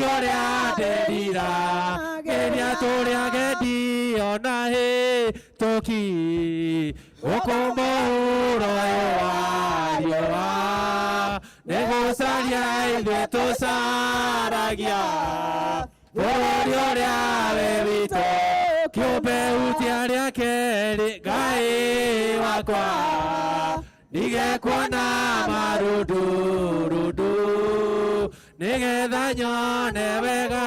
Bũrũri ũrĩa ndĩrira geria tũrĩa gendi ona hĩtũki gũkũ mũhuro ũyũ wa riũa nĩgũcaria ithuĩ tũcaragia bũrũri ũrĩa wĩ witũ kĩũmbe hutia rĩa kerĩ Ngai wakwa ndige kuona marundurundu nĩgetha nyone wega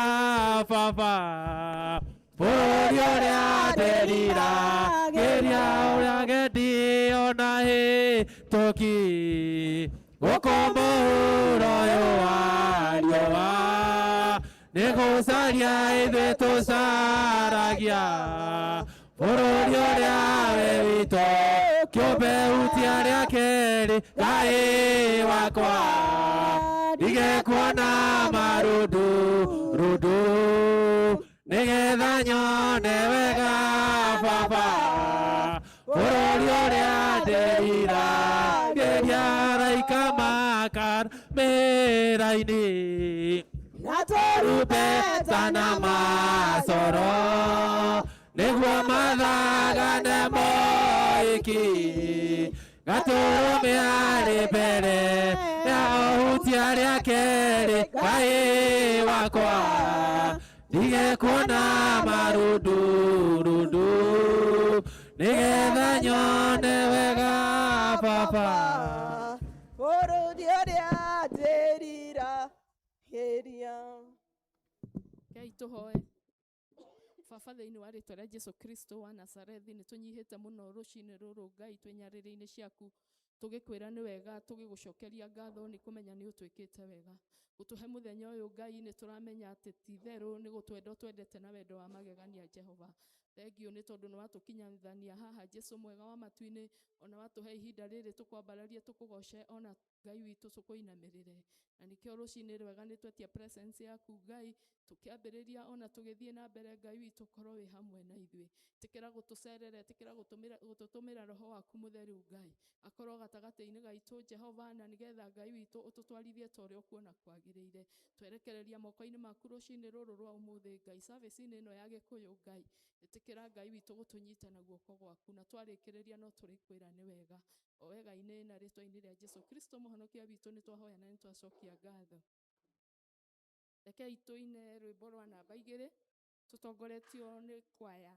baba bũrũri ũrĩa ndĩrira geria ũrĩa gendi ona hĩtũki gũkũ mũhuro ũyũ wa riũa nĩgũcaria ithuĩ tũcaragia bũrũri ũrĩa wĩ witũ kĩũmbe hutia rĩa kerĩ Ngai wakwa ndige kuona marundurundu nĩgetha nyone wega baba bũrũri ũrĩa ndĩrira geria araika makar mĩra-inĩ na tũrumbeta rumbeta na macoro nĩguo mathagane moiki gatũrũme arĩ mbere ya hutia rĩa kerĩ Ngai wakwa ndige kuona marundurundu nĩgetha nyone wega baba bũrũri ũrĩa ndĩrira geria Ngai tũhoe baba thĩinĩ wa rĩtwa rĩa Jesu Kristo wa Nazarethi nĩ tũnyihĩte mũno rũcinĩ rũrũ Ngai twĩ nyarĩrĩ-inĩ ciaku tũgĩkwĩra nĩ wega tũgĩgũcokeria ngatho nĩ kũmenya nĩ ũtwĩkĩte wega gũtũhe mũthenya ũyũ Ngai nĩ tũramenya atĩ ti itherũ nĩ gũtwenda ũtwendete na wendo wa magegania Jehova thengio nĩ tondũ nĩ watũkinyithania haha Jesu mwega wa matu-inĩ ona watũhe ihinda rĩrĩ tũkwambararie tũkũgoce ona Ngai witũ tũkũinamĩrĩre na nĩkĩo rũcinĩ rwega nĩ twetia presence yaku Ngai tũkĩambĩrĩria ona tũgĩthiĩ na mbere Ngai witũ korwo wĩ hamwe na ithuĩ tĩkĩra gũtũcerera tĩkĩra gũtũtũmĩra roho waku mũtheru Ngai akorwo gatagatĩ-inĩ gaitũ Jehova na nĩgetha Ngai witũ ũtũtwarithie ta ũrĩa ũkuona kwagĩrĩire twerekereria moko-inĩ maku rũcinĩ rũrũ rwa ũmũthĩ Ngai service-inĩ ĩno ya Gĩkũyũ Ngai ĩtĩkĩra Ngai witũ gũtũnyita na guoko gwaku na twarĩkĩrĩria no tũrĩkwĩra nĩ wega o wega-inĩ na rĩtwa-inĩ rĩa Jesu Kristo mũhonokia witũ nĩ twahoya na nĩ twacokia ngatho rekei tũine rwĩmbo rwa namba 2 tũtongoretio nĩ kwaya.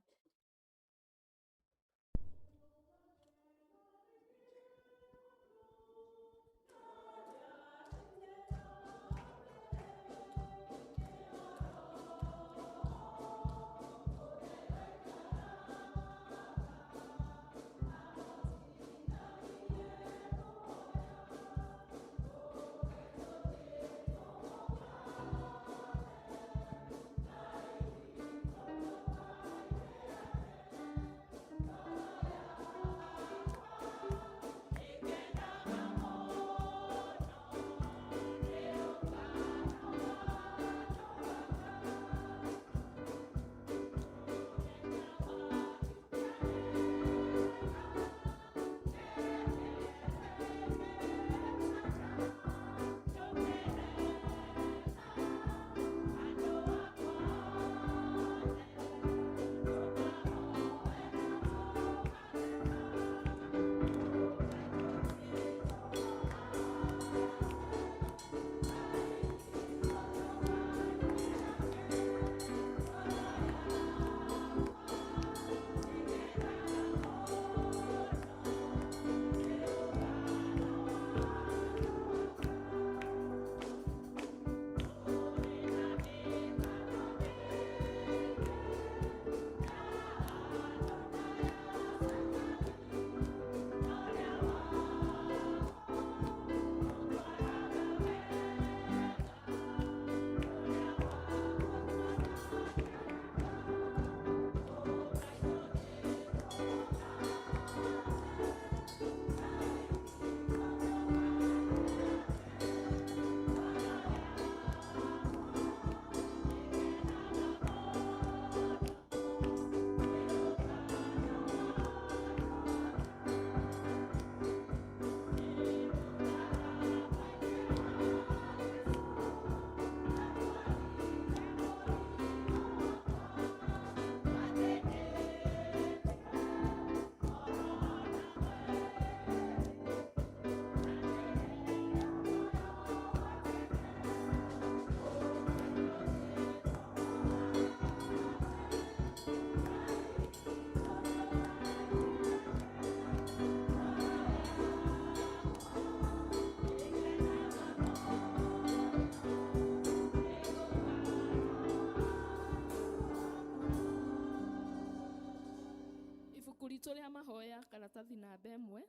Karatathi namba 1.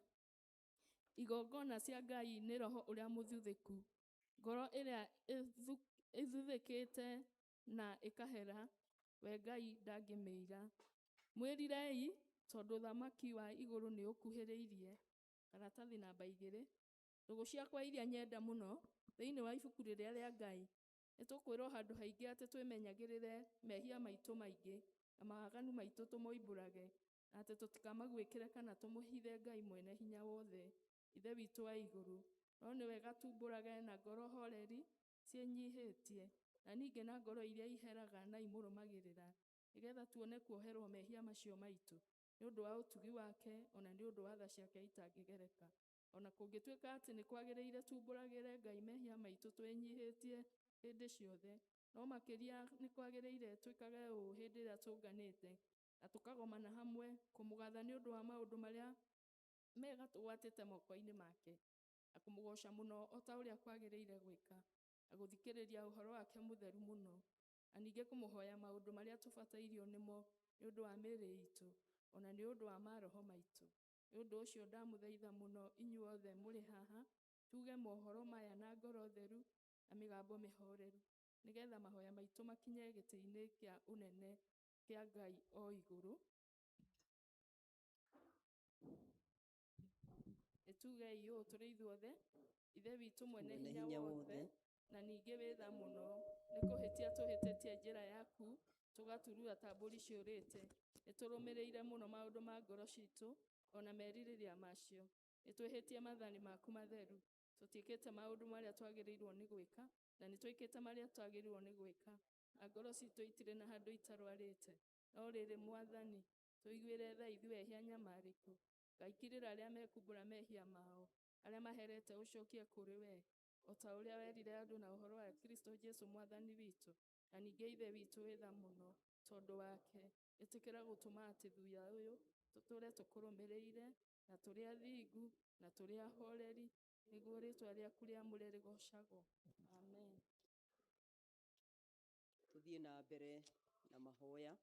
Igongona cia Ngai nĩ roho ũrĩa mũthuthĩku, ngoro ĩrĩa ĩthuthĩkĩte na ĩkahera, we Ngai ndangĩmĩira. Mwĩrirei, tondũ ũthamaki wa igũrũ nĩ ũkuhĩrĩirie. Karatathi namba 2. Ndũgũ ciakwa iria nyenda mũno thĩinĩ wa ibuku rĩrĩa rĩa Ngai, nĩ tũkwĩrwo handũ haingĩ atĩ twĩmenyagĩrĩre mehia maitũ maingĩ na mawaganu maitũ tũmoimbũrage, na atĩ tũtikamaguĩkĩre kana tũmũhithe Ngai mwene hinya wothe, Ithe witũ wa igũrũ. No nĩ wega tumbũrage na ngoro horeri ciĩnyihĩtie, na ningĩ na ngoro iria iheraga na imũrũmagĩrĩra, nĩgetha tuone kuoherwo mehia macio maitũ, nĩ ũndũ wa ũtugi wake, ona nĩ ũndũ wa tha ciake itangĩgereka. Ona kũngĩtuĩka atĩ nĩ kwagĩrĩire tumbũragĩre Ngai mehia maitũ twĩnyihĩtie hĩndĩ ciothe, no makĩria nĩ kwagĩrĩire twĩkage ũũ hĩndĩ ĩrĩa tũnganĩte na tũkagomana hamwe kũmũgatha nĩ ũndũ wa maũndũ marĩa mega tũgwatĩte moko-inĩ make, na kũmũgoca mũno o ta ũrĩa kwagĩrĩire gwĩka, na gũthikĩrĩria ũhoro wake mũtheru mũno, na ningĩ kũmũhoya maũndũ marĩa tũbatairio nĩmo nĩ ũndũ wa mĩĩrĩ itũ, ona nĩ ũndũ wa maroho maitũ. Nĩ ũndũ ũcio ndamũthaitha mũno inyuothe mũrĩ haha, tuge mohoro maya na ngoro theru na mĩgambo mĩhoreru, nĩgetha mahoya maitũ makinye gĩtĩ-inĩ kĩa ũnene kĩa Ngai o igũrũ. Nĩtugei ũũ tũrĩ ithuothe: Ithe witũ mwene Mwene hinya hinya wothe, wothe, na ningĩ wĩ tha mũno, nĩ kũhĩtia tũhĩtĩtie njĩra yaku, tũgaturura ta mbũri ciũrĩte. Nĩtũrũmĩrĩire mũno maũndũ ma ngoro citũ, ona merirĩria macio. Nĩtwĩhĩtie maathani maku matheru, tũtiĩkĩte maũndũ marĩa twagĩrĩirwo nĩ gwĩka, na nĩtwĩkĩte marĩa twagĩrĩirwo nĩ gwĩka, na ngoro citũ itirĩ na handũ itarwarĩte. No rĩrĩ, Mwathani, tũiguĩre tha ithuĩ ehia nyamarĩku. Ngai kirĩra arĩa mekumbũra mehia mao, arĩa maherete ũcokie kũrĩ we, o ta ũrĩa werire andũ na ũhoro wa Kristo Jesu Mwathani witũ. Na ningĩ Ithe witũ wĩ tha mũno, tondũ wake, ĩtĩkĩra gũtũma atĩ thuya ũyũ tũtũre tũkũrũmĩrĩire, na tũrĩ athingu, na tũrĩ ahoreri, nĩguo rĩĩtwa rĩaku rĩamũre rĩgoocagwo. Amen. Tuthiĩ na mbere na mahoya.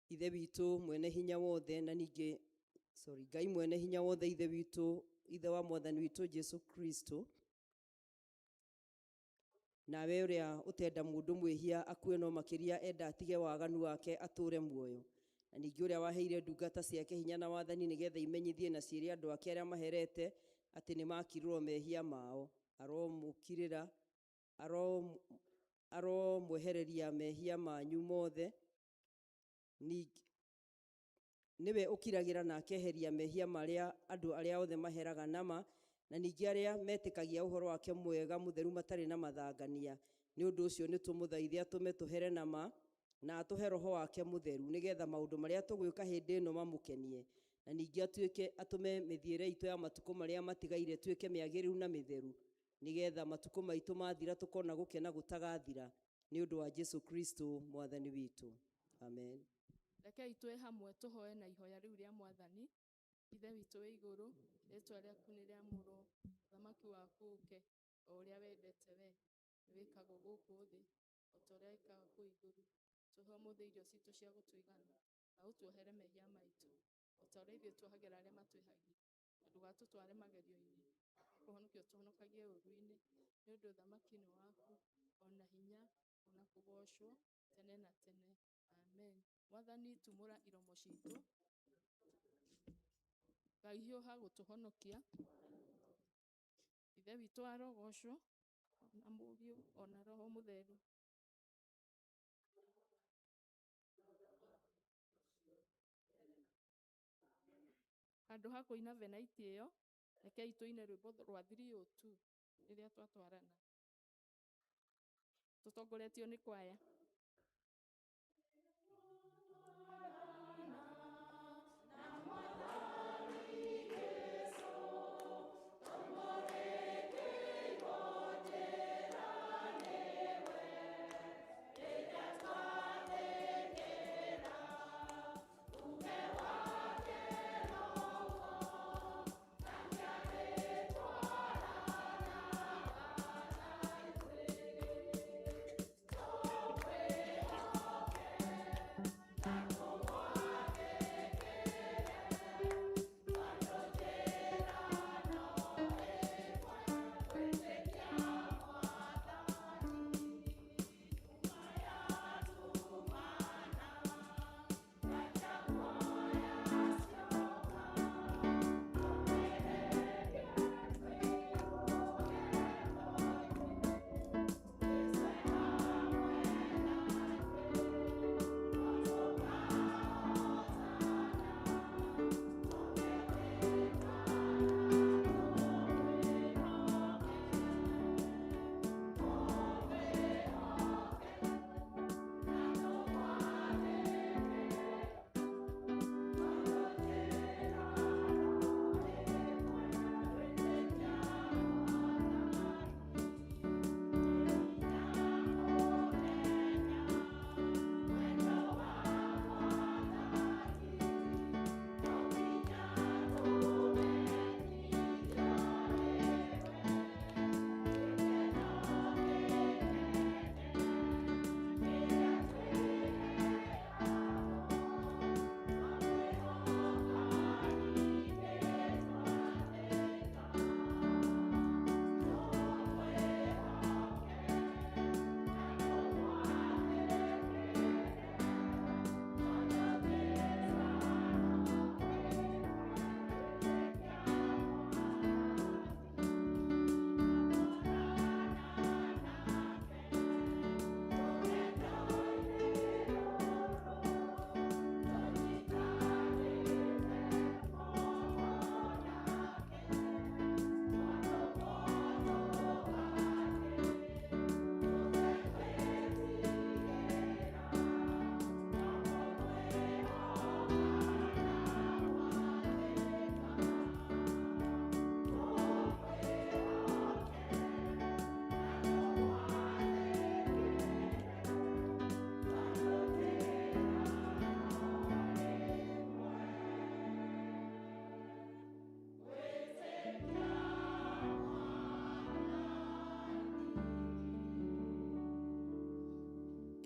Ithe witũ mwene hinya wothe, na ningĩ sorry, Ngai mwene hinya wothe, Ithe witũ, Ithe wa Mwathani witũ Jesu Kristo, nawe ũrĩa ũtenda mũndũ mwĩhia akue no makĩria enda atige waganu wake atũre muoyo, na ningĩ ũrĩa waheire ndungata ciake hinya na wathani nĩgetha imenyithie na ciĩre andũ ake arĩa maherete atĩ nĩ makirĩrwo mehia mao, aromũkirĩra, aromwehereria mehia manyu mothe. Nĩwe ũkiragĩra na akeheria mehia marĩa andũ arĩa othe maheraga nama, na ningĩ arĩa metĩkagia ũhoro wake mwega mũtheru matarĩ na mathangania. Nĩ ũndũ ũcio nĩtũmũthaithe atũme tũhere nama na atũhe roho wake mũtheru, nĩgetha maũndũ marĩa tũgwĩka hĩndĩ ĩno mamũkenie, na ningĩ atuĩke atũme mĩthiĩre itũ ya matukũ marĩa matigaire ĩtuĩke mĩagĩrĩru na mĩtheru, nĩgetha matukũ maitũ mathira tũkona gũkena gũtagathira, nĩ ũndũ wa Jesu Kristo Mwathani witũ. Amen. Rekei twĩ hamwe tũhoe na ihoya rĩu rĩa Mwathani. Ithe witũ wĩ igũrũ, rĩĩtwa rĩaku nĩ rĩamũrwo, ũthamaki waku ũũke, o ũrĩa wendete we, nĩwĩkagwo gũkũ thĩ o ta ũrĩa wĩkaga kũu igũrũ. Tũhe ũmũthĩ irio citũ cia gũtũigana, na ũtuohere mehia maitũ, o ta ũrĩa ithuĩ tuohagĩra arĩa matwĩhagia, na ndũgatũtware magerio-inĩ, kũhonokia ũtũhonokagie ũũru-inĩ, nĩ ũndũ ũthamaki nĩ waku, ona hinya, ona kũgoocwo tene na tene. Amen. Mwathani, tumũra iromo citũ, Ngai hiũha gũtũhonokia. Ithe witũ arogocwo, na Mũriũ, ona Roho Mũtheru. Handũ ha kũina venaiti ĩyo, rekei tũine rwĩmbo rwa 302 rĩrĩa twatwarana, tũtongoretio nĩ kwaya. Thank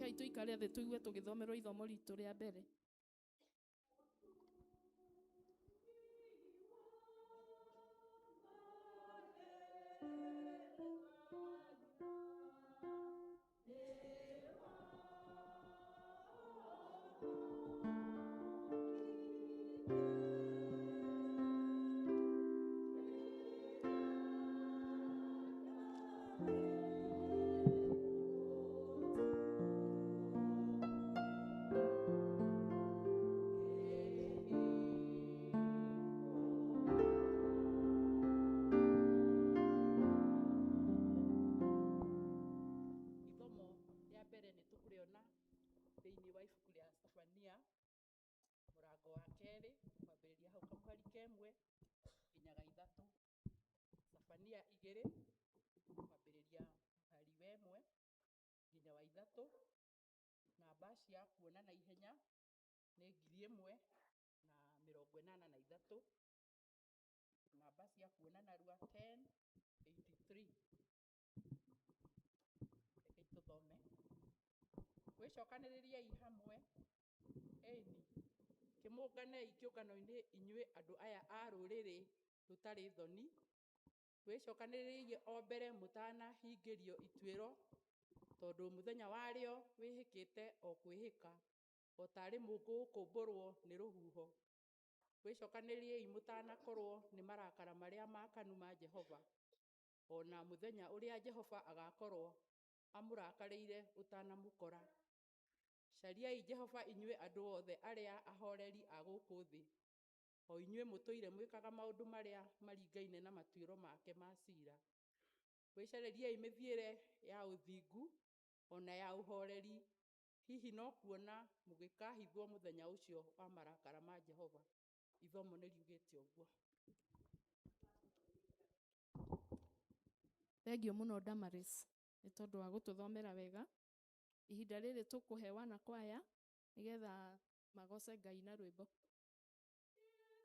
Rekei tũikare thĩ tũigue tũgĩthomerwo ithomo ritũ rĩa mbere. Ithomo rĩa mbere nĩ tũkũrĩona thĩinĩ wa ibuku rĩa Sefania mũrango wa kerĩ kwambĩrĩria hau kamũhari kemwe nginya ga ithatũ. Sefania igĩrĩ kwambĩrĩria mũhari wa ĩmwe nginya wa ithatũ. Namba cia kuona na ihenya nĩ 1083, namba cia kuona narua 1083. Rekei tũthome. Wĩcokanĩrĩriei hamwe, ĩni, kĩmũnganei kĩũngano-inĩ inyuĩ andũ aya a rũrĩrĩ rũtarĩ thoni, wĩcokanĩrĩriei o mbere mũtanahingĩrio ituĩro, tondũ mũthenya warĩo wĩhĩkĩte o kwĩhĩka, o taarĩ mũũngũ ũkũmbũrwo nĩ rũhuho. Wĩcokanĩrĩriei mũtanakorwo nĩ marakara marĩa maakanu ma Jehova, o na mũthenya ũrĩa Jehova agakorwo amũrakarĩire ũtanamũkora. Cariai Jehova inyuĩ andũ othe arĩa ahoreri a gũkũ thĩ, o inyuĩ mũtũire mwĩkaga maũndũ marĩa maringaine na matuĩro make ma ciira. Wĩcarĩriei mĩthiĩre ya ũthingu o na ya ũhoreri, hihi no kuona mũgĩkahithwo mũthenya ũcio wa marakara ma Jehova. Ithomo nĩ riugĩte ũguo. Thengiũ mũno Damaris nĩ tondũ wa gũtũthomera wega. Ihinda rĩrĩ tũkũhe wana kwaya nĩgetha magoce Ngai na rwĩmbo. Mwathani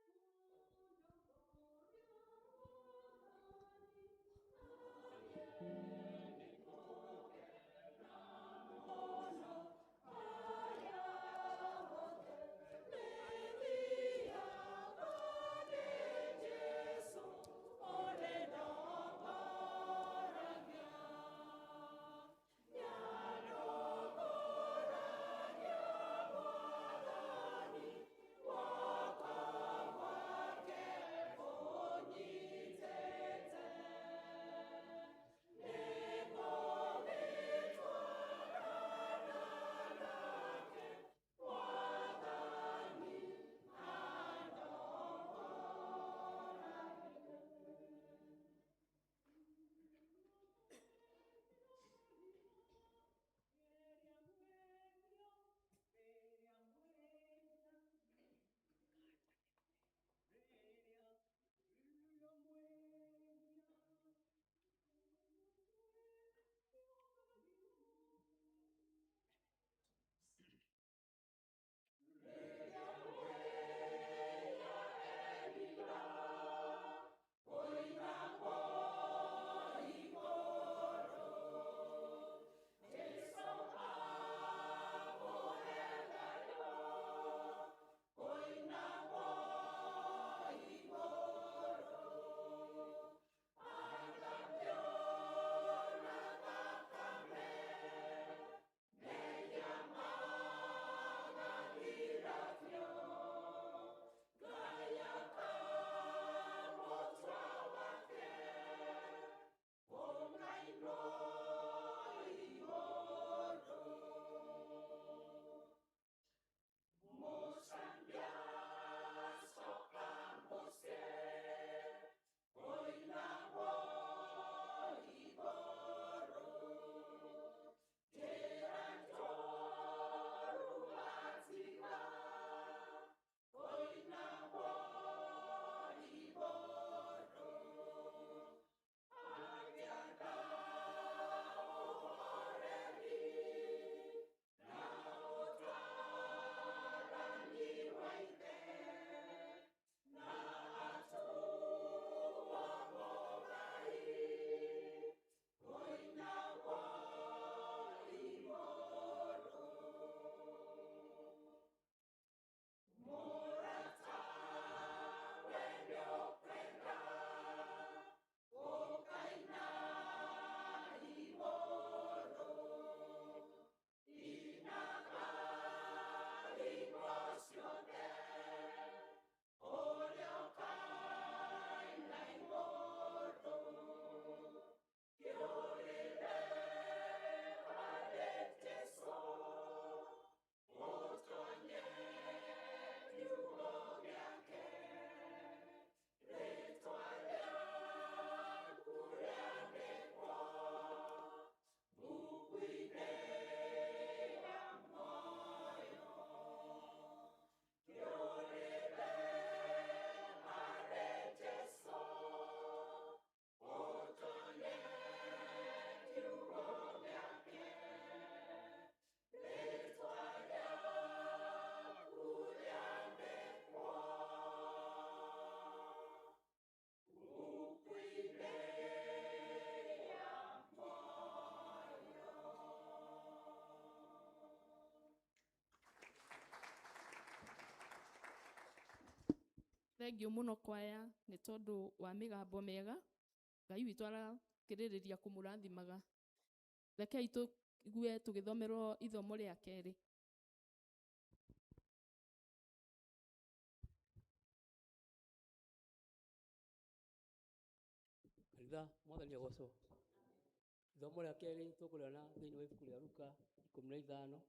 Thengiũ mũno kwaya nĩ tondũ wa mĩgambo mĩega. Ngai witũ arakĩrĩrĩria kũmũrathimaga. Rekei tũigue tũgĩthomerwo ithomo rĩa kerĩ. Kanitha mwathani agocwo. Ithomo rĩa kerĩ tũkũrĩona thĩinĩ wa ibuku rĩa Luka 15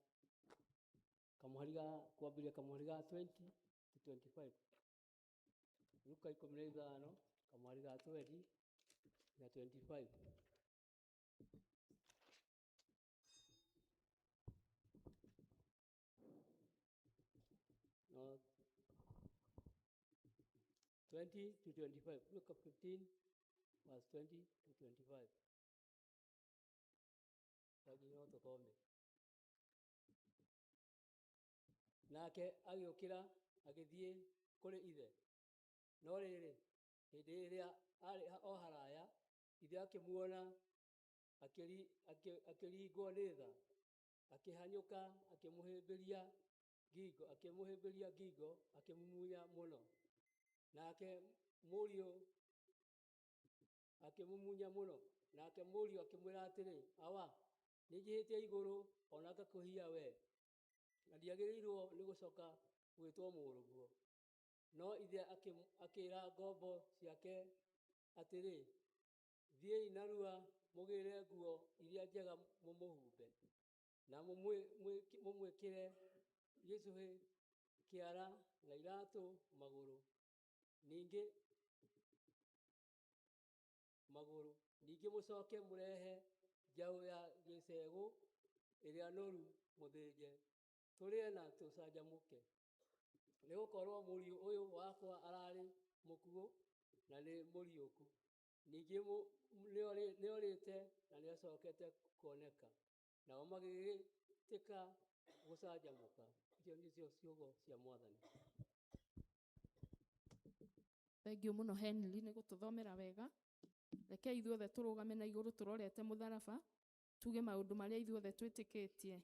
kamũhari ga kwambĩrĩria kamũhari ga 20 to 25. Luka 15 kamũhari ga 20 na 25. No, 20 to 25. Luka 15 verse 20 to 25. Twaginya tũthome. Nake agĩũkĩra agĩthiĩ kũrĩ ithe. No rĩrĩ, hĩndĩ ĩrĩa arĩ o haraya, ithe akĩmuona, akĩringwo nĩ tha, akĩhanyũka akĩmũhĩmbĩria ngingo, akĩmũhĩmbĩria ngingo, akĩmumunya mũno. Nake mũriũ akĩmumunya mũno. Nake mũriũ akĩmwĩra atĩrĩ, Awa, nĩnjĩhĩtie igũrũ ona ngakũhia we, na ndiagĩrĩirwo nĩ gũcoka gwĩtwo mũrũguo. No ithe akĩĩra ngombo ciake atĩrĩ, thiĩi narua mũgĩre nguo iria njega mũmũhumbe, na mũmwĩkĩre gĩcũhĩ kĩara na iratũ magũrũ. Ningĩ magũrũ. Ningĩ mũcoke mũrehe njaũ ya gĩcegũ ĩrĩa noru mũthĩnje, tũrĩe na tũcanjamũke. Nĩgũkorwo mũriũ ũyũ wakwa ararĩ mũkuũ na nĩ mũriũku, ningĩ nĩorĩte na nĩacokete kuoneka. Nao magĩgĩtĩka gũcanjamũka. Icio nĩcio ciugo cia Mwathani. Thengiũ mũno Henry nĩ gũtũthomera wega. Rekei ithuothe tũrũgame na igũrũ tũrorete mũtharaba, tuge maũndũ marĩa ithuothe twĩtĩkĩtie.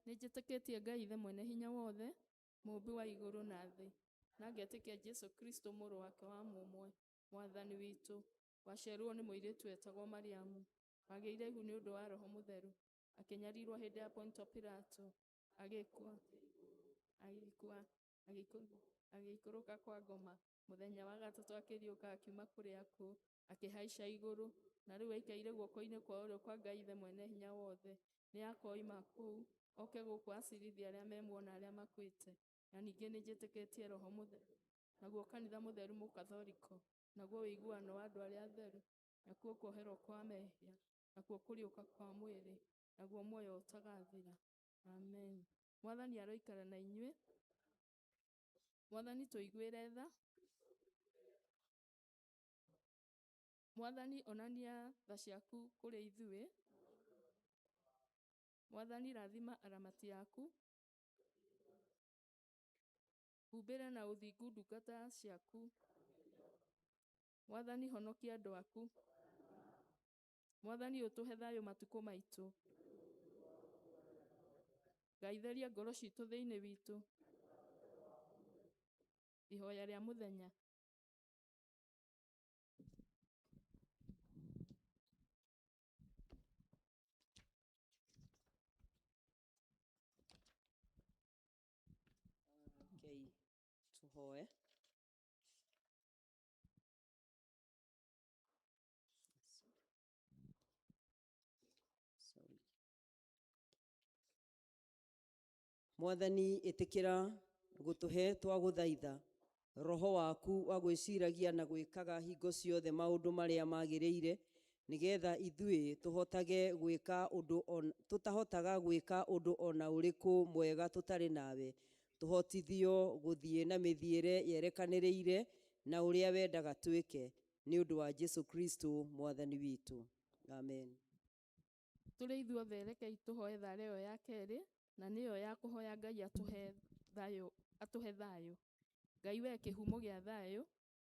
Nĩnjĩtĩkĩtie Ngai Ithe mwene hinya wothe, mũũmbi wa igũrũ na thĩ, na ngetĩkia Jesũ Kristo mũrũ wake wa mũmwe, Mwathani witũ, waciarirwo nĩ mũirĩtu wetagwo Mariamu, wagĩire ihu nĩ ũndũ wa Roho Mũtheru, akĩnyarirwo hĩndĩ ya Ponto Pilato, agĩkua, agĩikũrũka kwa ngoma, mũthenya wa gatatũ akĩriũka akiuma kũrĩ akuũ, akĩhaica igũrũ, na rĩu aikaire guoko-inĩ kwa ũrĩo kwa Ngai Ithe mwene hinya wothe. Nĩ akoima kũu oke gũkũ acirithie arĩa me muoyo na arĩa makuĩte. Na ningĩ nĩnjĩtĩkĩtie Roho Mũtheru, naguo kanitha mũtheru mũkathoriko, naguo ũiguano wa andũ arĩa atheru, nakuo kuoherwo kwa mehia, nakuo kũriũka kwa mwĩrĩ, naguo muoyo ũtagathira. Amen. Mwathani aroikara na inyuĩ. Mwathani tũiguĩre tha. Mwathani onania tha ciaku kũrĩ ithuĩ. Mwathani rathima aramati aku. Humbĩra na ũthingu ndungata ciaku. Mwathani honokia andũ aku. Mwathani ũtũhe thayũ matukũ maitũ. Ngai theria ngoro citũ thĩinĩ witũ. Ihoya rĩa mũthenya. Rekei tũhoe. Sorry. Mwathani ĩtĩkĩra gũtũhe twagũthaitha roho waku wa gwĩciragia na gwĩkaga hingo ciothe maũndũ marĩa magĩrĩire, Nĩgetha ithuĩ tũhotage gwĩka ũndũ tũtahotaga gwĩka ũndũ ona ũrĩkũ mwega tũtarĩ nawe, tũhotithio gũthiĩ na mĩthiĩre yerekanĩrĩire na ũrĩa wendaga twĩke, nĩ ũndũ wa Jesu Kristo mwathani witũ. Amen. Tũrĩ ithuothe rekei tũhoe thara ĩyo ya kerĩ, na nĩyo ya kũhoya Ngai atũhe thayũ, atũhe thayũ. Ngai we kĩhumo gĩa thayũ,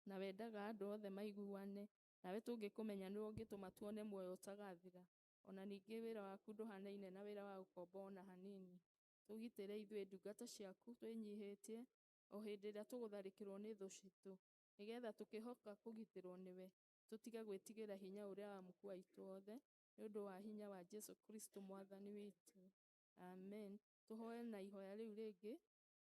na wendaga andũ othe maiguane, nawe tũngĩkũmenya nĩwe ũngĩtũma tuone muoyo ũtagathira. Ona ningĩ wĩra waku ndũhanaine na wĩra wa ũkombo ona hanini. Tũgitĩre ithuĩ ndungata ciaku twĩnyihĩtie, o hĩndĩ ĩrĩa tũgũtharĩkĩrwo nĩ thũ citũ, nĩgetha tũkĩhoka kũgitĩrwo nĩwe, tũtige gwĩtigĩra hinya ũrĩa wa mũkua itũ othe, nĩ ũndũ wa hinya wa Jesu Kristo mwathani witũ. Amen. Tũhoe na ihoya rĩu rĩngĩ,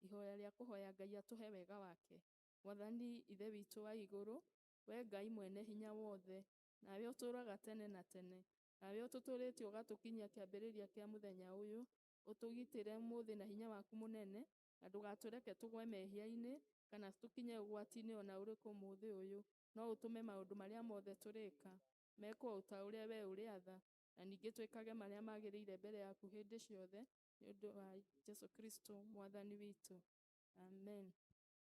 ihoya rĩa kũhoya Ngai atũhe wega wake. Mwathani Ithe witũ wa igũrũ, we Ngai mwene hinya wothe, nawe ũtũũraga tene na tene, nawe ũtũtũũrĩtie ũgatũkinyia kĩambĩrĩria kĩa mũthenya ũyũ, ũtũgitĩre ũmũthĩ na hinya waku mũnene, na ndũgatũreke tũgwe mehia-inĩ, kana tũkinye ũgwati-inĩ ona ũrĩkũ ũmũthĩ ũyũ, no ũtũme maũndũ marĩa mothe tũrĩka mekwo o ta ũrĩa we ũrĩatha, na ningĩ twĩkage marĩa magĩrĩire mbere yaku hĩndĩ ciothe, nĩ ũndũ wa Jesu Kristo mwathani witũ. Amen.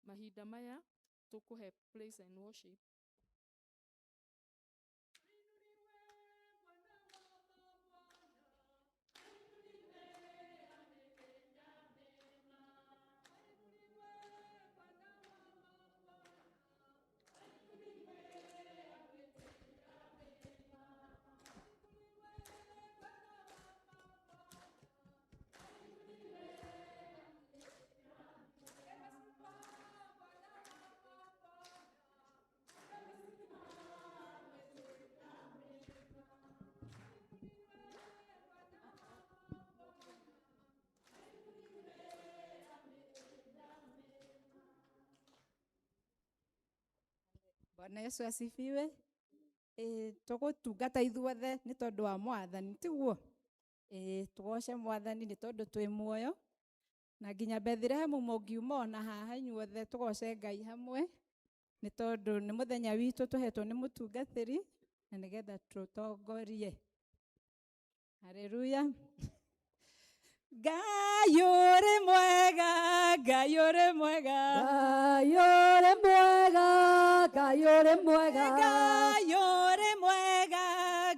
Mahinda maya tũkũhe praise and worship. Bwana Yesu asifiwe. Tũgũtungata ithuothe nĩ tondũ wa mwathani, tiguo? Tũgoce mwathani nĩ tondũ twĩ muoyo, na nginya Bethlehemu mũngiuma ona haha inyuothe tũgoce Ngai hamwe, nĩ tondũ nĩ mũthenya witũ tũhetwo nĩ mũtungatĩri, na nĩgetha tũtongorie. Haleluya. Ngai ũrĩ mwega, Ngai ũrĩ mwega, Ngai ũrĩ mwega, Ngai ũrĩ mwega, Ngai ũrĩ mwega,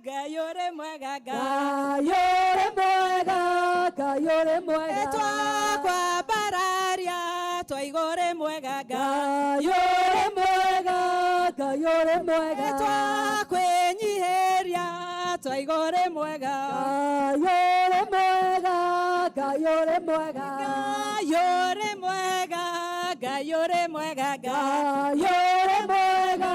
Ngai ũrĩ mwega, Ngai ũrĩ mwega, Ngai ũrĩ mwega, Twakwambararia twaigua ũrĩ mwega, Ngai ũrĩ mwega, Ngai ũrĩ mwega, Twakwĩnyihĩria twaigua ũrĩ mwega, Ngai ũrĩ mwega, Ngai ũrĩ mwega, Ngai ũrĩ mwega, Ngai ũrĩ mwega, Ngai ũrĩ mwega,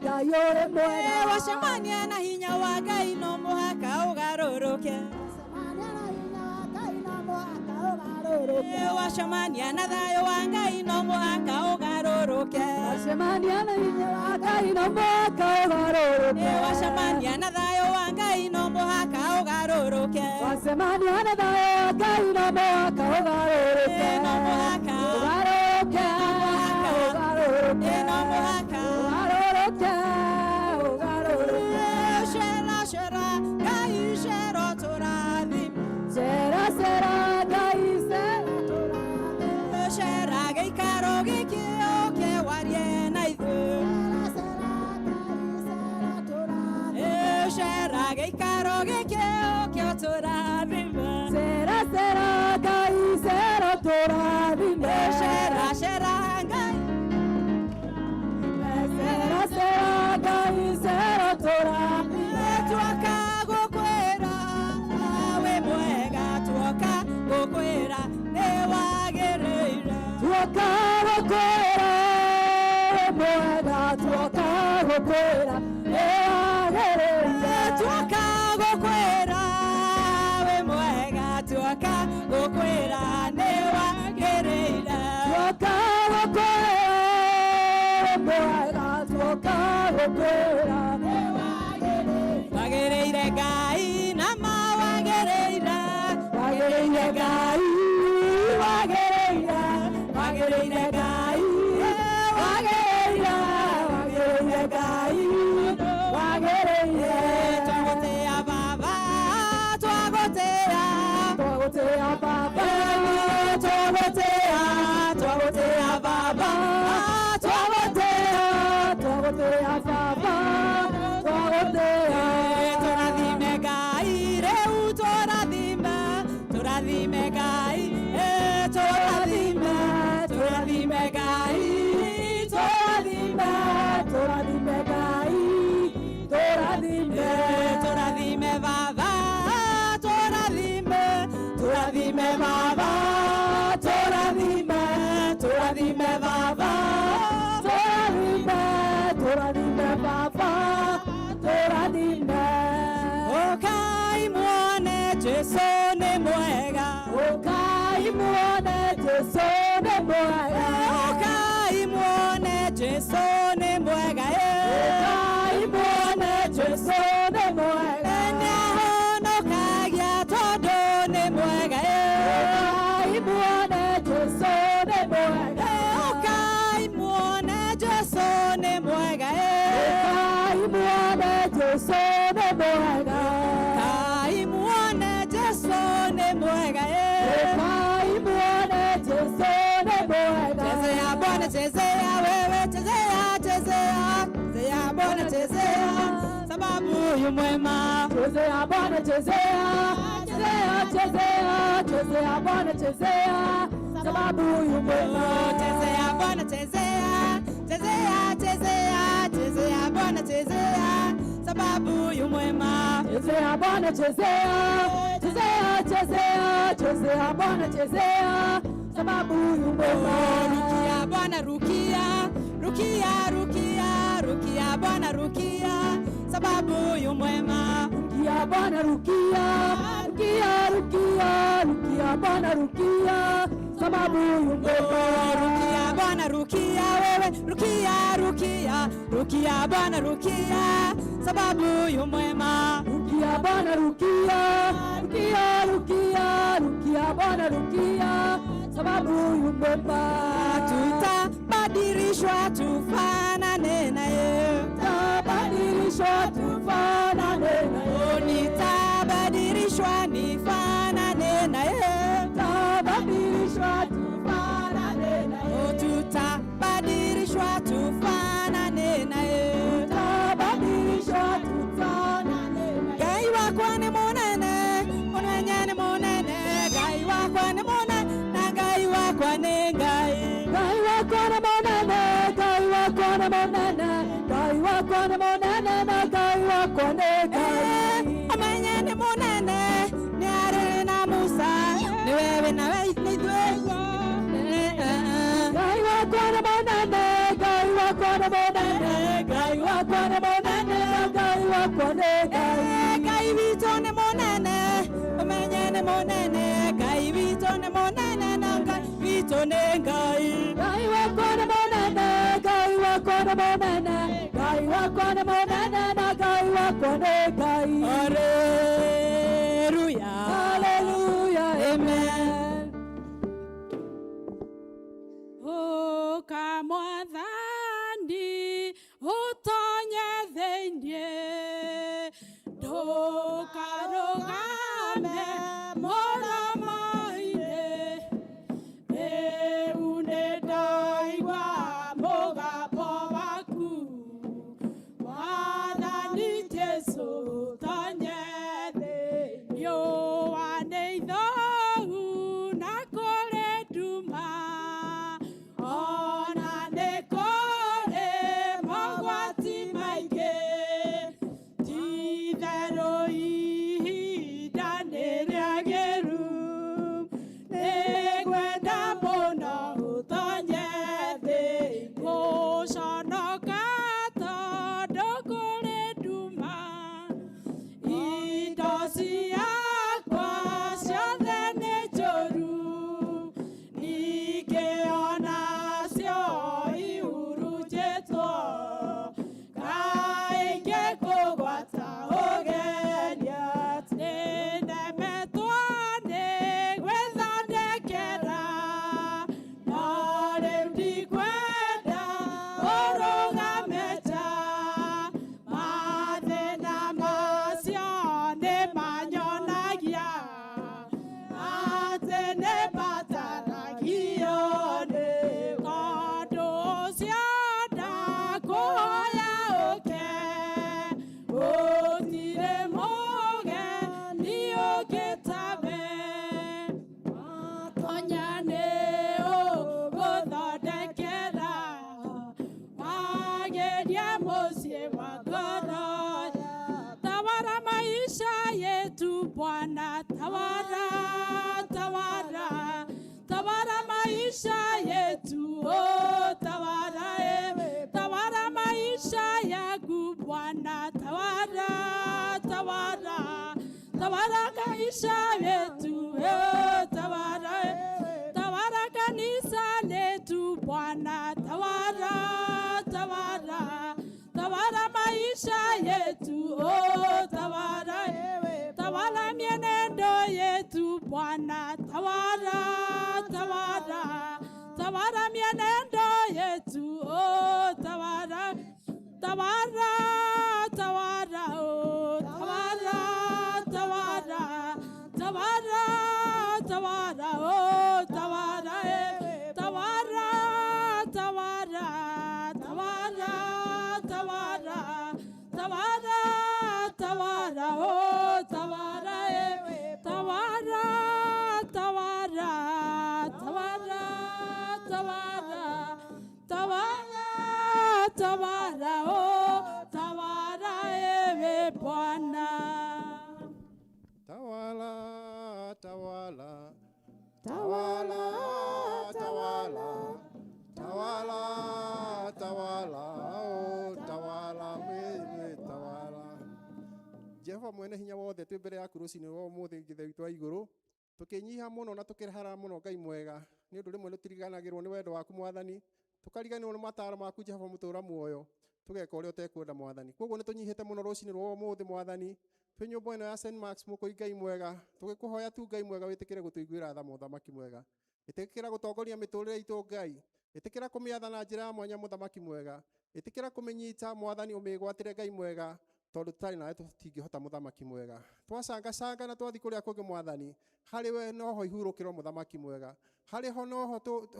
Ngai ũrĩ mwega. Wacemania na hinya wa Ngai no mũhaka ũgarũrũke. Wacemania na thayũ wa Ngai no mũhaka ũgarũrũke. Wacemania na hinya wa Ngai no mũhaka ũgarũrũke. Wacemania na thayũ wa Ngai no mũhaka ũgarũrũke. Wacemania na thayũ wa Ngai no mũhaka ũgarũrũke. No mũhaka ũgarũrũke, ũgarũrũke, no mũhaka ũgarũrũke, ũgarũrũke. Cera cera Ngai cera tũrathime. Cera cera Ngai cera tũrathime. Cera gĩikaro gĩkĩ ũke warie na ithuĩ. Cera gĩikaro gĩkĩ ũke ũtũrathime. Cera cera Ngai cera tũrathime. Cera cera Ngai. Cera cera Ngai cera tũrathime. Tuoka gũkwĩra wĩ mwega, tuoka gũkwĩra nĩ wagĩrĩire. Tuoka gũkwĩra wĩ mwega, tuoka gũkwĩra nĩ wagĩrĩire. Tuoka gũkwĩra wĩ mwega, tuoka gũkwĩra nĩ wagĩrĩire. Tuoka gũkwĩra wĩ mwega, tuoka gũkwĩra nĩ wagĩrĩire. Wagĩrĩire Ngai na ma wagĩrĩire. Wagĩrĩire Ngai, wagĩrĩire, wagĩrĩire Ngai, wagĩrĩire, wagĩrĩire Ngai, wagĩrĩire. Jesu nĩ mwega Ũkai muone Jesu nĩ mwega nĩahonokagia tondũ nĩ mwega Ũkai muone Jesu nĩ mwega Ũkai muone Jesu nĩ mwega Ũkai muone Jesu nĩ mwega Ũkai muone Jesu nĩ mwega Ũkai muone Jesu nĩ mwega Chezea Bwana chezea wewe chezea chezea chezea Bwana chezea sababu yu mwema Chezea Bwana chezea chezea chezea chezea Bwana chezea sababu yu mwema Chezea Bwana chezea chezea chezea chezea Bwana chezea sababu yu mwema Chezea Bwana chezea chezea chezea chezea Bwana chezea sababu yu mwema Rukia Bwana rukia rukia rukia rukia Bwana rukia sababu yu mwema Rukia Bwana rukia rukia rukia rukia Bwana rukia sababu yu mwema Rukia Bwana rukia wewe rukia rukia rukia Bwana rukia sababu yu mwema Rukia Bwana rukia rukia rukia rukia Bwana rukia sababu yu mwema Tutabadilishwa tufanane naye Tutabadilishwa tufanane naye Nitabadilishwa nifanane naye Tutabadilishwa tufanane naye Tutabadilishwa tufanane naye Tutabadilishwa tufanane naye Ngai wakwa nĩ mũnene ũmenye nĩ mũnene Ngai wakwa nĩ mũnene na Ngai wakwa nĩ Ngai Ngai wakwa nĩ mũnene Ngai wakwa nĩ mũnene Ngai wakwa nĩ mũnene na Ngai wakwa nĩ Ngai ũmenye nĩ mũnene nĩ arĩ na Musa nĩ wewe nawe nĩ ithuĩ Ngai wakwa nĩ mũnene Ngai wakwa nĩ mũnene Ngai wakwa nĩ mũnene Ngai wakwa nĩ Ngai Ngai witũ nĩ mũnene ũmenye nĩ mũnene Ngai witũ nĩ mũnene na Ngai witũ nĩ Ngai Ngai wakwa nĩ mũnene Ngai wakwa nĩ mũnene Ngai wakwa nĩ mũnene na Ngai wakwa nĩ Ngai Hallelujah Hallelujah Amen Ũka mwathani ũtonye thĩinĩ ndũkarũgame mũromo-inĩ rĩu nĩndaigua mũgambo waku Mwathani Jesũ tonye thĩinĩ riũa nĩ ithũu na kũrĩ nduma ona nĩ kũrĩ mogwati maingĩ ti-itherũ ihinda nĩ rĩagĩru nĩngwenda mũno ũtonye thĩinĩ gũconoka tondũ kũrĩ nduma indo ciakwa ciothe nĩ njũru ningĩ onacio ihurunjĩtwo kaingĩ kũgwata ũgeria nĩnemetwo nĩ gwĩthondekera no rĩu ndikwenda ũrũgame nja mathĩna macio nĩ manyonagia atĩ nĩ mbataragio nĩ tondũ ũcio ndakũhoya ũke gũtirĩ mũgeni ũngĩtawe watonya nĩ ũgũthondekera wagĩrie mũciĩ wa ngoro tawara maisha yetu Bwana tawara tawara tawara maisha yetu oh tawara ewe tawara maisha yangu Bwana tawara tawara tawara maisha yetu oh tawara ewe tawara kanisa letu Bwana tawara tawala, tawala maisha yetu, oh tawala ewe, tawala mienendo yetu Bwana, tawala, tawala, tawala mienendo yetu, oh tawala, tawala, tawala, oh tawala, tawala, tawala, tawala, oh tawala, eh, tawala, tawala, tawala, tawala, tawala, tawala, oh tawala, eh, tawala, tawala, tawala, tawala, tawala, tawala, oh tawala, ewe Bwana. Tawala, tawala, tawala, tawala, tawala, tawala, oh, tawala, wewe tawala. Jehova mwene hinya wothe twĩ mbere yaku rũcinĩ rwa ũmũthĩ Ithe witũ wa igũrũ, tũkĩnyiha mũno na tũkĩhara mũno Ngai mwega, nĩ ũndũ rĩmwe nĩtũriganagĩrwo nĩ wendo waku Mwathani, tũkariganĩrwo nĩ mataro maku Jehova mũtũra muoyo, tũgeka ũrĩa ũtekwenda Mwathani. Koguo nĩtũnyihĩte mũno rũcinĩ rwa ũmũthĩ Mwathani, twĩ nyũmba ĩno ya St. Marks mũkũi Ngai mwega, tũgĩkũhoya tu Ngai mwega wĩtĩkĩre gũtũiguĩra tha mũthamaki mwega. Ĩtĩkĩra gũtongoria mĩtũrĩre itũ Ngai, ĩtĩkĩra kũmĩatha na njĩra ya mwanya mũthamaki mwega, ĩtĩkĩra kũmĩnyita Mwathani ũmĩgwatĩre Ngai mwega, tondũ tũtarĩ nawe tũtingĩhota mũthamaki mwega. Twacangacanga na twathiĩ kũrĩa kũngĩ Mwathani, harĩ we noho ihurũkĩro mũthamaki mwega, harĩ ho noho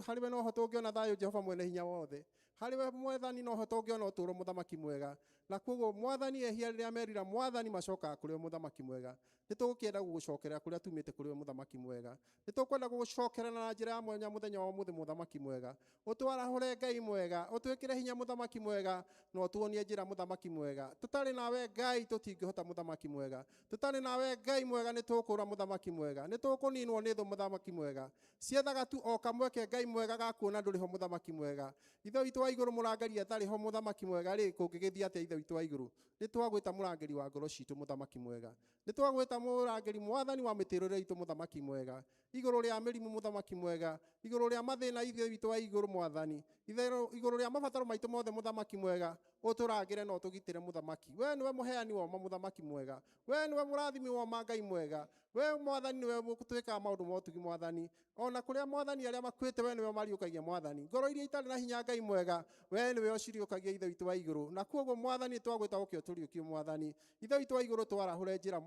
harĩ we noho tũngĩona thayũ Jehova mwene hinya wothe, harĩ we Mwathani noho tũngĩona ũtũũro mũthamaki mwega. Na koguo Mwathani ehia rĩrĩa merira Mwathani macokaga kũrĩ we mũthamaki mwega. Nĩtũgũkĩenda gũgũcokerera kũrĩa tumĩte kũrĩ we mũthamaki mwega. Nĩtũkwenda gũgũcokerera na njĩra ya mwanya mũthenya wa ũmũthĩ mũthamaki mwega. Ũtwarahũre Ngai mwega, ũtwĩkĩre hinya mũthamaki mwega, na ũtuonie njĩra mũthamaki mwega. Tũtarĩ nawe Ngai tũtingĩhota mũthamaki mwega. Tũtarĩ nawe Ngai mwega nĩtũkũra mũthamaki mwega. Nĩtũkũninwo nĩ thũ mũthamaki mwega. Ciethaga tu o kamweke Ngai mwega ga kuona ndũrĩ ho mũthamaki mwega. Ithe witũ wa igũrũ mũrangĩri atarĩ ho mũthamaki mwega rĩ, kũngĩgĩthiĩ atĩa Ithe witũ wa igũrũ? Nĩtwagwĩta mũrangĩri wa ngoro citũ mũthamaki mwega. Nĩtwagwĩta mũrangĩri Mwathani wa mĩtũrĩre itũ mũthamaki mwega. Igũrũ rĩa mĩrimũ mũthamaki mwega, igũrũ rĩa mathĩna Ithe witũ wa igũrũ Mwathani, igũrũ rĩa mabataro maitũ mothe mũthamaki mwega, ũtũrangĩre na ũtũgitĩre mũthamaki. We nĩwe mũheani wa ma mũthamaki mwega, we nĩwe mũrathimi wa ma Ngai mwega, we Mwathani nĩwe ũtwĩkaga maũndũ ma ũtugi Mwathani. Ona kũrĩa Mwathani arĩa makuĩte we nĩwe mariũkagia Mwathani. Ngoro iria itarĩ na hinya Ngai mwega, we nĩwe ũciriũkagia Ithe witũ wa igũrũ. Na koguo Mwathani twagwĩta ũke ũtũriũkie Mwathani. Ithe witũ wa igũrũ twarahũre njĩra,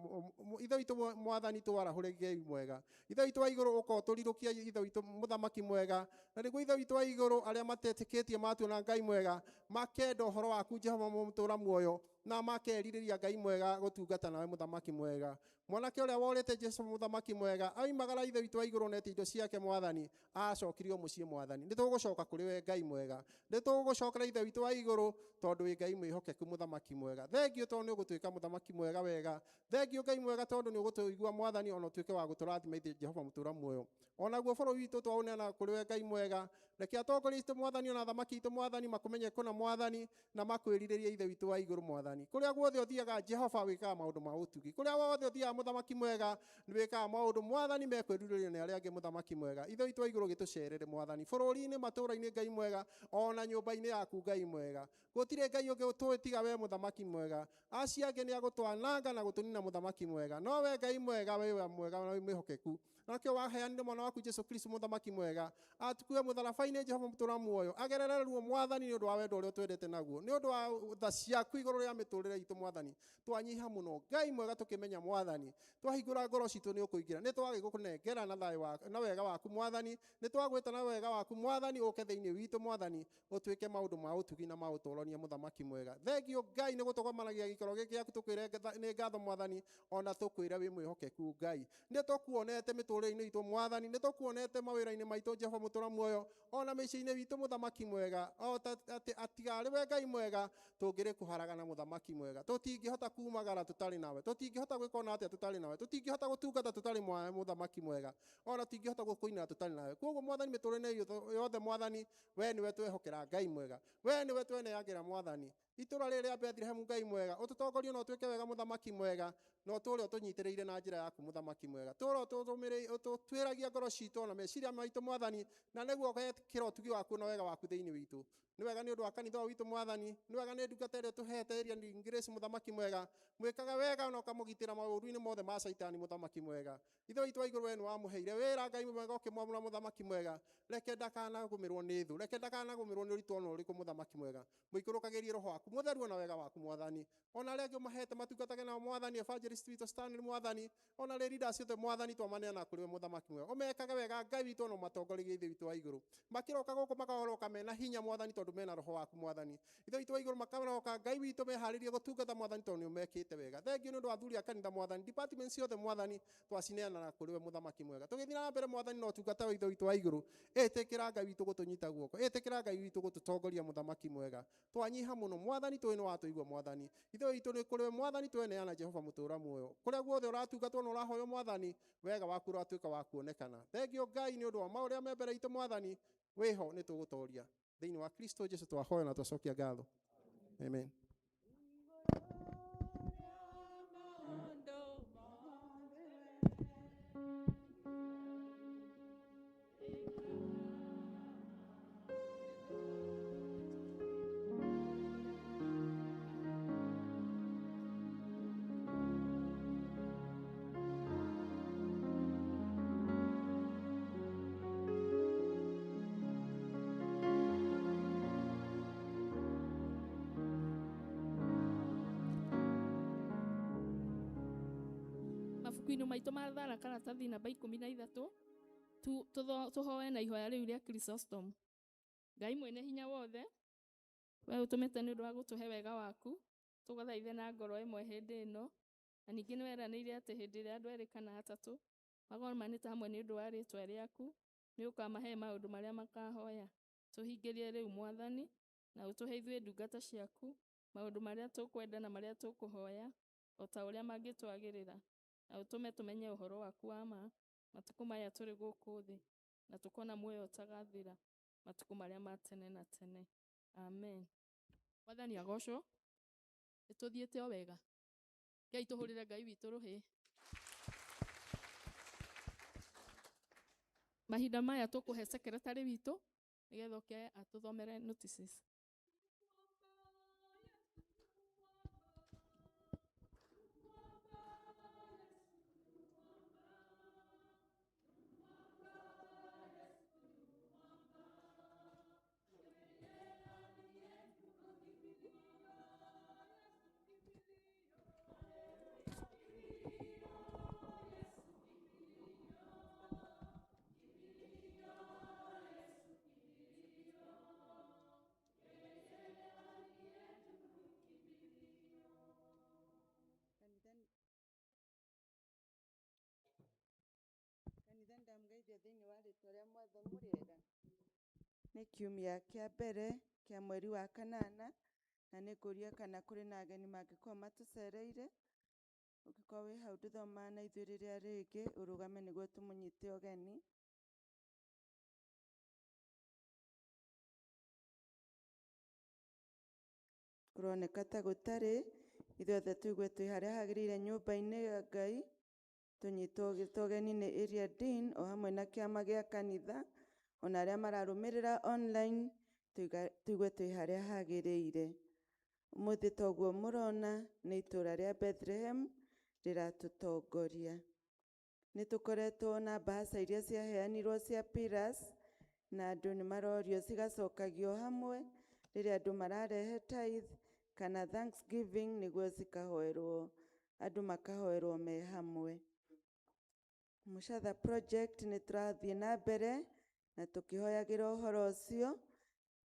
Ithe witũ Mwathani twarahũre Ngai mwega. Ithe witũ wa igũrũ ũka ũtũrirũkie Ithe witũ mũthamaki mwega. Na nĩguo Ithe witũ wa igũrũ arĩa matetĩkĩtie matuona Ngai mwega, makenda ũhoro waku Jehova mũtũra muoyo, na makerirĩria Ngai mwega gũtungata nawe mũthamaki mwega. Mwanake ũrĩa worĩte Jesũ mũthamaki mwega, oimagara Ithe witũ wa igũrũ nete indo ciake Mwathani, acokirio mũciĩ Mwathani. Nĩtũgũcoka kũrĩ we Ngai mwega. Nĩtũgũcokera Ithe witũ wa igũrũ tondũ wĩ Ngai mwĩhokeku mũthamaki mwega. Thengiũ tondũ nĩũgũtuĩka mũthamaki mwega wega. Thengiũ Ngai mwega tondũ nĩũgũtũigua Mwathani ona ũtuĩke wa gũtũrathima Ithe Jehova mũtũra muoyo. Onaguo bũrũri witũ twaũneana kũrĩ we Ngai mwega. Reke atongoria aitũ Mwathani ona athamaki aitũ Mwathani makũmenye kũna Mwathani na makwĩrirĩrie Ithe witũ wa igũrũ Mwathani. Kũrĩa guothe ũthiaga Jehova wĩkaga maũndũ ma ũtugi. Kũrĩa wothe ũthiaga mũthamaki mwega nĩwĩkaga maũndũ Mwathani mekwĩrirĩrio nĩ arĩa angĩ mũthamaki mwega. Ithe witũ wa igũrũ gĩtũcerere Mwathani bũrũri-inĩ matũũra-inĩ Ngai mwega ona nyũmba-inĩ yaku Ngai mwega. Gũtirĩ Ngai ũngĩ ũtũĩ tiga we mũthamaki mwega. Acio angĩ nĩ agũtwananga na gũtũnina mũthamaki mwega. No we Ngai mwega, we wĩ mwega na wĩ mwĩhokeku. Nakĩo waheanire mwana waku Jesũ Kristo mũthamaki mwega atukue mũtharaba-inĩ Jehova mũtũra muoyo agerere ruo Mwathani nĩ ũndũ wa wendo ũrĩa ũtwendete naguo nĩ ũndũ wa tha ciaku igũrũ rĩa mĩtũrĩre itũ Mwathani. Twanyiha mũno Ngai mwega tũkĩmenya Mwathani twahingũra ngoro citũ nĩ ũkũingĩra. Nĩ twagĩgũkũnengera na thayũ waku na wega waku Mwathani. Nĩ twagwĩta na wega waku Mwathani ũke thĩinĩ witũ Mwathani ũtuĩke maũndũ ma ũtugi na ma ũtũrania mũthamaki mwega. Thengiũ Ngai nĩ gũtũgomanagia gĩikaro gĩkĩ gĩaku tũkwĩre nĩ ngatho Mwathani ona tũkwĩre wĩ mwĩhokeku Ngai. Nĩ tũkuonete mĩtũrĩre-inĩ itũ Mwathani, nĩ tũkuonete mawĩra-inĩ maitũ Jehova mũtũra muoyo ona mĩciĩ-inĩ witũ mũthamaki mwega. O ta atĩ atigarĩ we Ngai mwega tũngĩrĩ kũharagana mũthamaki mwega. Tũtingĩhota kumagara tũtarĩ nawe, tũtingĩhota gwĩka ona atĩa tũtarĩ nawe, tũtingĩhota gũtungata tũtarĩ mũthamaki mwega, ona tũtingĩhota gũkũinĩra tũtarĩ nawe. Koguo Mwathani mĩtũrĩre-inĩ itũ yothe Mwathani we nĩwe twehokera Ngai mwega, we nĩwe tweneagĩra Mwathani. Itũra rĩrĩ rĩa Bethlehem Ngai mwega ũtũtongorie na ũtuĩke wega mũthamaki mwega, na ũtũũre ũtũnyitĩrĩire na njĩra yaku mũthamaki mwega. Tũũre Ũtũtuĩragia ngoro citũ ona meciria maitũ Mwathani, na nĩguo ũgekĩra ũtugi waku na wega waku thĩinĩ witũ. Nĩ wega nĩ ũndũ wa kanitha ũyũ witũ Mwathani, nĩ wega nĩ ndungata ĩrĩa tũhete ĩrĩa nĩ Grace mũthamaki mwega, mwĩkaga wega na ũkamũgitĩra maũru-inĩ mothe ma Caitani mũthamaki mwega. Ithe witũ wa igũrũ, we nĩ wamũheire wĩra Ngai mwega, ũkĩmwamũra mũthamaki mwega. Reke ndakanagũmĩrwo nĩ thũ, reke ndakanagũmĩrwo nĩ ũritũ ona ũrĩkũ mũthamaki mwega. Mũikũrũkagĩrie roho waku mũtheru ona wega waku Mwathani. Ona arĩa angĩ ũmahete matungatage nao Mwathani, evangelist witũ Stanley Mwathani, ona rĩ leaders ciothe Mwathani, twamaneana kũrĩ we mũthamaki mwega. Ũmekage wega Ngai witũ ona ũmatongorie Ithe witũ wa igũrũ. Makĩroka gũkũ makaroka mena hinya Mwathani, tondũ mena roho waku Mwathani. Ithe witũ wa igũrũ, makaroka Ngai witũ meharĩrie gũtungata Mwathani, tondũ nĩ ũmekĩte wega. Thengiũ nĩ ũndũ wa athuri a kanitha Mwathani, department ciothe Mwathani, twacineana kũrĩ we mũthamaki mwega. Tũgĩthiĩ na mbere Mwathani na ũtungata wa Ithe witũ wa igũrũ, ĩtĩkĩra Ngai witũ gũtũnyita guoko, ĩtĩkĩra Ngai witũ gũtũtongoria mũthamaki mwega. Twanyiha mũno Mwathani, tũĩ nĩ watũigua Mwathani. Ithe witũ nĩ kũrĩ we Mwathani tweneana Jehova mũtũra muoyo. Kũrĩa guothe ũratungatwo na ũrahoywo Mwathani, wega waku ũratuĩka wa kuonekana. Thengiũ Ngai nĩ ũndũ wa maũrĩa me mbere itũ Mwathani, wĩho nĩ tũgũtoria. Thĩinĩ wa Kristo Jesu twahoya na twacokia ngatho. Amen. Mabuku-inĩ maitũ ma thara karatathi namba 13, tũhoe na ihoya rĩu rĩa Chrysostom. Ngai mwene hinya wothe, we ũtũmĩte nĩ ũndũ wa gũtũhe wega waku, tũgũthaithe na ngoro ĩmwe hĩndĩ ĩno, na ningĩ nĩ weranĩire atĩ hĩndĩ ĩrĩa andũ erĩ kana atatũ magomanĩte hamwe nĩ ũndũ wa rĩtwa rĩaku, nĩ ũkamahe maũndũ marĩa makahoya. Tũhingĩrie rĩu Mwathani, na ũtũhe ithuĩ ndungata ciaku maũndũ marĩa tũkwenda na marĩa tũkũhoya, o ta ũrĩa mangĩtwagĩrĩra, na ũtũme tũmenye ũhoro waku wa ma matukũ maya tũrĩ gũkũ thĩ, na tũkona muoyo ũtagathira matukũ marĩa ma tene na tene. Amen. Mwathani agocwo. Nĩtũthiĩte o wega. Ngai tũhũrĩre Ngai witũ rũhĩ. Mahinda maya tũkũhe secretary witũ nĩgetha oke atũthomere notices. Kanitha ndamũgeithia thĩinĩ wa rĩtwa rĩa Mwathani. Mũrĩega? Nĩ kiumia kĩa mbere kĩa mweri wa kanana, na nĩ ngũria kana kũrĩ na ageni mangĩkorwo matũcereire. Ũngĩkorwo wĩ hau ndũthomaga na ithuĩ rĩrĩa rĩngĩ, ũrũgame nĩguo tũmũnyite ũgeni. Kũroneka ta gũtarĩ, ithuothe tũigue twĩ harĩa hagĩrĩire nyũmba-inĩ ya Ngai, tũnyitwo ũgeni nĩ Area Dean o hamwe na kĩama gĩa kanitha, ona arĩa mararũmĩrĩra online, tũigue twĩ harĩa hagĩrĩire. Ũmũthĩ toguo mũrona nĩ itũũra rĩa Bethlehem rĩratũtongoria. Nĩ tũkoretwo na mbahaca iria ciaheanirwo cia pillars, na andũ nĩ marorio cigacokagio hamwe rĩrĩa andũ mararehe tithe kana thanksgiving, nĩguo cikahoerwo, andũ makahoerwo me hamwe. Mũcatha project nĩ tũrathiĩ na mbere na tũkĩhoyagĩra ũhoro ũcio.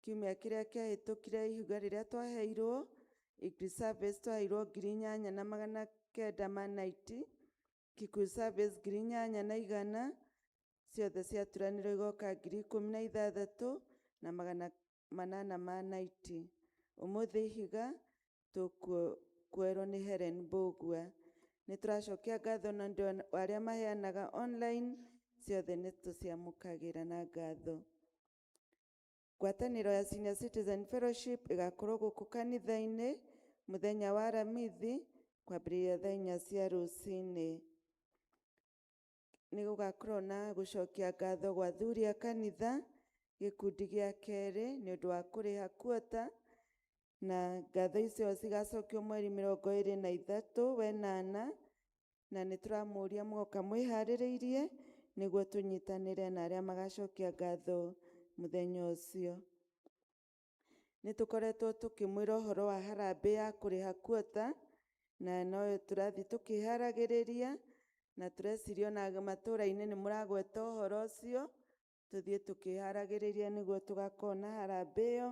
Kiumia kĩrĩa kĩahĩtũkire, ihiga rĩrĩa twaheirwo English service twaheirwo 8,990, Kikuyu service 8,100, ciothe ciaturanĩrwo igoka 16,890. Ũmũthĩ ihiga tũkuoerwo nĩ Helen Mbũgua. Nĩ tũracokia ngatho na ũndũ wa arĩa maheanaga online, ciothe nĩ tũciamũkagĩra na ngatho. Ngwatanĩro ya Senior Citizen Fellowship ĩgakorwo gũkũ kanitha-inĩ mũthenya wa Aramithi kwambĩrĩria thaa 4 cia rũcinĩ. Nĩ gũgakorwo na gũcokia ngatho gwa athuri a kanitha gĩkundi gĩa kerĩ nĩ ũndũ wa kũrĩha kuota, na ngatho icio cigacokio mweri 23 wenana, na nĩ tũramũria mũgoka mwĩharĩrĩirie nĩguo tũnyitanĩre na arĩa magacokia ngatho mũthenya ũcio. Nĩ tũkoretwo tũkĩmwĩra ũhoro wa harambĩ ya kũrĩha kuota, na no tũrathiĩ tũkĩharagĩrĩria, na tũreciria ona matũra-inĩ nĩ mũragweta ũhoro ũcio, tũthiĩ tũkĩharagĩrĩria nĩguo tũgakorwo na harambĩ ĩyo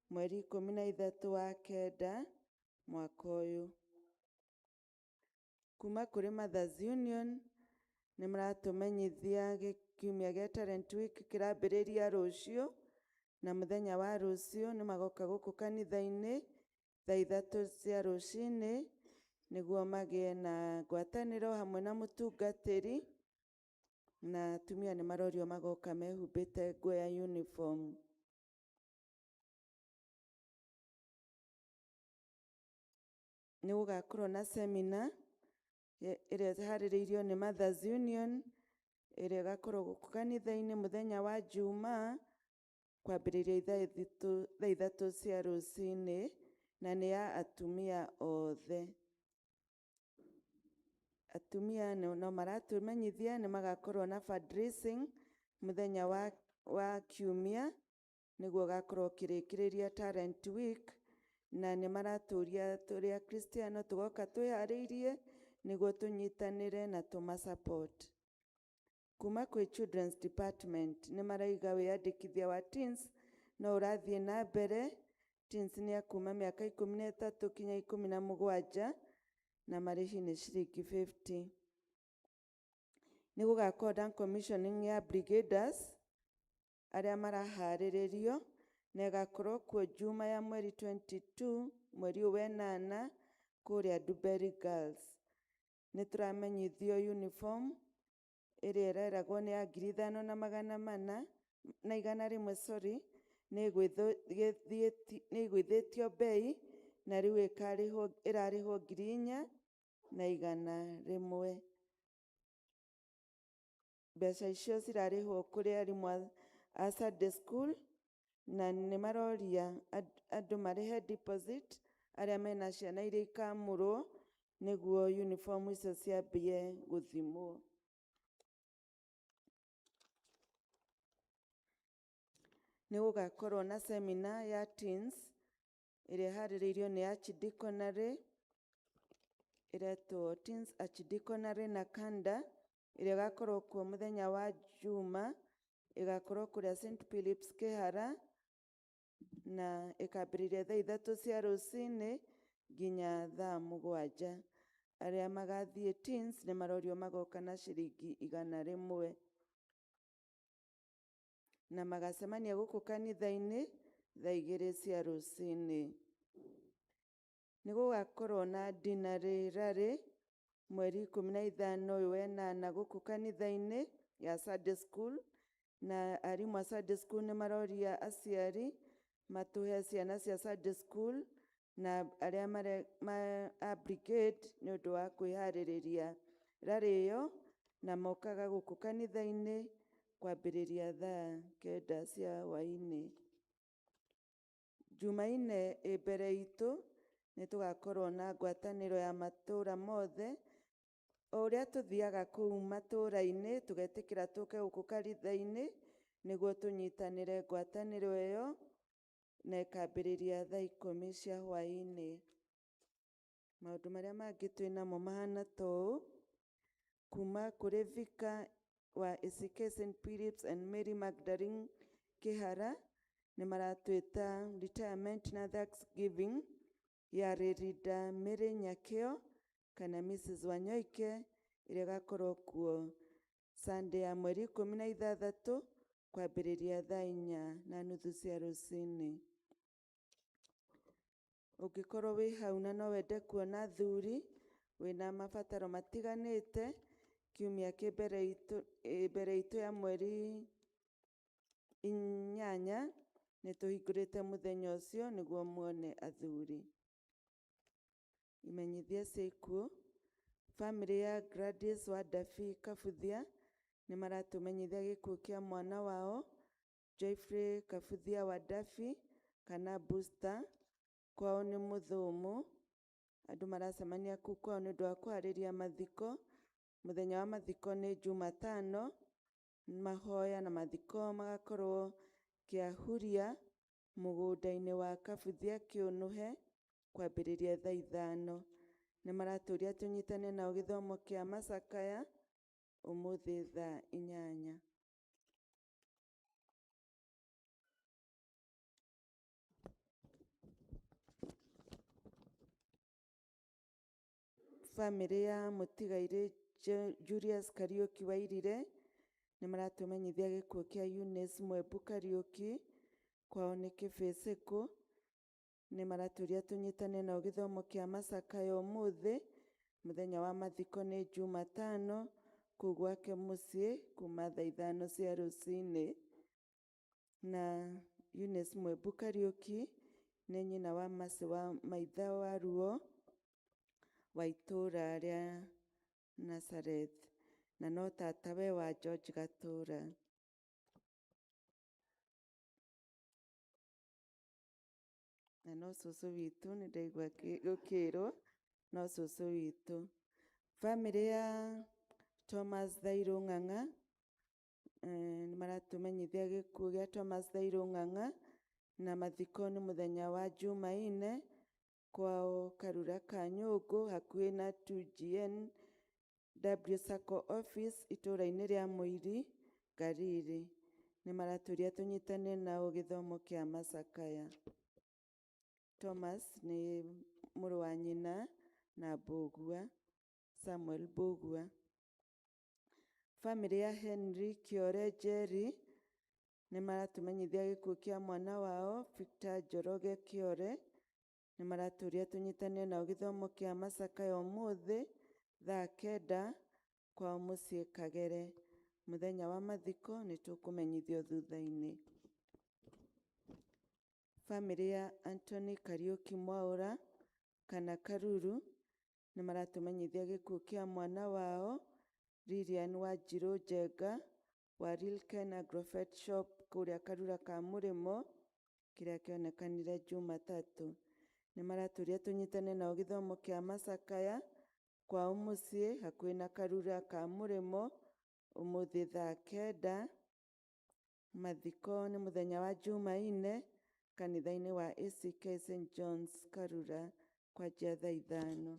mweri 13 wa kenda mwaka ũyũ. Kuma kũrĩ Mothers Union nĩ maratũmenyithia kiumia gĩa Talent Week kĩrambĩrĩria rũciũ, na mũthenya wa rũciũ nĩ magoka gũkũ kanitha-inĩ thaa 3 cia rũcinĩ nĩguo magĩe na ngwatanĩro hamwe na mũtungatĩri, na atumia nĩ marorio magoka mehumbĩte nguo ya uniform. Nĩ gũgakorwo na seminar ĩrĩa ĩharĩrĩirio nĩ Mothers Union, ĩrĩa ĩgakorwo gũkũ kanitha-inĩ mũthenya wa Jumaa kwambĩrĩria thaa 3 cia rũcinĩ, na nĩ ya atumia othe. Atumia no maratũmenyithia nĩ magakorwo na fundraising mũthenya wa kiumia nĩguo ũgakorwo ũkĩrĩkĩrĩria Talent Week, na nĩ maratũria tũrĩ Akristiano tũgoka twĩharĩirie nĩguo tũnyitanĩre na tũma support. Kuma kwĩ Children's Department nĩ maraiga wĩyandĩkithia wa teens no ũrathiĩ na mbere. Teens nĩ a kuma mĩaka 13 kinya 17, na marĩhi nĩ ciringi 50. Nĩ gũgakorwo na commissioning ya brigaders arĩa maraharĩrĩrio, na ĩgakorwo kuo Juma ya mweri 22 mweri ũyũ wenana kũrĩa Duberry Girls. Nĩ tũramenyithio uniform ĩrĩa ĩreragwo nĩ ya 5400 na 100, sorry, nĩ ĩgũithĩtio bei na rĩu ĩrarĩhwo 4100. Mbeca icio cirarĩhwo kũrĩ arimũ a Sunday school, na nĩ maroria andũ marĩhe deposit arĩa mena ciana iria ikamũrwo nĩguo uniform icio ciambie gũthimwo. Nĩ gũgakorwo na seminar ya teens ĩrĩa ĩharĩrĩirio nĩ Archdeaconry, ĩretwo Teens Archdeaconry na Kanda, ĩrĩa ĩgakorwo kuo mũthenya wa Juma, ĩgakorwo kũrĩa St Philip's Kĩhara, na ĩkambĩrĩria thaa 3 cia rũcinĩ nginya thaa 7. Arĩa magathiĩ teens nĩ marorio magoka na ciringi 100, na magacemania gũkũ kanitha-inĩ thaa 2 cia rũcinĩ. Nĩ gũgakorwo na dinner rally mweri 15 ũyũ wenana gũkũ kanitha-inĩ ya Sunday school, na arimũ a Sunday school nĩ maroria aciari matũhe ciana cia Sunday school na arĩa a brigade nĩ ũndũ wa kwĩharĩrĩria rally ĩyo, na mokaga gũkũ kanitha-inĩ kwambĩrĩria thaa 9 cia hwaĩ-inĩ. Jumaine ĩ mbere itũ nĩ tũgakorwo na ngwatanĩro ya matũra mothe, o ũrĩa tũthiaga kũu matũra-inĩ tũgetĩkĩra tũke gũkũ kanitha-inĩ nĩguo tũnyitanĩre ngwatanĩro ĩyo, na ĩkambĩrĩria thaa 10 cia hwaĩ-inĩ. Maũndũ marĩa mangĩ twĩnamo mahana ta ũũ: kuma kũrĩ Vicar wa ACK St Philip's and Mary Magdalene Kĩhara nĩ maratwĩta retirement na Thanksgiving ya Rĩrinda Mary Nyakĩo kana Mrs Wanyoike, ĩrĩa ĩgakorwo kuo Sunday ya mweri 16 kwambĩrĩria thaa 4:30 cia rũcinĩ. Ũngĩkorwo wĩ hau na no wende kuona athuri wĩna mabataro matiganĩte, kiumia kĩ mbere itũ ya mweri 8 nĩ tũhingũrĩte mũthenya ũcio nĩguo muone athuri. Imenyithia cia ikuũ: Famĩlĩ ya Gladys wa Dabi Kabuthia Nĩ maratũmenyithia gĩkuũ kĩa mwana wao Geoffrey Kabuthia wa Dafi kana Booster, kwao nĩ Mũthũmũ. Andũ maracemania kũu kwao nĩ ũndũ wa kũharĩria mathiko. Mũthenya wa mathiko nĩ Jumatano, mahoya na mathiko magakorwo Kĩahuria mũgũnda-inĩ wa Kabuthia Kĩũnũhe kwambĩrĩria thaa 5. Nĩ maratũria tũnyitane nao gĩthomo kĩa macakaya ũmũthĩ thaa 8. Bamĩrĩ ya mũtigairĩ Julius Kariũki Wairire nĩ maratũmenyithia gĩkuũ kĩa Eunice Mwembu Kariũki, kwao nĩ Kĩbĩcĩkũ. Nĩ maratũria tũnyitane nao gĩthomo kĩa macakaya ũmũthĩ. Mũthenya wa mathiko nĩ Jumatano kũu gwake mũciĩ kuma thaa 5 cia rũcinĩ. Na Eunice Mwembu Kariũki nĩ nyina wa Mercy wa Maitha wa Ruo wa itũũra rĩa Nazareth, na no tatawe wa George Gatũra. Na no cũcũ witũ, nĩ ndaigua gũkĩrwo no cũcũ witũ. Bamĩrĩ ya Thomas Thairũ Ng'ang'a nĩ maratũmenyithia gĩkuũ gĩa Thomas Thairũ Ng'ang'a, na mathiko nĩ mũthenya wa Jumaine kwao Karura ka Nyũngũ hakuhĩ na 2GN W Sacco office itũũra-inĩ rĩa Mũiri Ngariri. Nĩ maratũria tũnyitane nao gĩthomo kĩa macakaya. Thomas nĩ mũrũ wa nyina na Mbũgua, Samuel Mbũgua. Bamĩrĩ ya Henry Kĩore Njeri nĩ maratũmenyithia gĩkuũ kĩa mwana wao Victor Njoroge Kĩore. Nĩ maratũria tũnyitane nao gĩthomo kĩa macakaya ũmũthĩ thaa 9 kwao mũciĩ Kagere. Mũthenya wa mathiko nĩ tũkũmenyithio thutha-inĩ. Bamĩrĩ ya Anthony Kariũki Mwaũra kana Karuru nĩ maratũmenyithia gĩkuũ kĩa mwana wao Lilian Wanjirũ Njenga wa Rilken Agrovet Shop kũrĩa Karura ka Mũrĩmo, kĩrĩa kĩonekanire Jumatatũ. Nĩ maratũria tũnyitane nao gĩthomo kĩa macakaya kwao mũciĩ hakuhĩ na Karura ka Mũrĩmo ũmũthĩ thaa 9. Mathiko nĩ mũthenya wa Jumaine kanitha-inĩ wa ACK St John's Karura kwanjia thaa 5.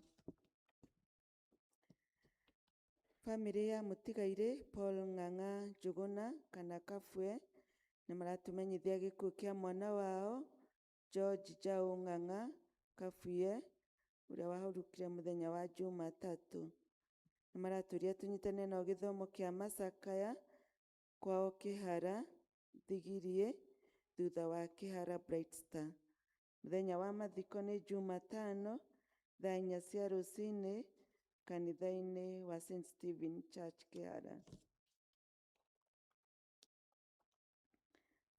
Bamĩrĩ ya mũtigairĩ Paul Ng'ang'a Njũgũna kana Kabwe nĩ maratũmenyithia gĩkuũ kĩa mwana wao George Njaũ Ng'ang'a Kabwie ũrĩa wahurũkire mũthenya wa Jumatatũ. Nĩ maratũria tũnyitane nao gĩthomo kĩa macakaya kwao Kĩhara Thigirie thutha wa Kĩhara Bright Star. Mũthenya wa mathiko nĩ Jumatano thaa 4 cia rũcinĩ kanitha-inĩ wa St Stephen Church Kĩhara.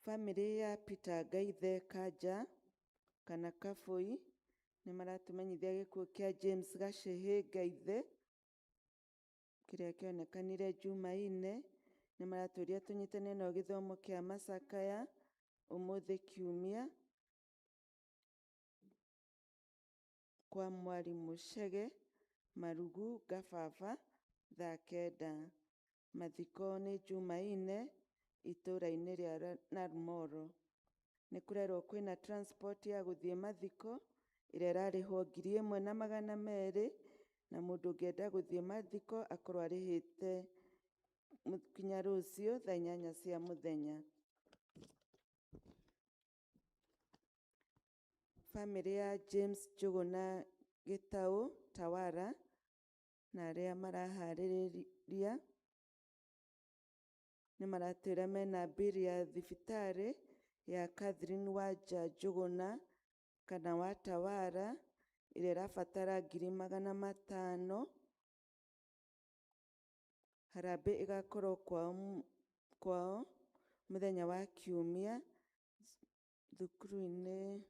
Bamĩrĩ ya Peter Ngaithe Kanja kana Kabũi nĩ maratũmenyithia gĩkuũ kĩa James Gacĩhĩ Ngaithe kĩrĩa kĩonekanire Jumaine. Nĩ maratũria tũnyitane nao gĩthomo kĩa macakaya ũmũthĩ Kiumia kwa mwarimũ Chege Marugu Ngababa thaa 9. Mathiko nĩ Jumaine itũũra-inĩ rĩa Narumoro. Nĩ kũrerwo kwĩna transport ya gũthiĩ mathiko ĩrĩa ĩrarĩhwo 1,200, na mũndũ ũngĩenda gũthiĩ mathiko akorwo arĩhĩte kinya rũciũ thaa 8 cia mũthenya. Bamĩrĩ ya James Njũgũna Gĩtaũ Tawara na arĩa maraharĩrĩria nĩ maratwĩra mena mbiri ya thibitarĩ ya Catherine Wanja Njũgũna kana wa Tawara ĩrĩa ĩrabatara 500,000. Harambee ĩgakorwo kwao mũthenya wa Kiumia thukuru-inĩ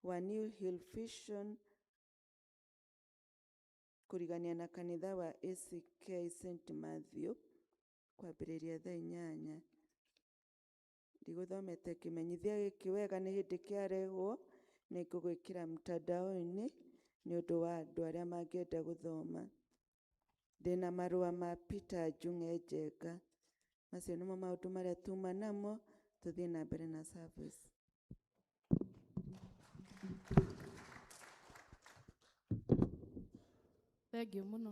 wa New Hill Vision kũrigania na kanitha wa ACK St Matthew. Kwambĩrĩria thaa 8. Ndigũthomete kĩmenyithia gĩkĩ wega nĩ hĩndĩ kĩarehwo, nĩ ngũgwĩkĩra mtandao-inĩ nĩ ũndũ wa andũ arĩa mangĩenda gũthoma. Ndĩna marũa ma Peter Njung'e Njenga. Macio nĩmo maũndũ marĩa tuma namo, tũthiĩ na mbere na service. Thengiũ mũno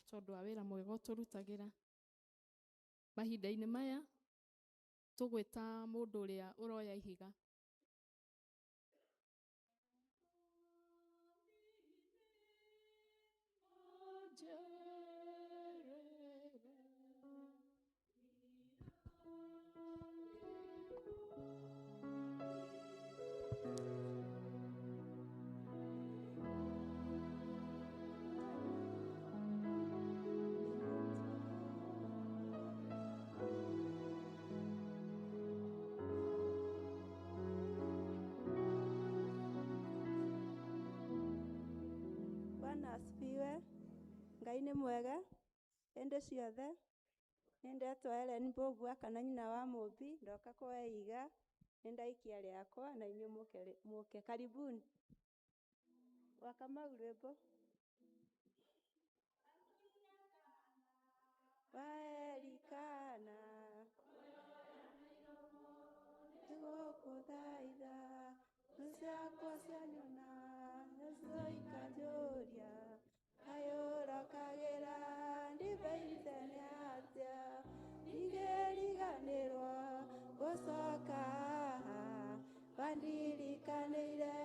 tondũ wa wĩra mwega ũtũrutagĩra. Mahinda-inĩ maya tũgwĩta mũndũ ũrĩa ũroya ihiga. Bwana asifiwe. Ngai nĩ mwega hĩndĩ ciothe. Nĩ ndetwo Helen Mbũgua kana nyina wa Mũmbi, ndoka kuoya ihiga, nĩ ndaikia rĩakwa na inyuĩ mũke. Karibuni. Wakamau rwĩmbo. Waerikana nĩgũkũthaitha, thũ ciakwa cianyona nacio ikanjũria, kaĩ ũrokagĩra ndibei tene atĩa, ndingĩriganĩrwo gũcoka haha, wandirikanĩire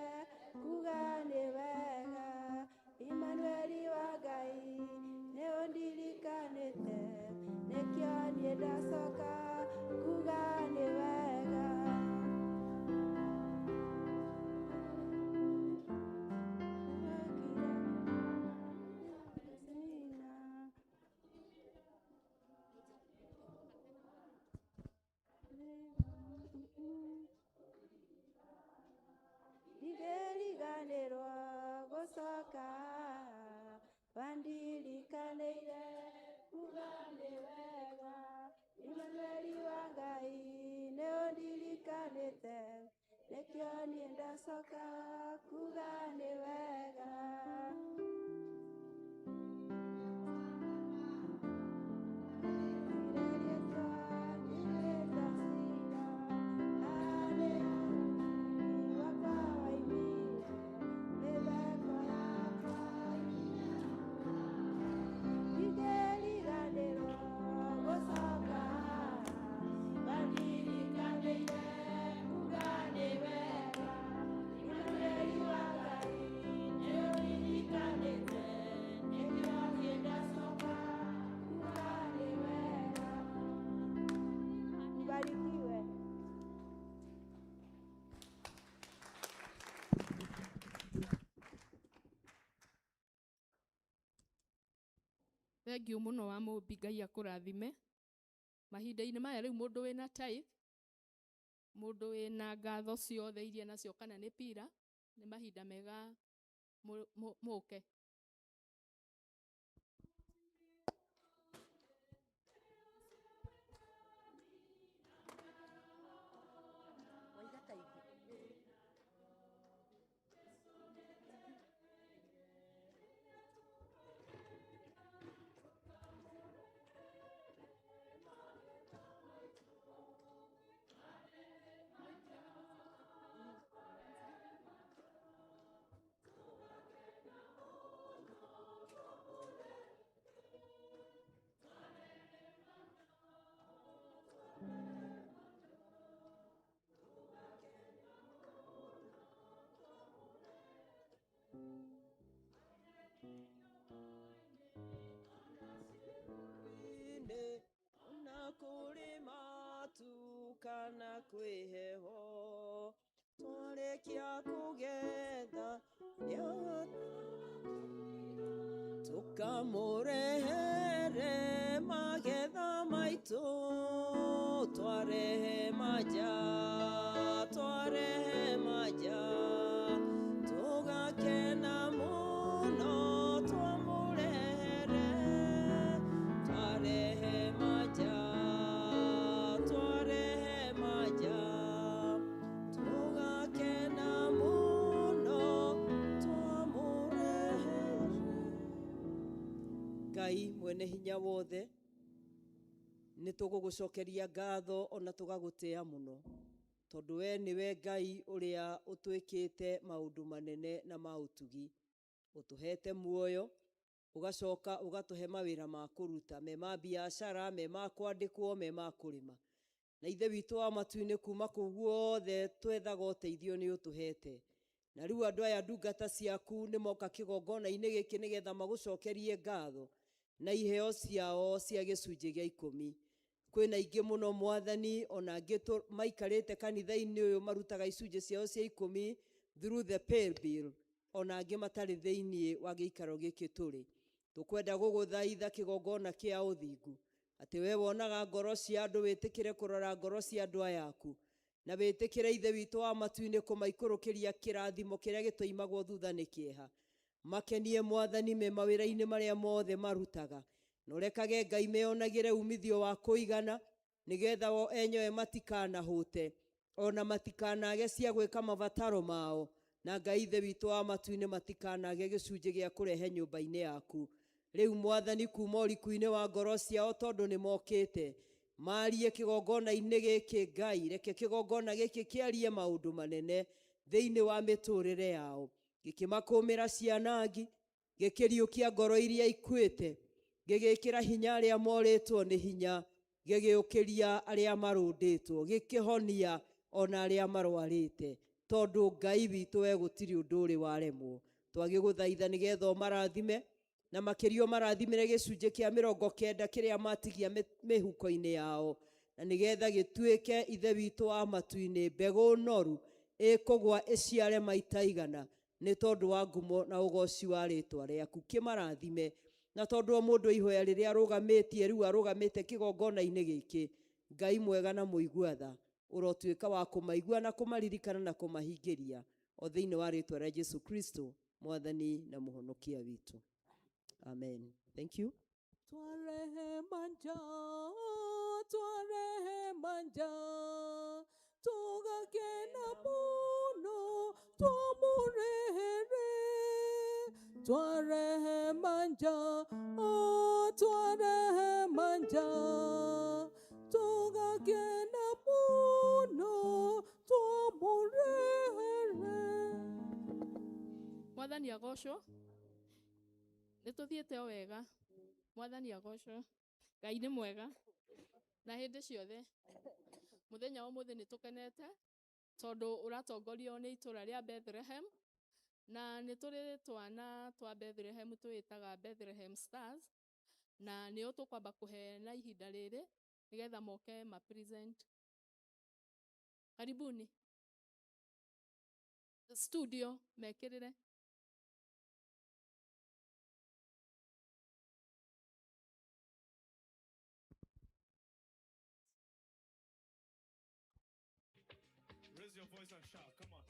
kuga nĩ wega, Imanueli wa Ngai nĩ ũndirikanĩte, nĩkĩo niĩ ndacoka kuga nĩ wega. Ndingĩriganĩrwo gũcoka wandirikanĩire kuga nĩ wega, Imanueli wa Ngai nĩ ũndirikanĩte, nĩkĩo niĩ ndacoka kuga nĩ wega. Mbarikiwe. Thengiũ mũno wa Mũmbi, Ngai akũrathime. Mahinda-inĩ maya rĩu mũndũ wĩna tithe, mũndũ wĩna ngatho ciothe iria nacio kana nĩ pira, nĩ mahinda mega mũke. Waiga tithe. Ona kũrĩ matu kana kwĩ heho, twarĩkia kũgetha tũkamũrehere magetha maitũ, twarehe maja, twarehe maja, tũgakena mũno twamũrehere, twarehe maja, Ngai mwene hinya wothe, nĩ tũgũgũcokeria ngatho ona tũgagũtĩa mũno, tondũ we nĩwe Ngai ũrĩa ũtwĩkĩte maũndũ manene na ma ũtugi. Ũtũhete muoyo, ũgacoka ũgatũhe mawĩra ma kũruta, me ma biacara, me ma kwandĩkwo, me ma kũrĩma. Na Ithe witũ wa matu-inĩ, kuma kũu guothe twethaga ũteithio nĩ ũtũhete. Na rĩu andũ aya ndungata ciaku nĩ moka kĩgongona-inĩ gĩkĩ nĩgetha magũcokerie ngatho na iheo ciao cia gĩcunjĩ gĩa 10. Kwĩna aingĩ mũno Mwathani, ona angĩ maikarĩte kanitha-inĩ ũyũ marutaga icunjĩ ciao cia 10 through the pay bill, ona angĩ matarĩ thĩinĩ wa gĩikaro gĩkĩ tũrĩ. Tũkwenda gũgũthaitha kĩgongona kĩa ũthingu, atĩ we wonaga ngoro cia andũ, wĩtĩkĩre kũrora ngoro cia andũ aya aku, na wĩtĩkĩre Ithe witũ wa matu-inĩ kũmaikũrũkĩria kĩrathimo kĩrĩa gĩtoimagwo thutha nĩ kĩeha. Makenie Mwathani me mawĩra-inĩ marĩa mothe marutaga, na ũrekage Ngai meonagĩre umithio wa kũigana, nĩgetha o enyewe matikanahũte ona matikanage cia gwĩka mabataro mao, na Ngai Ithe witũ wa matu-inĩ matikanage gĩcunjĩ gĩa kũrehe nyũmba-inĩ yaku. Rĩu Mwathani, kuma ũriku-inĩ wa ngoro ciao, tondũ nĩ mokĩte marie kĩgongona-inĩ gĩkĩ, Ngai reke kĩgongona gĩkĩ kĩarie maũndũ manene thĩinĩ wa mĩtũrĩre yao, gĩkĩmakũmĩra cianangi, gĩkĩriũkia ngoro iria ikuĩte, gĩgĩkĩra hinya arĩa morĩtwo nĩ hinya, gĩgĩũkĩria arĩa marũndĩtwo, gĩkĩhonia ona arĩa marwarĩte, tondũ Ngai witũ we gũtirĩ ũndũ ũrĩ waremwo. Twagĩgũthaitha nĩgetha ũmarathime, na makĩria ũmarathimĩre gĩcunjĩ kĩa 90 kĩrĩa matigia mĩhuko-inĩ yao, na nĩgetha gĩtuĩke Ithe witũ wa matu-inĩ mbegũ noru ĩkũgwa ĩciare maita 100, nĩ tondũ wa ngumo na ũgoci wa rĩtwa rĩaku. Kĩmarathime, na tondũ o mũndũ ihoya rĩrĩa arũgamĩtie rĩu arũgamĩte kĩgongona-inĩ gĩkĩ, Ngai mwega na mũigua tha, ũrotuĩka wa kũmaigua na kũmaririkana na kũmahingĩria, o thĩinĩ wa rĩtwa rĩa Jesu Kristo, Mwathani na Mũhonokia witũ. Amen. Thank you. Twarehe manja, twarehe manja, tugakena muno, twamurehere. Twarehe manja, oh, twarehe manja, tugakena muno, twamurehere. Mwathani agocwo. Nĩ tũthiĩte o wega. Mwathani agocwo. Ngai nĩ mwega na hĩndĩ ciothe. Mũthenya wa ũmũthĩ nĩ tũkenete tondũ ũratongorio nĩ itũra rĩa Bethlehem, na nĩ tũrĩ twana twa Bethlehem twĩtaga Bethlehem Stars, na nĩo tũkwamba kũhe na ihinda rĩrĩ nĩgetha moke ma present. Karibuni studio mekĩrĩre. Raise your voice and shout. Come on.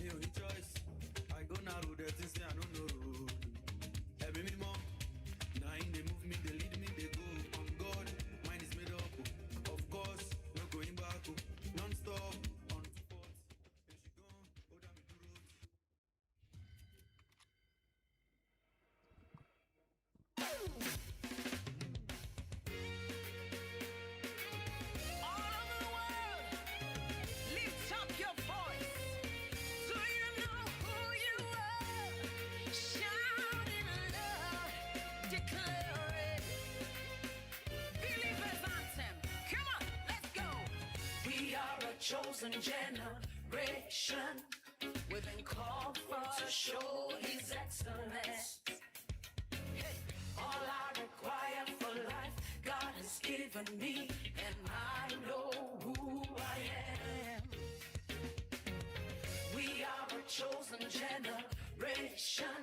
Mi ò ní choice. I go narrow, the things say I no know road. Ẹ̀mí mímọ́, na him dey move me, dey lead me, dey go. On God, mine is made up. Oh. Of course, no going back. Oh. Non-stop, on two forts. If she gone, ó dá mi dúró. All over the world, lift up your voice. Do you know who you are? Shout it loud, declare it. Believers anthem. Come on, let's go. We are a chosen generation. We've been called for to show His excellence. Hey, All I require for life, God has given me, and I know who I am. We are a chosen generation.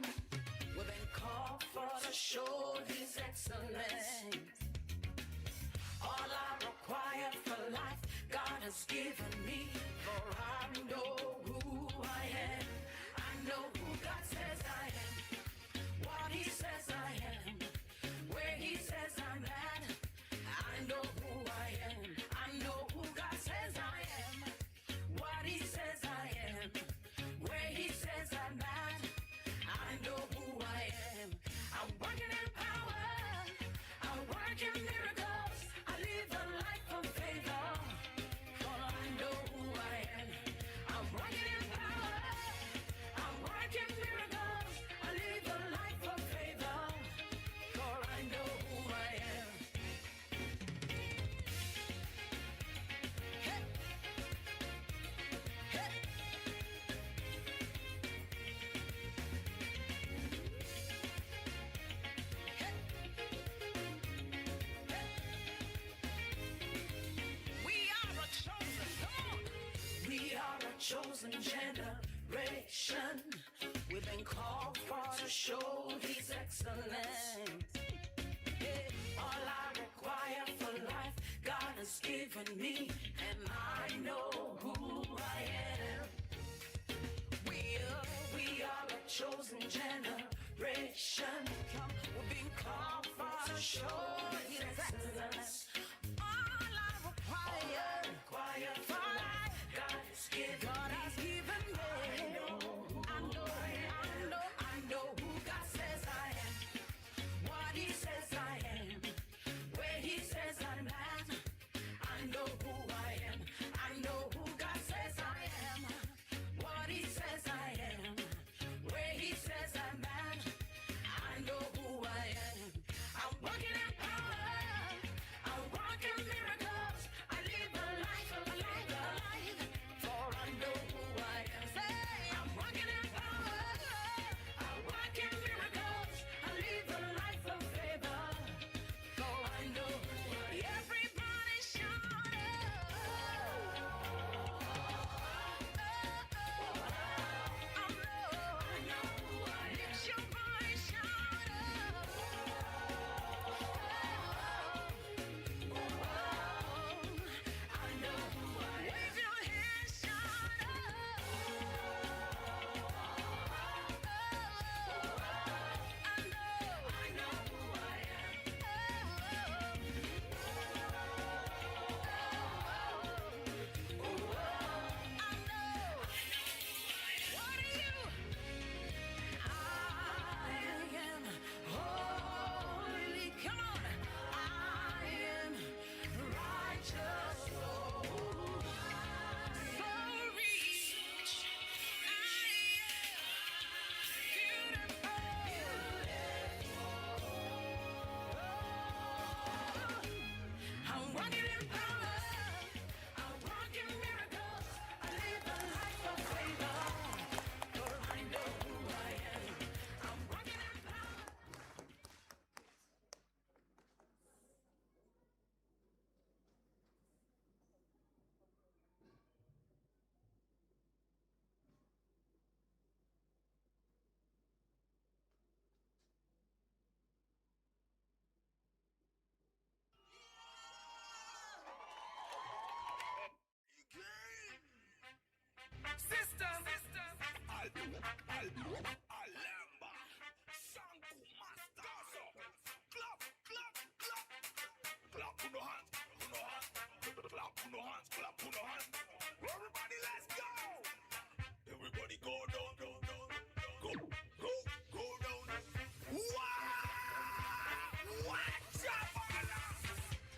We've been called for to show His excellence. All I require for life, God has given me. For I know who I am. I know who God says I am. What He says I am. Where He says I'm at. I know who I am. I know who God says I am. What He says I am. Where He says I'm at. I know who I am. I'm working in power. I work in miracles. I live a life of favor. For I know who I am. I'm working in power. I'm working miracles. I live a life of favor. For I know who I am. Hey. Hey. We are a chosen, come on. We are a chosen generation. We've been called for to show His excellence. Yeah. All I require for life, God has given me, and I know who I am. We are a chosen generation. Come, we've been called for to show His excellence. All I require for life, God has given God has given me. I know, I know, I know who God says I am. What He says I am. Where He says I'm at. I know who I am. I know who God says I am. What He says I am. Where He says I'm at. I know who I am. I'm working in power. I work in miracles. I live a life, a life, a life. For I know who I am. Say, I'm working in power. I work in miracles. I live a life of favor. For I know who I am. Everybody shout Lift your voice, shout Wave your hands, shout I know who I am. I know. What are you? I am holy. Come on. I am righteous. So rich. I am beautiful. I'm walking in power. I walk in miracles. I live a life of favor. For I know who I am. I'm walking in power. Sister, sister, Alemba, Shanku Master, clap, clap, clap, clap on the hands, on the hands, clap on the hands, clap on the hands. Everybody, let's go. Everybody, go down, down, down, go, go, go down. Wow, watch out,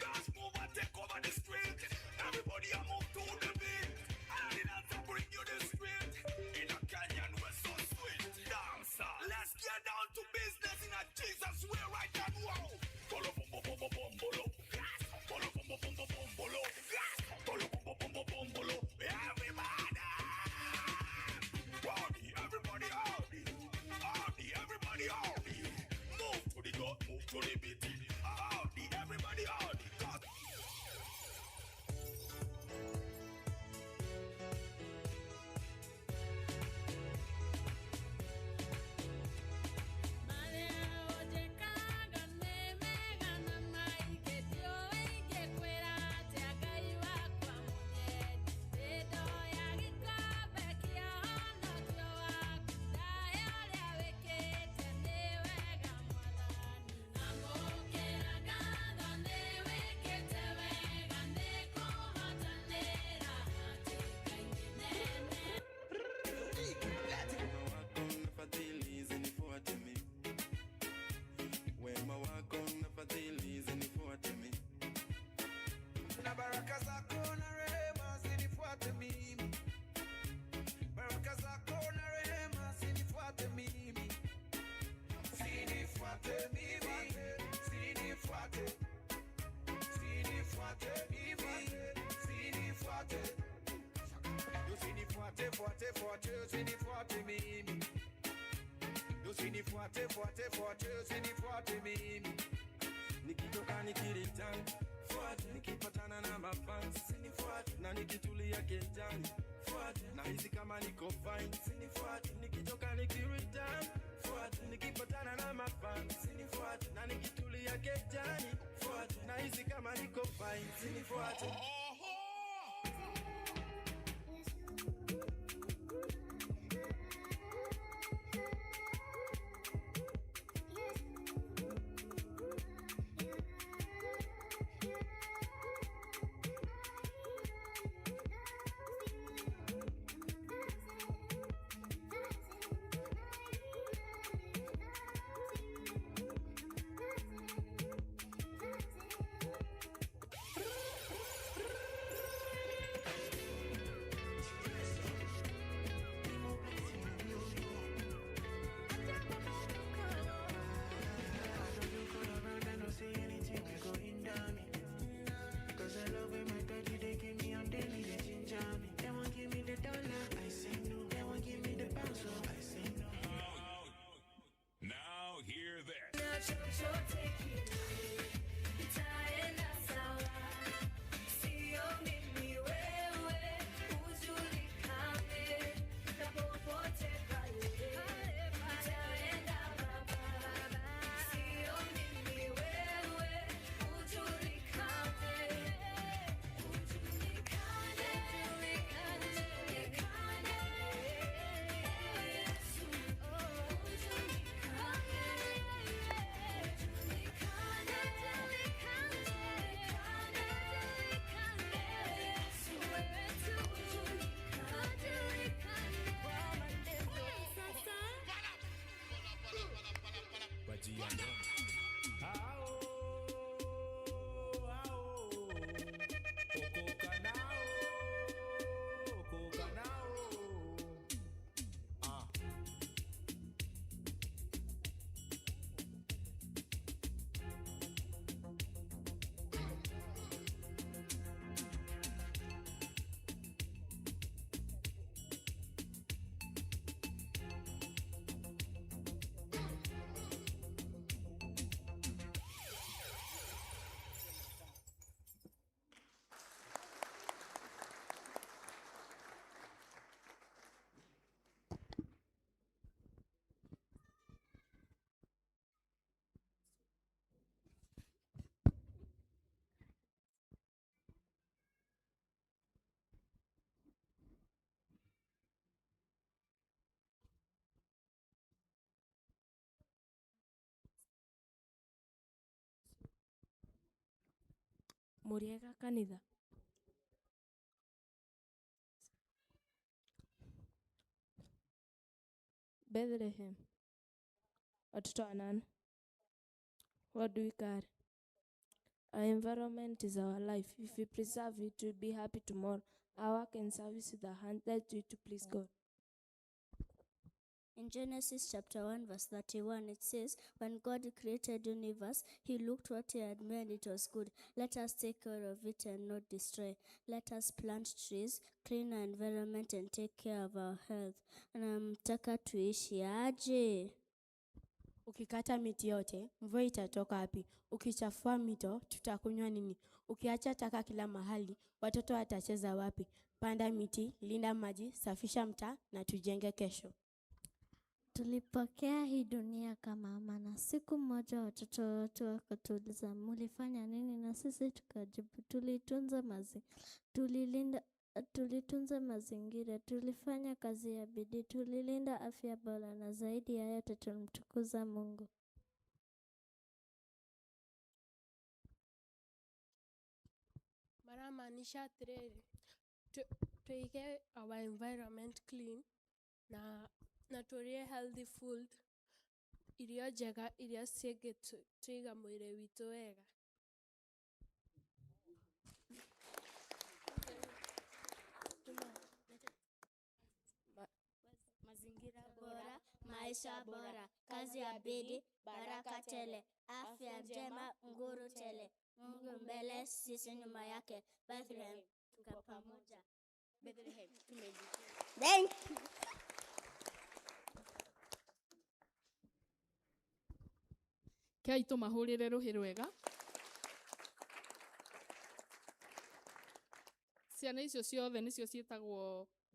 Dance move and take over the street. Everybody, I move to the beat. And the dancer bring you the street. usinifuate mimi. Usinifuate, fuate, fuate, usinifuate mimi. Nikitoka nikiritan, fuate. Nikipatana na mafans, usinifuate. Na nikitulia kejani, fuate. Nahisi kama niko fine, usinifuate. Nikitoka nikiritan, fuate. Nikipatana na mafans, usinifuate. Na nikitulia kejani, fuate. Nahisi kama niko fine, usinifuate. Now hear this. Chochote kile itaenda sawa, sio mimi wewe, ujulikane na popote pale itaenda baba, sio mimi wewe, ujulikane, ujulikane, ujulikane, Yesu, ujulikane. Mũrĩega kanitha. Bethlehem. Watoto wanane. What do we carry? Our environment is our life. If we preserve it, we'll be happy tomorrow. Our work and service with our hands, let's do it to please God. In Genesis chapter 1 verse 31 it says, when God created universe, he looked what he had made, it was good. Let us take care of it and not destroy. Let us plant trees, clean our environment and take care of our health. Na mtaka tuishi aje? Ukikata miti yote, mvua itatoka wapi? Ukichafua mito, tutakunywa nini? Ukiacha taka kila mahali, watoto watacheza wapi? Panda miti, linda maji, safisha mtaa na tujenge kesho. Tulipokea hii dunia kama amana. Siku moja watoto wetu wakatuuliza mulifanya nini, na sisi tukajibu tulitunza mazingira, tulifanya kazi ya bidii, tulilinda afya bora, na zaidi ya yote tulimtukuza Mungu. Maramaanisha atiriri, tuige our environment clean na turie healthy food, irio njega iria cingĩtũiga mwĩrĩ witũ wega. Mazingira bora, maisha bora, kazi ya bidii, baraka tele, afya njema, nguru tele. Mungu mbele, sisi nyuma yake. Bethlehem, tuko pamoja. Bethlehem, tumejifunza. Thank you. Kei tũmahũrĩre rũhĩ rwega. Ciana icio ciothe nĩcio ciĩtagwo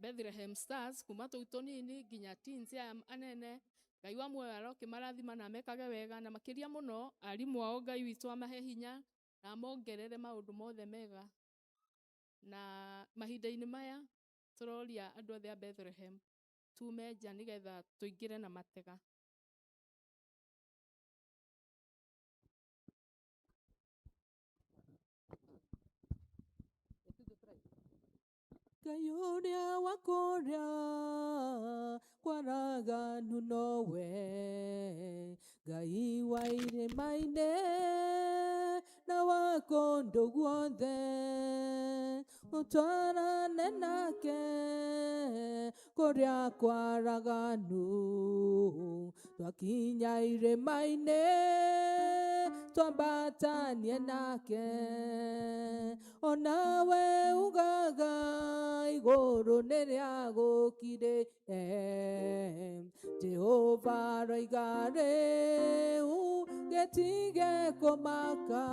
Bethlehem Stars, kuma tũu tũnini nginya teens aya anene. Ngai wa muoyo arokĩmarathima na amekage wega, na makĩria mũno arimũ ao Ngai witũ amahe hinya na amongerere maũndũ mothe mega. Na mahinda-inĩ maya tũroria andũ othe a Bethlehem tume nja nĩgetha tũingĩre na matega. Ngai ũrĩa wa kũrĩa kwaraganu nowe, Ngai wa irĩma-inĩ na wa kũndũ guothe, ũtwarane nake kũrĩa kwaraganu, twakinya irĩma-inĩ twambatanie nake, onawe ugaga igũrũ nĩrĩagũkirĩire. Jehova aroiga rĩu gĩtige kũmaka,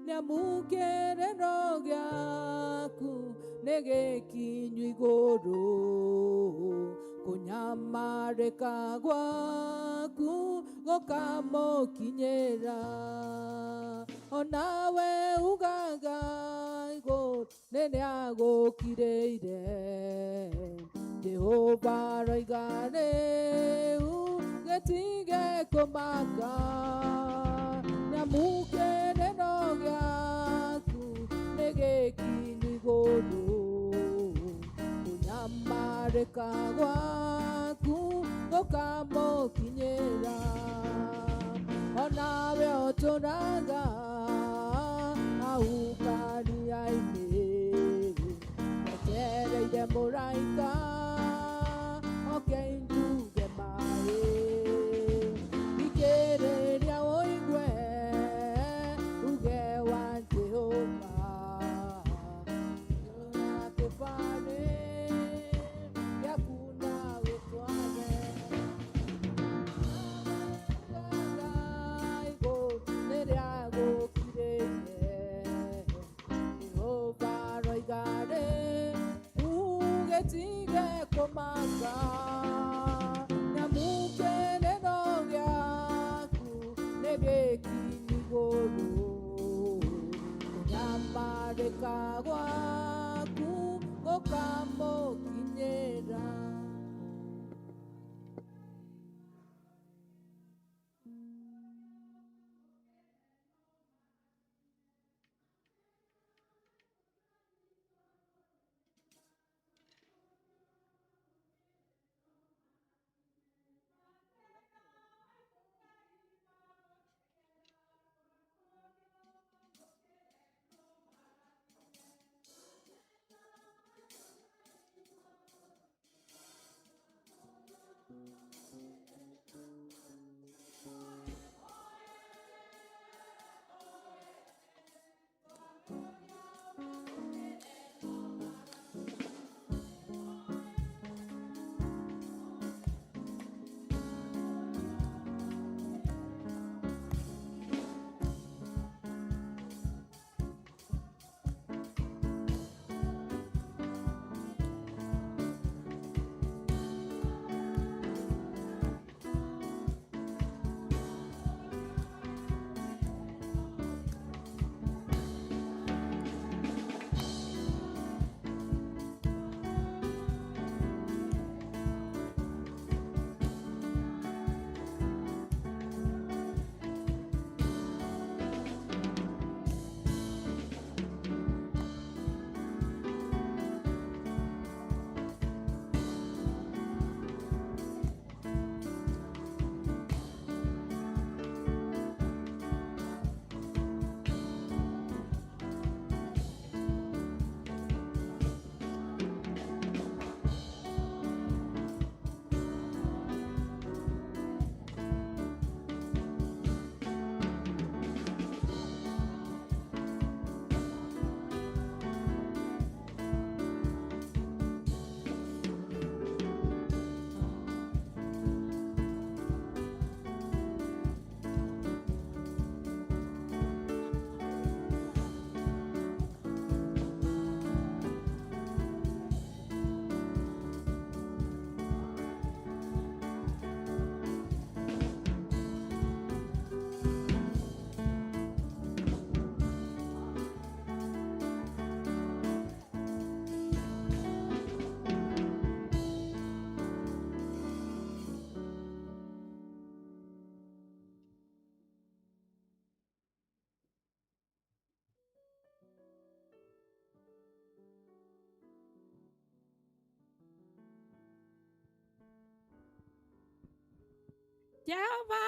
nĩamu kĩrĩro gĩaku nĩgĩkinyu igũrũ, kũnyamarĩka gwaku gũkamũkinyĩra. Onawe ugaga igũrũ nĩrĩagũkirĩire. Jehova aroiga rĩu gĩtige kũmaka, nĩamu kĩrĩro gĩaku nĩgĩkinyu igũrũ, kũnyamarĩka gwaku gũkamũkinyĩra. Onawe ũtũraga hau karia-inĩ, wetereire mũraika oke induge maĩ, thikĩrĩria ũigue uge wa Jehova, na kĩbarĩ gĩaku na wĩtware. Jehova aroiga rĩu gĩtige kũmaka, nĩamu kĩrĩro gĩaku nĩgĩkinyu igũrũ, kũnyamarĩka gwaku gũkamũkinyĩra. Jehova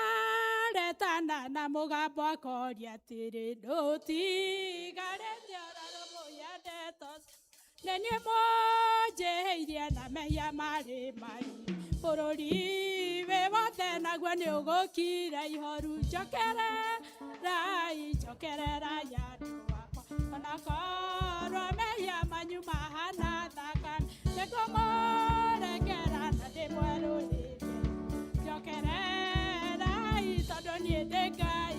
aretana na mũgambo akoria atĩrĩ, ndũtigarĩte ũrarũmbũiya ndeto nĩ niĩ mũnjĩhĩirie na mehia marĩ maingĩ. Bũrũri wĩ wothe naguo nĩ ũgũkira ihoru. Njokererai, njokererai andũ akwa, onakorwo mehia manyu mahana thakame, nĩngũmũrekera na ndĩmwerũrĩrie. Njokererai tondũ niĩ ndĩ Ngai.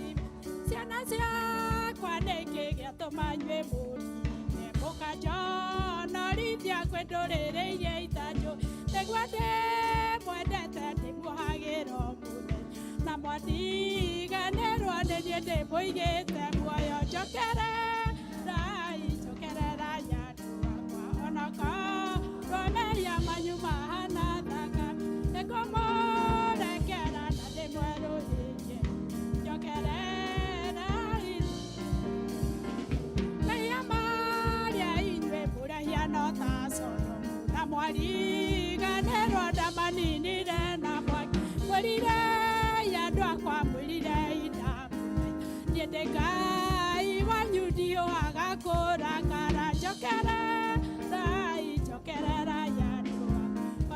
Ciana ciakwa nĩkĩ gĩatũma inyuĩ mũnine, mũkanjonorithia kwĩ ndũrĩrĩ iria itanjũĩ? Nĩguo ndĩmwendete ndĩmuohagĩra o mũthenya, na mwandiganĩrwo nĩ niĩ ndĩmũigĩte muoyo. Njokererai, njokererai andũ akwa, onakorwo mehia manyu mahana thakame, nĩngũmũrekera na ndĩmwerũhĩrie. Njokererai. Mehia marĩa inyuĩ mũrehia no ta Sodomu, na mwariganĩrwo ndamaninire na mwaki. Mwĩrirei andũ akwa, mwĩrirei ndamũthaitha, niĩ ndĩ Ngai wanyu, ndiũhaga kũrakara. Njokererai, njokererai andũ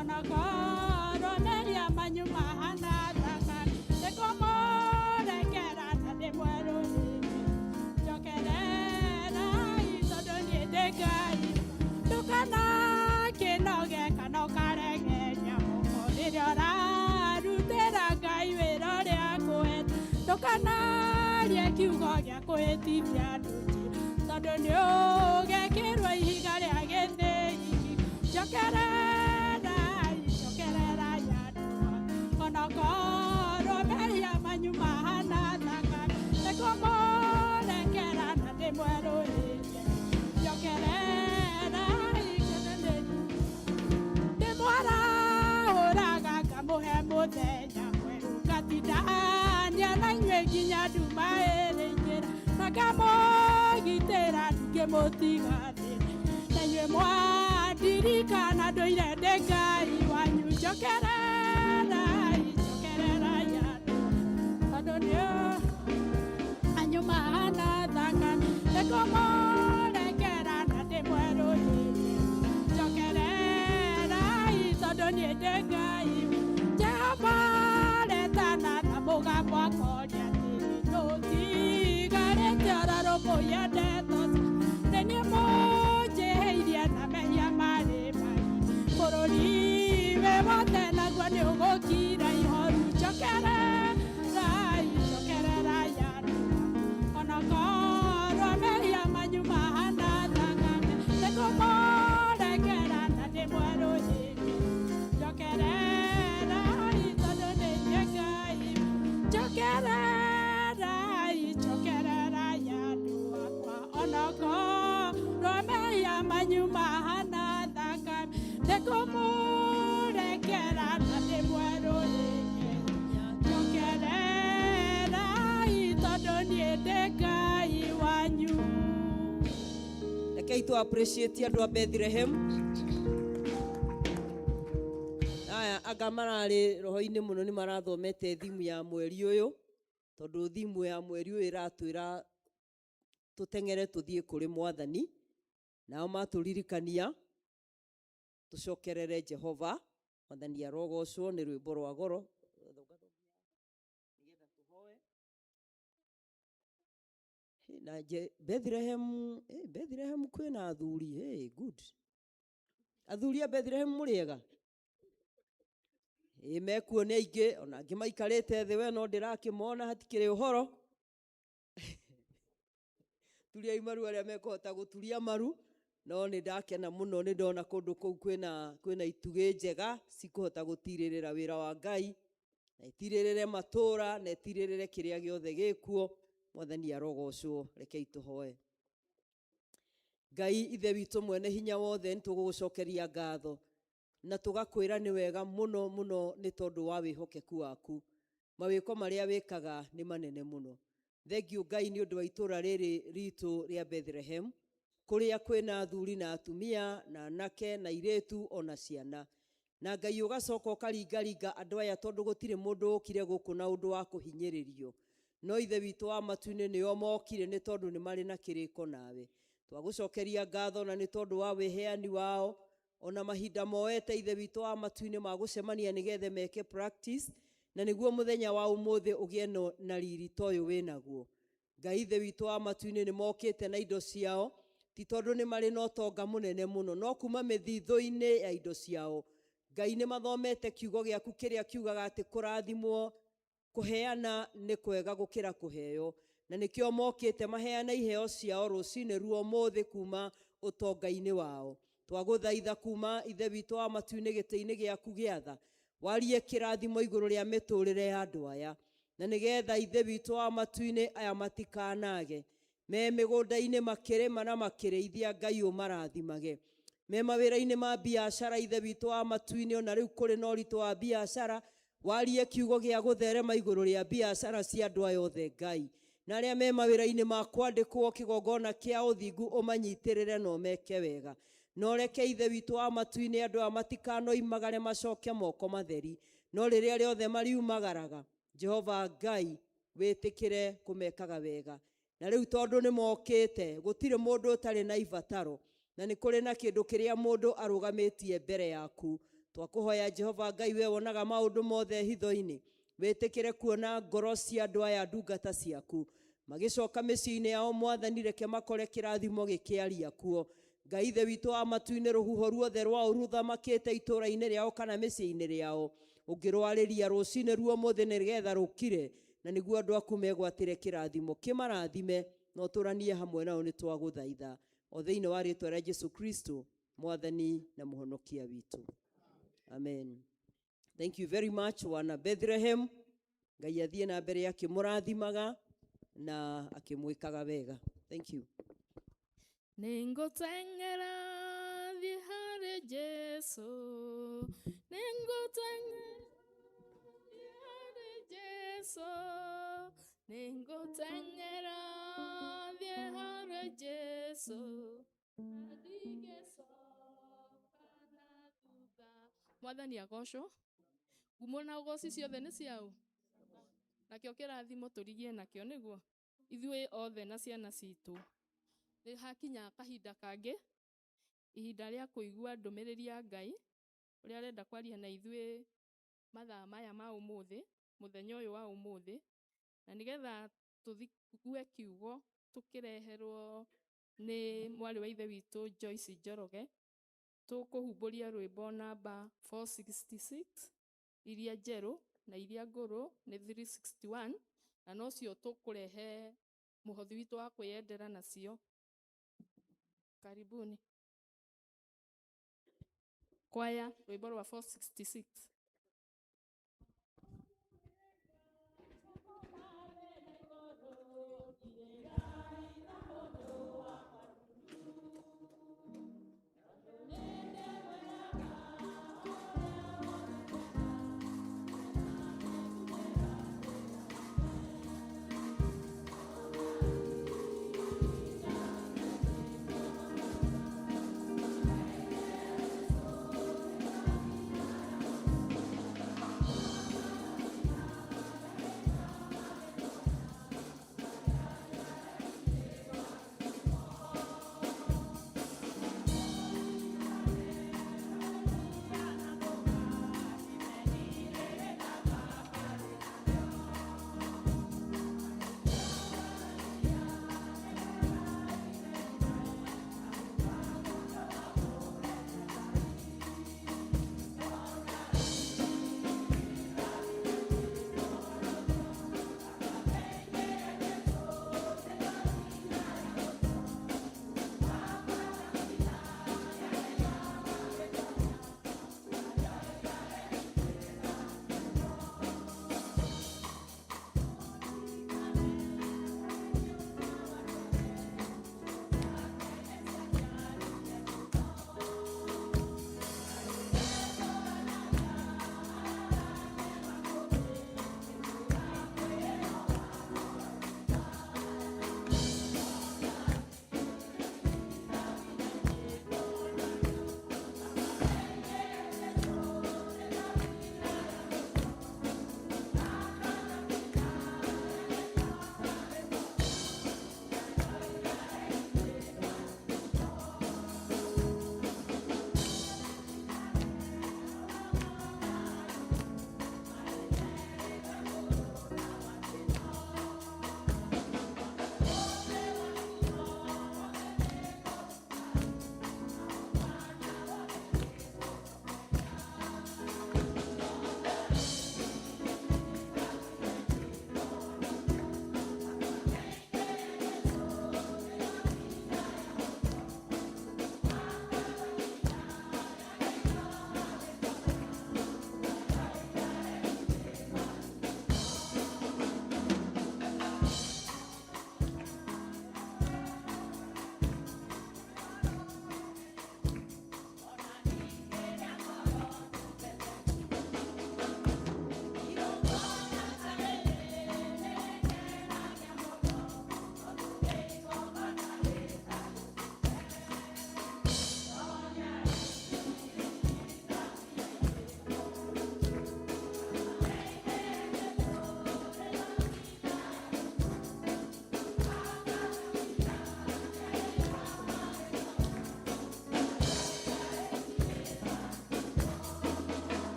akwa, onakorwo mehia manyu mahana thakame, nĩngũmũrekera na ndĩmwerũhĩrie. Njokererai tondũ niĩ ndĩ Ngai. Ndũkanakĩnoge kana ũkaregeria moko rĩrĩa ũrarutĩra Ngai wĩra ũrĩa akũhete. Ndũkanarie kiugo gĩa kũhĩtithia andũ njĩra, tondũ nĩ ũgekĩrwo ihiga rĩa gĩthĩi. Njokererai, njokererai andũ akwa, onakorwo mehia manyu mahana thakame, nĩngũmũrekera na ndĩmwerũhĩrie. Njokererai ndĩmwarahũraga ngamũhe mũthenya mwerũ, ngatindania na inyuĩ nginya nduma ĩrĩingĩra, na ngamũgitĩra ndingĩmũtiganĩria. Na inyuĩ mwandirikana ndũire ndĩ Ngai wanyu. Njokererai, njokererai andũ, tondũ nĩ anyu mahana thakame, nĩngũmũrekera na ndĩmwerũhĩrie. Njokererai tondũ niĩ ndĩ Ngai. Jehova aretana na mũgambo akoria atĩrĩ, ndũtigarĩte ũrarũmbũiya ndeto nĩ niĩ mũnjĩhĩirie na mehia marĩ maingĩ. Bũrũri wĩ wothe naguo nĩ ũgũkira ihoru. Njokererai, njokererai andũ akwa, onakorwo mehia manyu mahana thakame, nĩngũmũrekera na ndĩmwerũhĩrie. Njokererai tondũ nĩ niĩ Ngai. Njokererai, njokererai andũ akwa, onakorwo mehia manyu mahana thakame, nĩngũmũrekera na ndĩmwerũhĩrie. Njokererai tondũ niĩ ndĩ Ngai wanyu. Rekei tũ appreciate andũ a Bethlehem. Aya anga mararĩ roho-inĩ mũno nĩ marathomete thimu ya mweri ũyũ, tondũ thimu ya mweri ũyũ ĩratwĩra tũteng'ere tũthiĩ kũrĩ Mwathani, nao matũririkania tũcokerere Jehova. Mwathani arogocwo. Nĩ rwĩmbo rwa goro nĩgetha tũhoe. Hey, na je, Bethlehem, hey, Bethlehem kwĩna athuri. Hey, good. Athuri a Bethlehem mũrĩega? Ĩ mekuo nĩ aingĩ, ona angĩ maikarĩte thĩ, we no ndĩrakĩmona hatikĩrĩ ũhoro. Turiai maru arĩa mekũhota gũturia maru, no nĩ ndakena mũno nĩ ndona kũndũ kũu kwĩna itugĩ njega cikũhota gũtirĩrĩra wĩra wa Ngai, na itirĩrĩre matũra, na itirĩrĩre kĩrĩa gĩothe gĩkuo. Mwathani arogocwo. Rekei tũhoe. Ngai Ithe witũ mwene hinya wothe, nĩ tũgũgũcokeria ngatho na tũgakwĩra nĩ wega mũno mũno nĩ tondũ wa wĩhokeku waku. Mawĩko marĩa wĩkaga nĩ manene mũno. Thengiũ Ngai nĩ ũndũ wa itũra rĩrĩ ritũ rĩa Bethlehem, kũrĩa kwĩna athuri na atumia na anake na airĩtu ona ciana. Na Ngai ũgacoka ũkaringaringa andũ aya tondũ gũtirĩ mũndũ ũkire gũkũ na ũndũ wa kũhinyĩrĩrio. No Ithe witũ wa matu-inĩ nĩo mokire nĩ tondũ nĩ marĩ na kĩrĩko nawe. Twagũcokeria ngatho na nĩ tondũ wa wĩheani wao, ona mahinda moete Ithe witũ wa matu-inĩ ma gũcemania nĩgetha meke practice, na nĩguo mũthenya wa ũmũthĩ ũgĩe na riri ta ũyũ wĩnaguo. Ngai Ithe witũ wa matu-inĩ nĩ mokĩte na indo ciao, ti tondũ nĩ marĩ na ũtonga mũnene mũno, no kuma mĩthithũ-inĩ ya indo ciao. Ngai nĩ mathomete kiugo gĩaku kĩrĩa kiugaga atĩ kũrathimwo kũheana nĩ kwega gũkĩra kũheo, na nĩkĩo mokĩte maheana iheo ciao rũcinĩ ruo ũmũthĩ kuma ũtonga-inĩ wao. Twagũthaitha kuma Ithe witũ wa matu-inĩ gĩtĩ-inĩ gĩaku gĩa tha, warie kĩrathimo igũrũ rĩa mĩtũrĩre ya andũ aya, na nĩgetha Ithe witũ wa matu-inĩ aya matikanage me mĩgũnda-inĩ makĩrĩma na makĩrĩithia, Ngai ũmarathimage. Me mawĩra-inĩ ma biacara, Ithe witũ wa matu-inĩ, ona rĩu kũrĩ na ũritũ wa biacara, warie kiugo gĩa gũtherema igũrũ rĩa biacara cia andũ aya othe Ngai. Na arĩa me mawĩra-inĩ ma kwandĩkwo kĩgongona kĩa ũthingu ũmanyitĩrĩre na ũmeke wega. Na ũreke Ithe witũ wa matu-inĩ andũ aya matikanoimagare macoke moko matheri, no rĩrĩa rĩothe mariumagaraga, Jehova Ngai wĩtĩkĩre kũmekaga wega. Na rĩu tondũ nĩ mokĩte, gũtirĩ mũndũ ũtarĩ na ibataro, na nĩ kũrĩ na kĩndũ kĩrĩa mũndũ arũgamĩtie mbere yaku. Twakũhoya Jehova Ngai, we wonaga maũndũ mothe hitho-inĩ, wĩtĩkĩre kuona ngoro cia andũ aya ndungata ciaku magĩcoka mĩciĩ-inĩ yao. Mwathani, reke makore kĩrathimo gĩkĩaria kuo. Ngai Ithe witũ wa matu-inĩ, rũhuho ruothe rwa ũru rũthamakĩte itũũra-inĩ rĩao kana mĩciĩ-inĩ rĩao, ũngĩrwarĩria rũcinĩ ruo ũmũthĩ nĩgetha rũkire, na nĩguo andũ aku megwatĩre kĩrathimo kĩmarathime na ũtũranie hamwe nao. Nĩ twagũthaitha o thĩinĩ wa rĩtwa rĩa Jesu Kristo, Mwathani na Mũhonokia witũ, amen. Thank you very much, wana Bethlehem. Ngai athiĩ na mbere akĩmũrathimaga na akĩmwĩkaga wega. Thank you. Nĩngũteng'era thiĩ harĩ Jesũ, nĩngũteng'era thiĩ harĩ Jesũ, nĩngũteng'era thiĩ harĩ Jesũ, na ndigĩcoka na thutha. Mwathani agocwo. Ngumo na ũgoci ciothe nĩ ciaũ, nakĩo kĩrathimo tũrigie nakĩo nĩguo ithuĩ othe na ciana citũ. Nĩ hakinya kahinda kangĩ, ihinda rĩa kũigua ndũmĩrĩri ya Ngai ũrĩa arenda kwaria na ithuĩ mathaa maya ma ũmũthĩ, mũthenya ũyũ wa ũmũthĩ, na nĩgetha tũthigue kiugo tũkĩreherwo nĩ mwarĩ wa ithe witũ Joyce Njoroge. Tũkũhumbũria rwĩmbo namba 466, iria njerũ na iria ngũrũ nĩ 361, na nocio tũkũrehe mũhothi witũ wa kwĩyendera nacio. Karibuni kwaya, rwĩmbo rwa 466.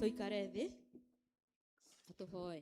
Tũikare thĩ na tũhoe.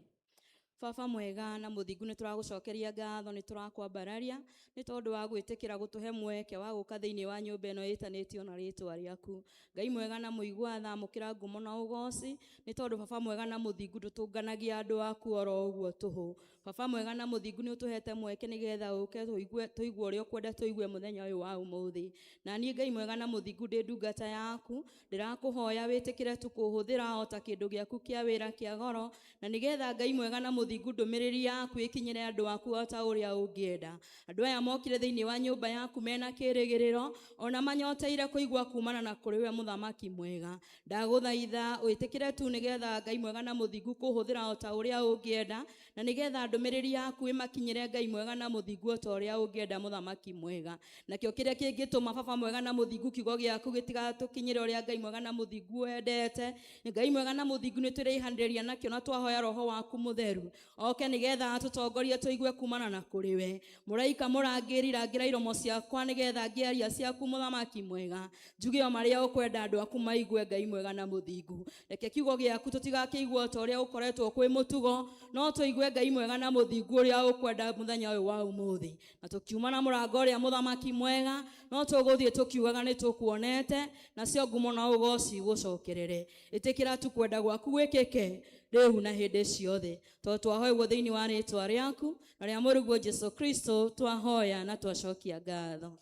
Baba mwega na mũthingu, nĩ tũragũcokeria ngatho, nĩ tũrakwambararia nĩ tondũ wa gwĩtĩkĩra gũtũhe mweke wa gũka thĩinĩ wa nyũmba ĩno ĩtanĩtio na rĩtwa rĩaku. Ngai mwega na mũigua tha, amũkĩra ngumo na ũgoci, nĩ tondũ baba mwega na mũthingu ndũtũnganagia andũ aku oro ũguo tũhũ. Baba mwega na mũthingu, nĩ ũtũhete mweke nĩgetha ũke tũigue tũigue ũrĩa ũkwenda tũigue mũthenya ũyũ wa ũmũthĩ. Na niĩ Ngai mwega na mũthingu, ndĩ ndungata yaku, ndĩrakũhoya wĩtĩkĩre tu kũhũthĩra o ta kĩndũ gĩaku kĩa wĩra kĩa goro, na nĩgetha Ngai mwega na mũthingu ndũmĩrĩri yaku ĩkinyĩre andũ aku o ta ũrĩa ũngĩenda. Andũ aya mokire thĩinĩ wa nyũmba yaku mena kĩrĩgĩrĩro, ona manyoteire kũigua kumana na kũrĩ we mũthamaki mwega. Ndagũthaitha wĩtĩkĩre tu nĩgetha Ngai mwega na mũthingu kũhũthĩra o ta ũrĩa ũngĩenda, na nĩgetha ndũmĩrĩri yaku ĩmakinyĩre Ngai mwega na mũthingu o ta ũrĩa ũngĩenda mũthamaki mwega. Nakĩo kĩrĩa kĩngĩtũma baba mwega na mũthingu kiugo gĩaku gĩtigatũkinyĩre ũrĩa Ngai mwega na mũthingu wendete, Ngai mwega na mũthingu nĩ twĩrĩhanĩrĩria nakĩo na twahoya roho waku mũtheru oke nĩgetha atũtongorie tũigue kumana na kũrĩ we. Mũraika mũrangĩri, rangĩra iromo ciakwa nĩgetha ngĩaria ciaku mũthamaki mwega, njuge o marĩa ũkwenda andũ aku maigue. Ngai mwega na mũthingu, reke kiugo gĩaku tũtigakĩigue o ta ũrĩa ũkoretwo kwĩ mũtugo, no tũigue Ngai mwega na mũthingu ũrĩa ũkwenda mũthenya ũyũ wa ũmũthĩ. Na tũkiuma na mũrango ũrĩa mũthamaki mwega, no tũgũthiĩ tũkiugaga nĩ tũkuonete, nacio ngumo na ũgoci gũcokerere. Ĩtĩkĩra tu kwenda gwaku gwĩkĩke rĩu na hĩndĩ ciothe, tondũ twahoigwo thĩinĩ wa rĩtwa rĩaku na rĩa mũrũguo Jesu Kristo, twahoya na twacokia ngatho.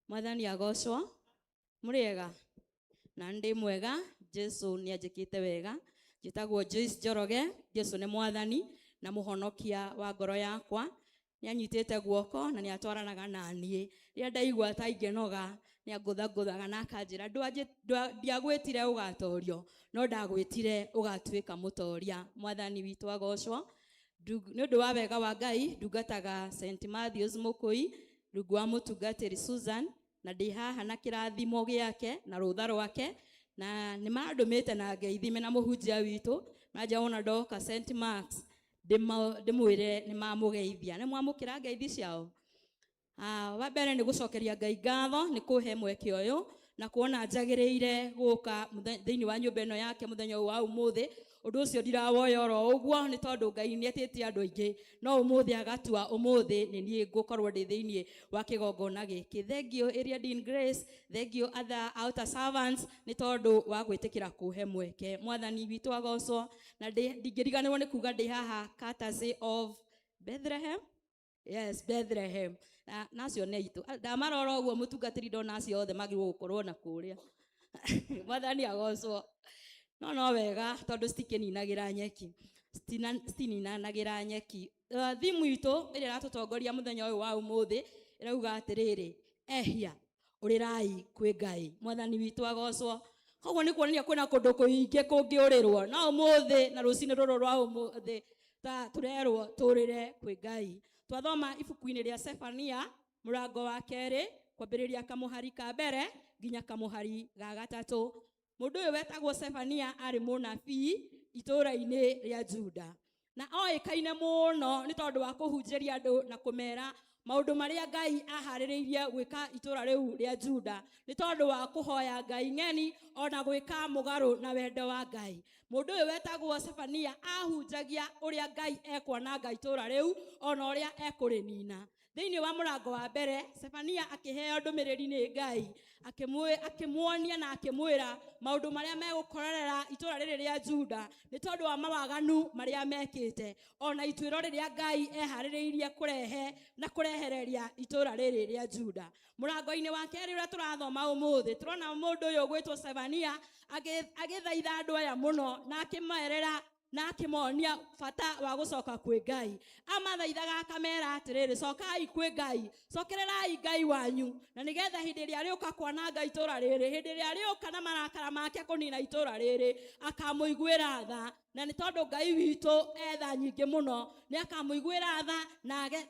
Mwathani agocwo. Mũrĩega? Na ndĩ mwega, Jesu nĩ anjĩkĩte wega. Njĩtagwo Joyce Njoroge. Jesu nĩ mwathani na mũhonokia wa ngoro yakwa, nĩ anyitĩte guoko na nĩ atwaranaga na niĩ. Rĩrĩa ndaigua ta ingĩnoga, nĩ angũthangũthaga na akanjĩra, "Ndiagwĩtire ũgatorio, no ndagwĩtire ũgatuĩka mũtoria." Mwathani witũ agocwo. Nĩ ũndũ wa wega wa Ngai, ndungataga St Matthews Mũkũi rungu wa mũtungatĩri Susan, na ndĩ haha na kĩrathimo gĩake na rũtha rwake, na nĩ mandũmĩte na ngeithime na mũhunjia witũ na nja wona ndoka St Marks ndĩmwĩre nĩ mamũgeithia. Nĩ mwamũkĩra ngeithi ciao. Wa mbere nĩ gũcokeria Ngai ngatho nĩ kũhe mweke ũyũ na kuona njagĩrĩire gũka thĩinĩ wa nyũmba ĩno yake mũthenya ũyũ wa ũmũthĩ. Ũndũ ũcio ndirawoya oro ũguo, nĩ tondũ Ngai nĩ etĩtie andũ aingĩ, no ũmũthĩ agatua ũmũthĩ nĩ niĩ ngũkorwo ndĩ thĩinĩ wa kĩgongona gĩkĩ. Thank you Area Dean Grace, thank you other outer servants, nĩ tondũ wa gwĩtĩkĩra kũhe mweke. Mwathani witũ agocwo. Na ndingĩriganĩrwo nĩ kuga ndĩ haha courtesy of Bethlehem. Yes, Bethlehem. Na nacio nĩ aitũ. Ndamarora ũguo mũtungatĩri, ndona acio othe magĩrĩirwo gũkorwo na kũrĩa. Mwathani agocwo. No wega tondũ citikĩninagĩra nyeki. Citininanagĩra nyeki. Thimu itũ ĩrĩa ĩratũtongoria mũthenya ũyũ wa ũmũthĩ ĩrauga atĩrĩrĩ, ehia ũrĩrai kwĩ Ngai. Mwathani witũ agocwo. Koguo nĩ kuonania kwĩna kũndũ kũingĩ kũngĩũrĩrwo, no ũmũthĩ na rũcinĩ rũrũ rwa ũmũthĩ ta tũrerwo tũrĩre kwĩ Ngai. Twathoma ibuku-inĩ rĩa Sefania mũrango wa kerĩ kwambĩrĩria kamũhari ka mbere nginya kamũhari ga gatatũ. Mũndũ ũyũ wetagwo Sefania arĩ mũnabii itũũra-inĩ rĩa Juda, na oĩkaine mũno nĩ tondũ wa kũhunjĩria andũ na kũmera maũndũ marĩa Ngai aharĩrĩirie gwĩka itũũra rĩu rĩa Juda, nĩ tondũ wa kũhoya Ngai ng'eni ona gwĩka mũgarũ na wendo wa Ngai. Mũndũ ũyũ wetagwo Sefania ahunjagia ũrĩa Ngai ekwananga itũũra rĩu ona ũrĩa ekũrĩnina. Thĩinĩ wa mũrango wa mbere, Sefania akĩheo ndũmĩrĩri nĩ Ngai, akĩmuonia na akĩmwĩra maũndũ marĩa megũkorerera itũũra rĩrĩ rĩa Juda nĩ tondũ wa mawaganu marĩa mekĩte, ona ituĩro rĩrĩa Ngai eharĩrĩirie kũrehe na kũrehereria itũũra rĩrĩ rĩa Juda. Mũrango-inĩ wa kerĩ ũrĩa tũrathoma ũmũthĩ, tũrona mũndũ ũyũ ũgwĩtwo Sefania agĩthaitha andũ aya mũno na akĩmerera na akĩmonia bata wa gũcoka kwĩ Ngai. Amathaithaga akamera atĩrĩrĩ, cokai kwĩ Ngai, cokererai Ngai wanyu, na nĩgetha hĩndĩ ĩrĩa arĩũka kwananga itũũra rĩrĩ, hĩndĩ ĩrĩa arĩũka na marakara make kũnina itũũra rĩrĩ, akamũiguĩra tha. Na nĩ tondũ Ngai witũ etha nyingĩ mũno, nĩ akamũiguĩra tha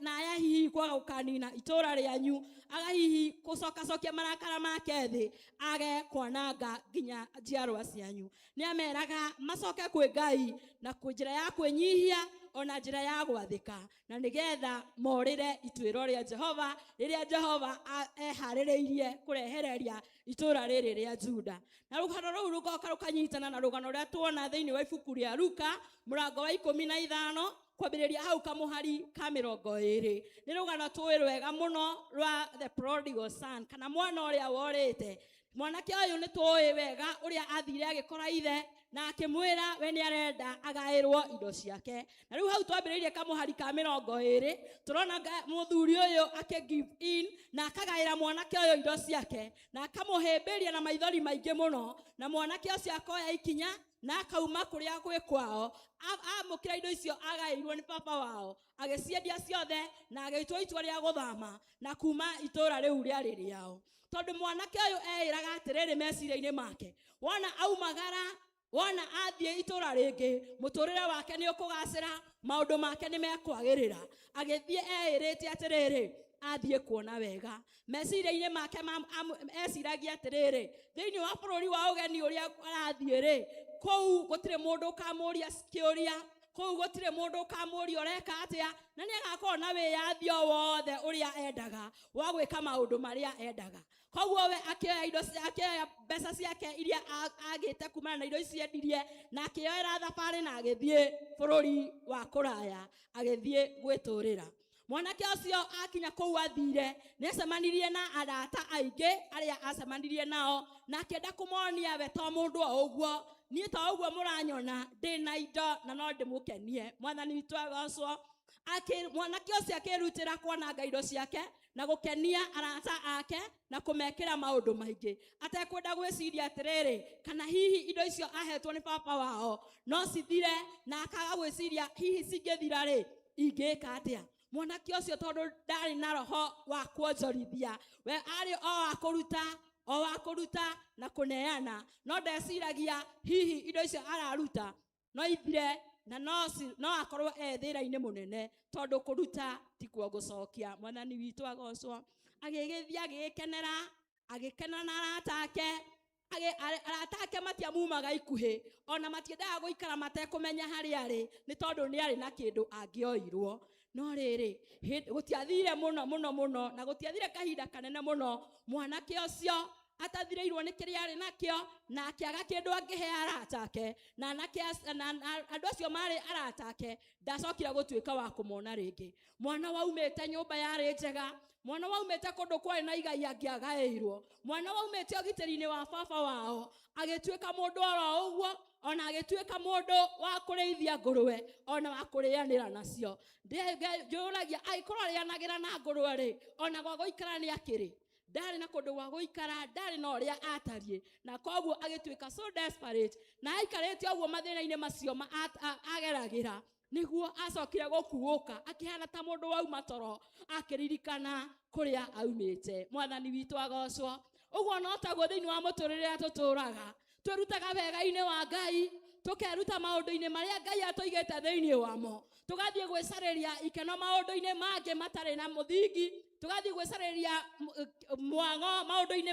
na aya hihi kwaga gũkanina itũũra rĩanyu, aga hihi gũcokacokia marakara make thĩ, age kwananga nginya njiarwa cianyu. Nĩ ameraga macoke kwĩ Ngai na kwĩ njĩra ya kwĩnyihia ona njĩra ya gwathĩka, na nĩgetha morĩre ituĩro rĩa Jehova rĩrĩa Jehova eharĩrĩirie kũrehereria Itũũra rĩrĩ rĩa Juda. Na rũgano rũu rũgoka rũkanyitana na rũgano rũrĩa tuona thĩinĩ wa ibuku rĩa Luka mũrango wa 15 kwambĩrĩria hau kamũhari ka 20. Nĩ rũgano tũĩ rwega mũno rwa the prodigal son, kana mwana ũrĩa worĩte. Mwanake ũyũ nĩ tũĩ wega ũrĩa athire agĩkora ithe na akĩmwĩra we nĩ arenda agaĩrwo indo ciake. Na rĩu hau twambĩrĩirie kamũhari ka 20, tũrona mũthuri ũyũ akĩ give in na akagaĩra mwanake ũyũ indo ciake na akamũhĩmbĩria na maithori maingĩ mũno, na mwanake ũcio akoya ikinya na akauma kũrĩa gwĩ kwao, amũkĩra indo icio agaĩirwo nĩ baba wao, agĩciendia ciothe na agĩtua itua rĩa gũthama na kuma itũũra rĩu rĩarĩ rĩao. Tondũ mwanake ũyũ eĩraga atĩrĩrĩ meciria-inĩ make, wona aumagara, wona athiĩ itũũra rĩngĩ, mũtũrĩre wake nĩ ũkũgacĩra, maũndũ make nĩ mekwagĩrĩra. Agĩthiĩ eĩrĩte atĩrĩrĩ, athiĩ kuona wega. Meciria-inĩ make eciragia atĩrĩrĩ, thĩinĩ wa bũrũri wa ũgeni ũrĩa arathiĩ rĩ, kũu gũtirĩ mũndũ ũkamũria kĩũria, kũu gũtirĩ mũndũ ũkamũria ũreka atĩa, na nĩ agakorwo na wĩyathi o wothe ũrĩa endaga wa gwĩka maũndũ marĩa endaga. Koguo we akĩoya indo akĩoya mbeca ciake iria agĩte kumana na indo ici endirie, na akĩoera thabarĩ na agĩthiĩ bũrũri wa kũraya, agĩthiĩ gwĩtũrĩra. Mwanake ũcio akinya kũu athire, nĩ acemanirie na arata aingĩ arĩa acemanirie nao, na akĩenda kũmonia we to mũndũ o ũguo, niĩ to ũguo mũranyona, ndĩ na indo na no ndĩmũkenie. Mwathani witũ agocwo. Mwanake ũcio akĩrutĩra kwananga indo ciake na gũkenia arata ake na kũmekĩra maũndũ maingĩ, atekwenda gwĩciria atĩrĩrĩ, kana hihi indo icio ahetwo nĩ baba wao no cithire, na akaga gwĩciria hihi cingĩthira rĩ, ingĩka atĩa. Mwanake ũcio tondũ ndarĩ na roho wa kuonjorithia, we arĩ o wa kũruta, o wa kũruta na kũneana, no ndeciragia hihi indo icio araruta no ithire na no akorwo e thĩna-inĩ mũnene, tondũ kũruta tikuo gũcokia. Mwathani witũ agocwo. Agĩgĩthiĩ agĩgĩkenera, agĩkena na arata ake. Arata ake matiamumaga ikuhĩ, ona matiendaga gũikara matekũmenya harĩa arĩ, nĩ tondũ nĩ arĩ na kĩndũ angĩoirwo. No rĩrĩ, gũtiathire mũno mũno mũno, na gũtiathire kahinda kanene mũno, mwanake ũcio atathirĩirwo nĩ kĩrĩa arĩ nakĩo, na akĩaga kĩndũ angĩhe arata ake, na anake na andũ acio marĩ arata ake ndacokire gũtuĩka wa kũmona rĩngĩ. Mwana waumĩte nyũmba yarĩ njega, mwana waumĩte kũndũ kwarĩ na igai angĩagaĩirwo, mwana waumĩte ũgitĩri-inĩ wa baba wao, agĩtuĩka mũndũ oro ũguo, ona agĩtuĩka mũndũ wa kũrĩithia ngũrwe, ona wa kũrĩanĩra nacio. Njũragia, angĩkorwo arĩanagĩra na ngũrwe rĩ, ona gwa gũikara nĩ akĩrĩ? Ndarĩ na kũndũ gwa gũikara, ndarĩ na ũrĩa atariĩ, na koguo agĩtuĩka so desperate, na aikarĩte ũguo mathĩna-inĩ macio ageragĩra, nĩguo acokire gũkuũka akĩhana ta mũndũ wauma toro, akĩririkana kũrĩa aumĩte. Mwathani witũ agocwo. Ũguo no taguo thĩinĩ wa mũtũrĩre ũrĩa tũtũraga, twĩrutaga wega-inĩ wa Ngai, tũkeruta maũndũ-inĩ marĩa Ngai atũigĩte thĩinĩ wamo, tũgathiĩ gwĩcarĩria ikeno maũndũ-inĩ mangĩ matarĩ na mũthingi, tũgathiĩ gwĩcarĩria mwago maũndũ-inĩ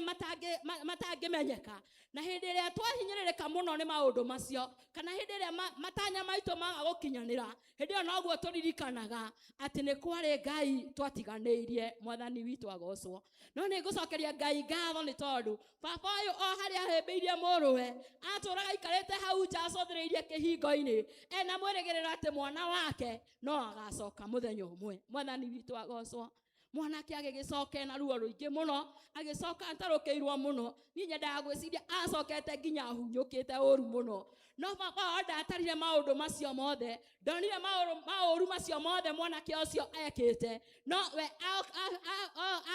matangĩmenyeka. Na hĩndĩ ĩrĩa twahinyĩrĩrĩka mũno nĩ maũndũ macio, kana hĩndĩ ĩrĩa matanya maitũ maga gũkinyanĩra, hĩndĩ ĩyo noguo tũririkanaga atĩ nĩ kwarĩ Ngai twatiganĩirie. Mwathani witũ agocwo. No nĩ ngũcokeria Ngai ngatho nĩ tondũ baba ũyũ o harĩa ahĩmbĩirie mũrũwe, atũraga aikarĩte hau nja acũthĩrĩirie kĩhingo-inĩ, ena mwĩrĩgĩrĩro atĩ mwana wake no agacoka mũthenya ũmwe. Mwathani witũ agocwo. Mwanake agĩgĩcoka na ruo rũingĩ mũno, agĩcoka atarũkĩirwo mũno. Niĩ nyendaga gwĩciria acokete nginya ahunyũkĩte ũru mũno. No baba wao ndatarire maũndũ macio mothe, ndonire maũru macio mothe mwanake ũcio ekĩte, no we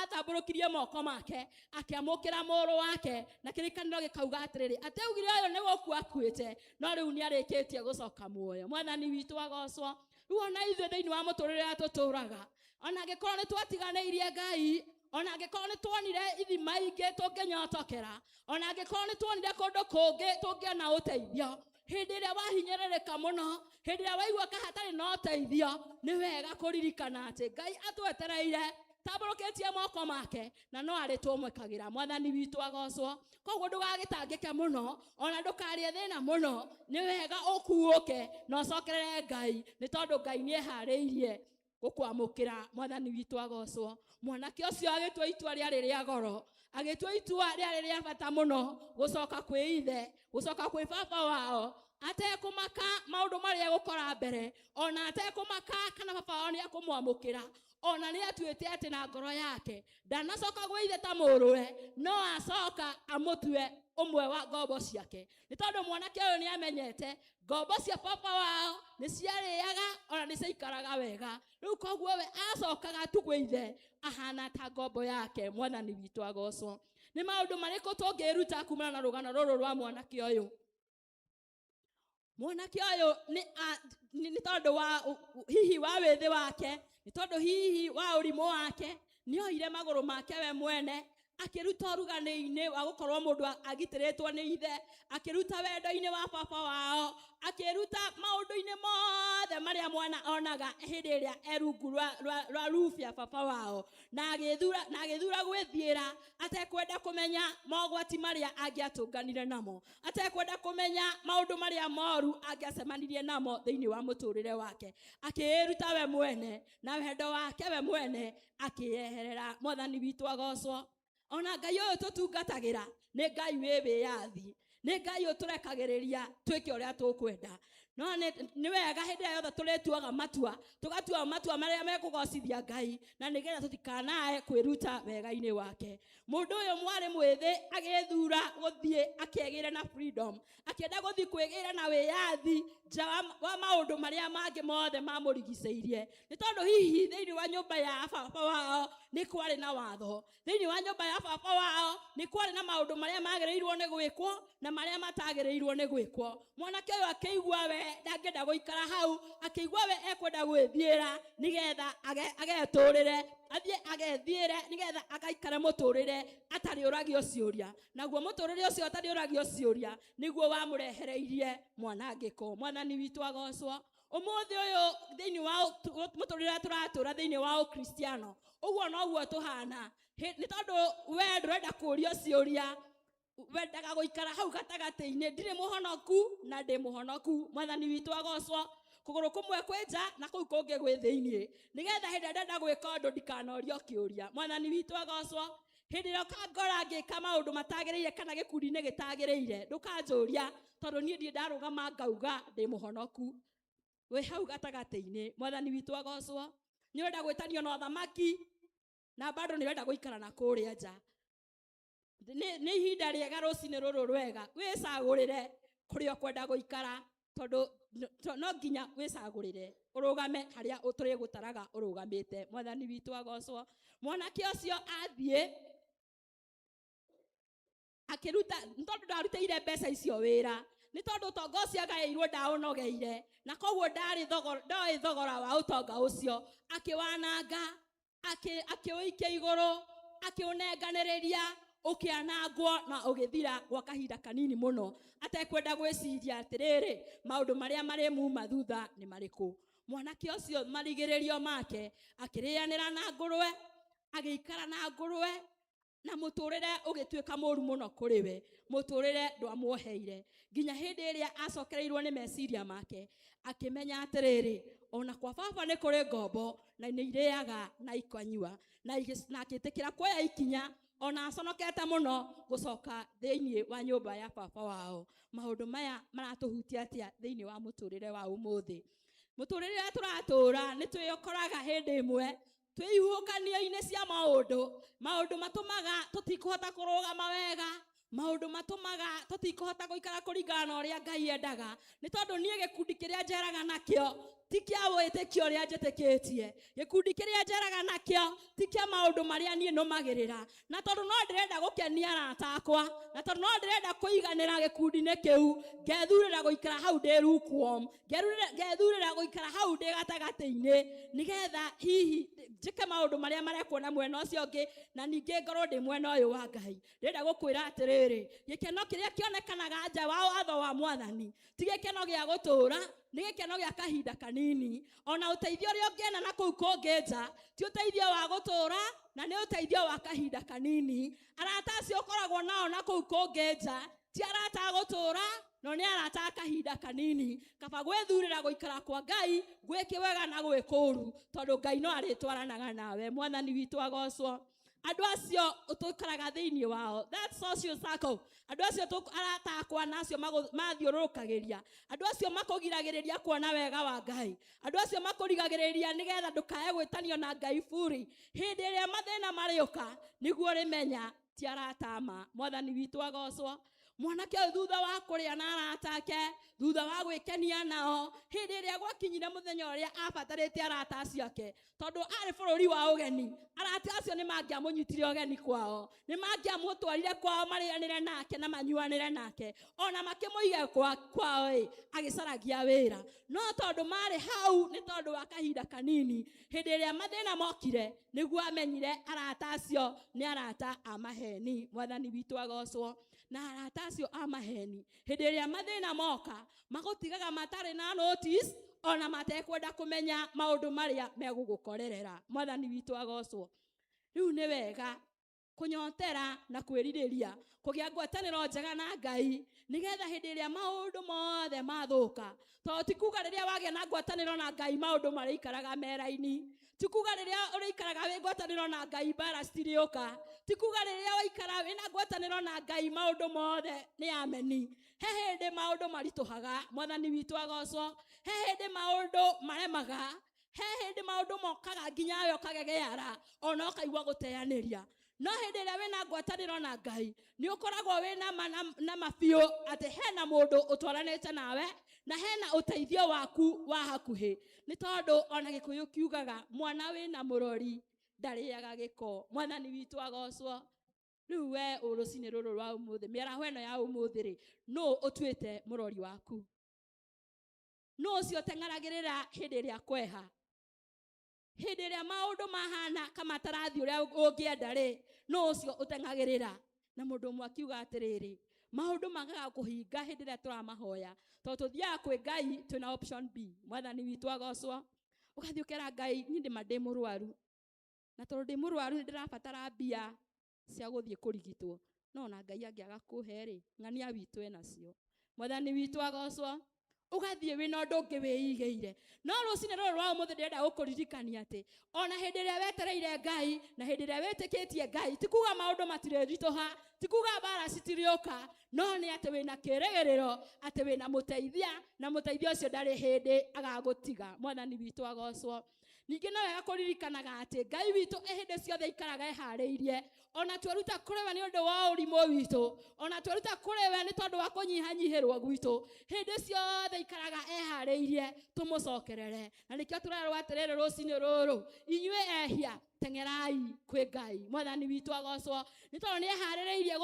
atambũrũkirie moko make akĩamũkĩra mũrũ wake, na kĩrĩkanĩro gĩkauga atĩrĩrĩ, atĩ augire ũyũ nĩ gũkua akuĩte, no rĩu nĩ arĩkĩtie gũcoka muoyo. Mwathani witũ agocwo. Rĩu ona ithuĩ thĩinĩ wa mũtũrĩre ũrĩa tũtũraga, ona angĩkorwo nĩ twatiganĩirie Ngai, ona angĩkorwo nĩ tuonire ithima ingĩ tũngĩnyotokera, ona angĩkorwo nĩ tuonire kũndũ kũngĩ tũngĩona ũteithio, hĩndĩ ĩrĩa wahinyĩrĩrĩka mũno, hĩndĩ ĩrĩa waigua ka hatarĩ na ũteithio, nĩ wega kũririkana atĩ Ngai atwetereire, tambũrũkĩtie moko make, na no arĩ tũmwĩkagĩra. Mwathani witũ agocwo. Koguo ndũgagĩtangĩke mũno, ona ndũkarĩe thĩna mũno, nĩ wega ũkuũke na ũcokerere Ngai, nĩ tondũ Ngai nĩ eharĩirie gũkwamũkĩra. Mwathani witũ agocwo. Mwanake ũcio agĩtua itua rĩarĩ rĩa goro, Agĩtua itua rĩarĩ rĩa bata mũno gũcoka kwĩ ithe, gũcoka kwĩ baba wao, atekũmaka maũndũ marĩa egũkora mbere, ona atekũmaka kana baba wao nĩ ekũmwamũkĩra. Ona nĩ atuĩte atĩ na ngoro yake ndanacoka gwĩ ithe ta mũrũwe, no acoka amũtue ũmwe wa ngombo ciake. Nĩ tondũ mwanake ũyũ nĩ amenyete ngombo cia baba wao nĩ ciarĩaga ona nĩ ciaikaraga wega. Rĩu koguo we acokaga tu gwĩ ithe ahana ta ngombo yake. Mwathani witũ agocwo. Nĩ maũndũ marĩkũ tũngĩĩruta kumana na rũgano rũrũ rwa mwanake ũyũ? Mwanake ũyũ nĩ tondũ wa hihi wa wĩthĩ wake, nĩ tondũ hihi wa ũrimũ wake, nĩ oire magũrũ make we mwene, akĩruta ũrugarĩ-inĩ wa gũkorwo mũndũ agitĩrĩtwo nĩ ithe, akĩruta wendo-inĩ wa baba wao, akĩruta maũndũ-inĩ mothe marĩa mwana onaga hĩndĩ ĩrĩa e rungu rwa roof ya baba wao, na agĩthura gwĩthiĩra atekwenda kũmenya mogwati marĩa angĩatũnganire namo, atekwenda kũmenya maũndũ marĩa moru angĩacemanirie namo thĩinĩ wa mũtũrĩre wake. Akĩĩruta we mwene na wendo wake we mwene akĩyeherera. Mwathani witũ agocwo. Ona Ngai ũyũ tũtungatagĩra nĩ Ngai wĩ wĩyathi, nĩ Ngai ũtũrekagĩrĩria twĩke ũrĩa tũkwenda. No nĩ wega hĩndĩ ĩrĩa yothe tũrĩtuaga matua, tũgatua matua marĩa mekũgocithia Ngai, na nĩgetha tũtikanae kwĩruta wega-inĩ wake. Mũndũ ũyũ mwarĩ mwĩthĩ agĩthura gũthiĩ akegĩre na freedom, akĩenda gũthiĩ kwĩgĩra na wĩyathi nja wa maũndũ marĩa mangĩ mothe mamũrigicĩirie. Nĩ tondũ hihi thĩinĩ wa nyũmba ya baba wao nĩ kwarĩ na watho, thĩinĩ wa nyũmba ya baba wao nĩ kwarĩ na maũndũ marĩa magĩrĩirwo nĩ gwĩkwo na marĩa matagĩrĩirwo nĩ gwĩkwo. Mwanake ũyũ akĩigua we ndangĩenda gũikara hau, akĩigua we ekwenda gwĩthiĩra nĩgetha agetũrĩre, athiĩ agethiĩre nĩgetha agaikare mũtũrĩre atarĩ ũragio ciũria. Naguo mũtũrĩre ũcio atarĩ ũragio ciũria nĩguo wamũrehereirie mwanangĩko. Mwathani witũ agocwo. Ũmũthĩ ũyũ thĩinĩ wa mũtũrĩre ũrĩa tũratũra thĩinĩ wa ũkristiano, ũguo noguo tũhana. Nĩ tondũ we ndũrenda kũũrio ciũria, wendaga gũikara hau gatagatĩ-inĩ, ndirĩ mũhonoku na ndĩ mũhonoku. Mwathani witũ agocwo. Kũgũrũ kũmwe kwĩ nja na kũu kũngĩ gwĩ thĩinĩ, nĩgetha hĩndĩ ĩrĩa ndenda gwĩka ũndũ ndikanorio kĩũria. Mwathani witũ agocwo. Hĩndĩ ĩrĩa ũkangora ngĩka maũndũ matagĩrĩire kana gĩkundi-inĩ gĩtagĩrĩire, ndũkanjũria, tondũ niĩ ndirĩ ndarũgama ngauga ndĩ mũhonoku. Wĩ hau gatagatĩ-inĩ. Mwathani witũ agocwo. Nĩ ũrenda gwĩtanio na ũthamaki na bado nĩ ũrenda gũikara na kũrĩa nja. Nĩ ihinda rĩega rũcinĩ rũrũ rwega, wĩcagũrĩre kũrĩa ũkwenda gũikara, tondũ no nginya wĩcagũrĩre ũrũgame harĩa tũrĩgũtaraga ũrũgamĩte. Mwathani witũ agocwo. Mwanake ũcio athiĩ akĩruta, nĩ tondũ ndarutĩire mbeca icio wĩra, nĩ tondũ ũtonga ũcio agaĩirwo ndaũnogeire, na koguo ndoĩ thogora wa ũtonga ũcio, akĩwananga, akĩũikia igũrũ, akĩũnenganĩrĩria, ũkĩanangwo na ũgĩthira gwa kahinda kanini mũno, atekwenda gwĩciria atĩrĩrĩ, maũndũ marĩa marĩmuma thutha nĩ marĩkũ. Mwanake ũcio marigĩrĩrio make akĩrĩanĩra na ngũrwe, agĩikara na ngũrwe, na mũtũrĩre ũgĩtuĩka mũru mũno kũrĩ we. Mũtũrĩre ndwamuoheire nginya hĩndĩ ĩrĩa acokereirwo nĩ meciria make, akĩmenya atĩrĩrĩ, ona kwa baba nĩ kũrĩ ngombo na nĩ irĩaga na ikanyua, na akĩtĩkĩra kuoya ikinya ona aconokete mũno gũcoka thĩinĩ wa nyũmba ya baba wao. Maũndũ maya maratũhutia atĩa thĩinĩ wa mũtũrĩre wa ũmũthĩ? Mũtũrĩre ũrĩa tũratũra nĩ twĩkoraga hĩndĩ ĩmwe twĩ ihuhũkanio-inĩ cia maũndũ, maũndũ matũmaga tũtikũhota kũrũgama wega, maũndũ matũmaga tũtikũhota gũikara kũringana na ũrĩa Ngai endaga. Nĩ tondũ niĩ gĩkundi kĩrĩa njeraga nakĩo ti kĩa wĩtĩkio ũrĩa njĩtĩkĩtie, gĩkundi kĩrĩa njeraga nakĩo ti kĩa maũndũ marĩa niĩ nũmagĩrĩra, na tondũ no ndĩrenda gũkenia arata akwa, na tondũ no ndĩrenda kũiganĩra gĩkundi-inĩ kĩu, ngethurĩra gũikara hau ndĩ lukewarm, ngethurĩra gũikara hau ndĩ gatagatĩ-inĩ, nĩgetha hihi njĩke maũndũ marĩa marekwo na mwena ũcio ũngĩ, na ningĩ ngorwo ndĩ mwena ũyũ wa Ngai. Ndĩrenda gũkwĩra atĩrĩrĩ, gĩkeno kĩrĩa kĩonekanaga nja wa watho wa Mwathani ti gĩkeno gĩa gũtũũra, nĩ gĩkeno gĩa kahinda kanini. Ona ũteithio ũrĩa ũngĩona na kũu kũngĩ nja ti ũteithio wa gũtũũra, na nĩ ũteithio wa kahinda kanini. Arata acio ũkoragwo nao na kũu kũngĩ nja ti arata a gũtũũra, no nĩ arata a kahinda kanini. Kaba gwĩthurĩra gũikara kwa Ngai gwĩ kĩwega na gwĩ kũũru, tondũ Ngai no arĩtwaranaga nawe. Mwathani witũ agocwo. Andũ acio tũikaraga thĩinĩ wao, that social circle, andũ acio arata akwa na acio mathiũrũrũkagĩria, andũ acio makũgiragĩrĩria kuona wega wa Ngai, andũ acio makũrigagĩrĩria nĩgetha ndũkae gwĩtanio na Ngai buri. Hĩndĩ ĩrĩa mathĩna marĩũka nĩguo ũrĩmenya ti arata ma. Mwathani witũ agocwo. Mwanake ũyũ thutha wa kũrĩa na arata ake, thutha wa gwĩkenia nao, hĩndĩ ĩrĩa gwakinyire mũthenya ũrĩa abatarĩte arata acio ake, tondũ arĩ bũrũri wa ũgeni, arata acio nĩ mangĩamũnyitire ũgeni kwao, nĩ mangĩamũtwarire kwao marĩanĩre nake na manyuanĩre nake, ona makĩmũige kwao ĩ, agĩcaragia wĩra. No tondũ marĩ hau nĩ tondũ wa kahinda kanini, hĩndĩ ĩrĩa mathĩna mokire nĩguo amenyire arata acio nĩ arata a maheni. Mwathani witũ agocwo. Na arata acio a maheni hĩndĩ ĩrĩa mathĩna moka magũtigaga matarĩ na notice, ona matekwenda kũmenya maũndũ marĩa megũgũkorerera. Mwathani witũ agocwo. Rĩu nĩ wega kũnyotera na kwĩrirĩria kũgĩa ngwatanĩro njega na Ngai, nĩgetha hĩndĩ ĩrĩa maũndũ mothe mathũka, tondũ ti kuga rĩrĩa wagĩa na ngwatanĩro na Ngai maũndũ marĩikaraga meraini, ti kuga rĩrĩa ũrĩikaraga wĩ ngwatanĩro na Ngai mbara citirĩũka, ti kuga rĩrĩa waikara wĩna ngwatanĩro na Ngai maũndũ mothe nĩ ameni. He hĩndĩ maũndũ maritũhaga, Mwathani witũ agocwo. He hĩndĩ maũndũ maremaga, he hĩndĩ maũndũ mokaga nginya we ũkagegeara ona ũkaigua gũteanĩria. No hĩndĩ ĩrĩa wĩna ngwatanĩro na Ngai nĩ ũkoragwo wĩna ma na mabiũ atĩ hena mũndũ ũtwaranĩte nawe na hena ũteithio waku wa hakuhĩ. Nĩ tondũ ona Gĩkũyũ kiugaga mwana wĩna mũrori ndarĩaga gĩko. Mwathani witũ agocwo. Rĩu we rũcinĩ rũrũ rwa ũmũthĩ, mĩaraho ĩno ya ũmũthĩ rĩ, nũ ũtuĩte mũrori waku? Nũ ũcio ũteng'eragĩrĩra hĩndĩ ĩrĩa kweha? Hĩndĩ ĩrĩa maũndũ mahana kama matarathiĩ ũrĩa ũngĩenda rĩ, nũ ũcio ũteng'agĩrĩra? Na mũndũ ũmwe akiuga atĩrĩrĩ, maũndũ magaga kũhinga hĩndĩ ĩrĩa tũramahoya, tondũ tũthiaga kwĩ Ngai twĩna option B. Mwathani witũ agocwo. Ũgathiĩ ũkera Ngai, niĩ ndĩma ndĩ mũrwaru, na tondũ ndĩ mũrwaru nĩ ndĩrabatara mbia cia gũthiĩ kũrigitwo, no ona Ngai angĩaga kũhe rĩ, ng'ania witũ enacio. Mwathani witũ agocwo. Ũgathiĩ wĩna ũndũ ũngĩ wĩigĩire. No rũcinĩ rũrũ rwa ũmũthĩ ndĩrenda gũkũririkania atĩ ona hĩndĩ ĩrĩa wetereire Ngai na hĩndĩ ĩrĩa wĩtĩkĩtie Ngai, ti kuga maũndũ matirĩritũha, ti kuga mbara citirĩũka, no nĩ atĩ wĩna kĩĩrĩgĩrĩro atĩ wĩna mũteithia, na mũteithia ũcio ndarĩ hĩndĩ agagũtiga. Mwathani witũ agocwo. Ningĩ no wega kũririkanaga atĩ Ngai witũ hĩndĩ ciothe aikaraga eharĩirie, ona tweruta kũrĩ we nĩ ũndũ wa ũrimũ witũ, ona tweruta kũrĩ we nĩ tondũ wa kũnyihanyihĩrwo gwitũ, hĩndĩ ciothe aikaraga eharĩirie tũmũcokerere. Na nĩkĩo tũrerwo atĩrĩrĩ rũcinĩ rũrũ, inyuĩ ehia teng'erai kwĩ Ngai. Mwathani witũ agocwo. Nĩ tondũ nĩ eharĩrĩirie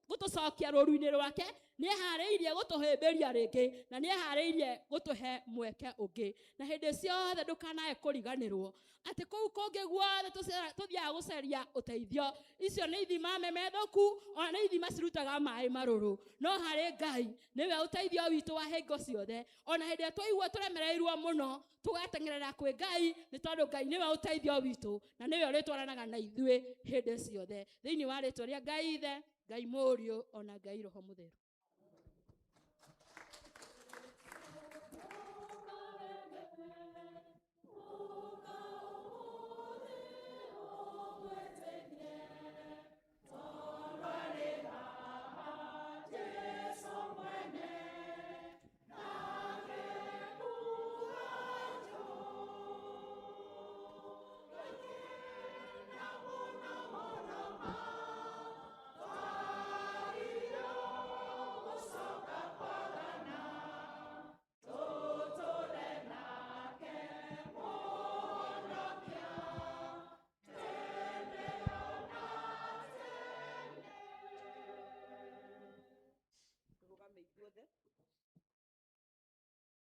gũtũcokia rũru-inĩ rwake, nĩ eharĩirie gũtũhĩmbĩria rĩngĩ, na nĩ eharĩirie gũtũhe mweke ũngĩ. Na hĩndĩ ciothe ndũkanae kũriganĩrwo atĩ kũu kũngĩ guothe tũthiaga gũcaria ũteithio, icio nĩ ithima memethũku, ona nĩ ithima cirutaga maĩ marũrũ, no harĩ Ngai nĩwe ũteithio witũ wa hingo ciothe. Ona hĩndĩ ĩrĩa twaigua tũremereirwo mũno, tũgateng'erera kwĩ Ngai, nĩ tondũ Ngai nĩwe ũteithio witũ na nĩwe ũrĩtwaranaga na ithuĩ hĩndĩ ciothe. Thĩinĩ wa rĩtwa rĩa Ngai Ithe, Ngai Mũriũ, ona Ngai Roho Mũtheru.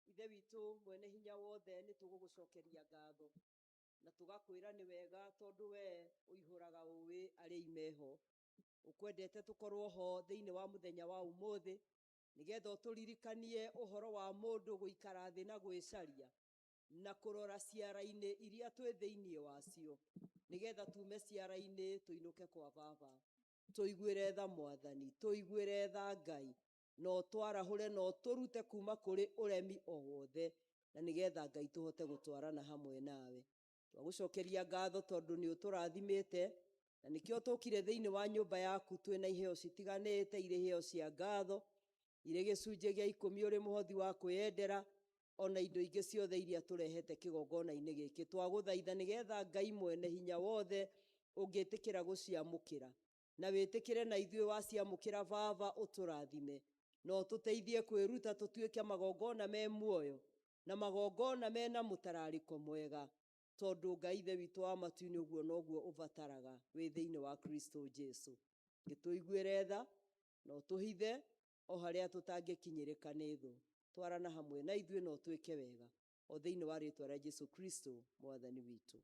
Ithe witũ mwene hinya wothe, nĩ tũgũgũcokeria ngatho na tũgakwĩra nĩ wega, tondũ we ũihũraga ũĩ arĩa imeho. Ũkwendete tũkorwo ho thĩinĩ wa mũthenya wa ũmũthĩ, nĩgetha ũtũririkanie ũhoro wa mũndũ gũikara thĩ na gwĩcaria na kũrora ciara-inĩ iria twĩ thĩinĩ wacio, nĩgetha tume ciara-inĩ tũinũke kwa baba. Tũiguĩre tha Mwathani, tũiguĩre tha Ngai, na ũtwarahũre na ũtũrute kuma kũrĩ ũremi o wothe, na nĩgetha Ngai tũhote gũtwarana hamwe nawe. Twagũcokeria ngatho tondũ nĩ ũtũrathimĩte Na nĩkĩo tũkire thĩinĩ wa nyũmba yaku twĩna iheo citiganĩte, irĩ iheo cia ngatho, irĩ gĩcunjĩ gĩa 10 ũrĩ mũhothi wa kwĩyendera, ona indo ingĩ ciothe iria tũrehete kĩgongona-inĩ gĩkĩ. Twagũthaitha nĩgetha Ngai mwene hinya wothe ũngĩtĩkĩra gũciamũkĩra, na wĩtĩkĩre na ithuĩ waciamũkĩra Baba ũtũrathime, na ũtũteithie kwĩruta tũtuĩke magongona me muoyo na magongona mena mũtararĩko mwega, tondũ Ngai Ithe witũ wa matu-inĩ ũguo noguo ũbataraga wĩ thĩinĩ wa Kristo Jesu. Gĩtũiguĩre tha na ũtũhithe o harĩa tũtangĩkinyĩrĩka nĩ thũ. Twarana hamwe na ithuĩ na ũtwĩke wega o thĩinĩ wa rĩtwa rĩa Jesu Kristo Mwathani witũ.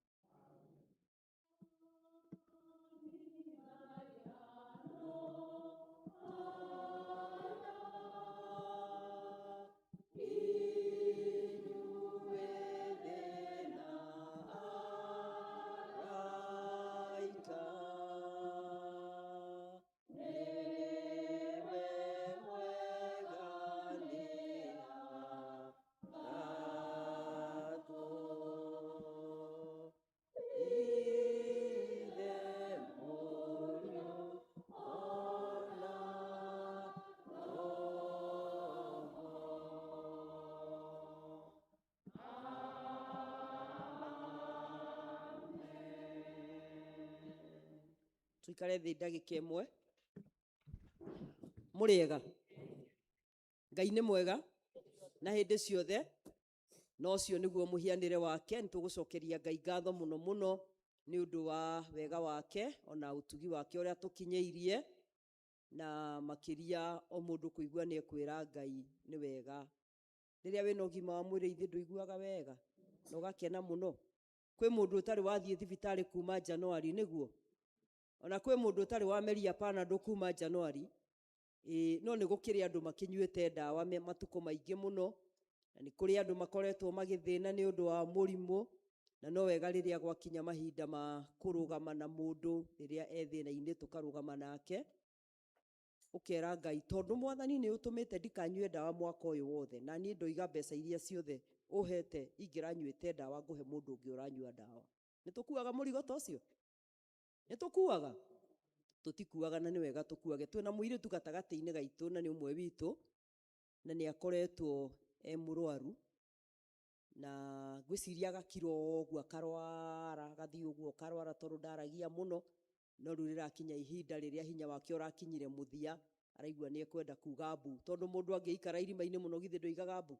Tuikare thĩ ndagĩka ĩmwe. Mũrĩega. Ngai nĩ mwega na hĩndĩ ciothe, na ũcio nĩguo mũhianĩre wake. Nĩtũgũcokeria Ngai ngatho mũno mũno nĩ ũndũ wa wega wake ona ũtugi wake ũrĩa tũkinyĩirie, na makĩria o mũndũ kũigua nĩ ekwĩra Ngai nĩ wega. Rĩrĩa wĩna ũgima wa mwĩrĩ ithe ndũiguaga wega na ũgakena mũno. Kwĩ mũndũ ũtarĩ wathiĩ thibitarĩ kuma January nĩguo, ona kwĩ mũndũ ũtarĩ wameria Panadol kuma January. No nĩ gũkĩrĩ andũ makĩnyuĩte ndawa matukũ maingĩ mũno, na nĩ kũrĩ andũ makoretwo magĩthĩna nĩ ũndũ wa mũrimũ, na no wega rĩrĩa gwakinya mahinda ma kũrũgama na mũndũ rĩrĩa e thĩna-inĩ tũkarũgama nake, ũkera Ngai tondũ Mwathani nĩ ũtũmĩte ndikanyue ndawa mwaka ũyũ wothe, na niĩ ndoiga mbeca iria ciothe ũhete ingĩranyuĩte ndawa ngũhe mũndũ ũngĩ ũranyua ndawa. Nĩ tũkuaga mũrigo ta ũcio? Nĩ tũkuaga? Tũtikuaga, na nĩ wega tũkuage. Twĩna mũirĩtu gatagatĩ-inĩ gaitũ na nĩ ũmwe witũ, na nĩ akoretwo e mũrwaru, na ngwĩciria agakira ũguo akarwara, agathiĩ ũguo akarwara tondũ ndaragia mũno, no rĩu rĩrakinya ihinda rĩrĩa hinya wake ũrakinyire mũthia, araigua nĩ ekwenda kuga mbu, tondũ mũndũ angĩikara irima-inĩ mũno githĩ ndũigaga mbu.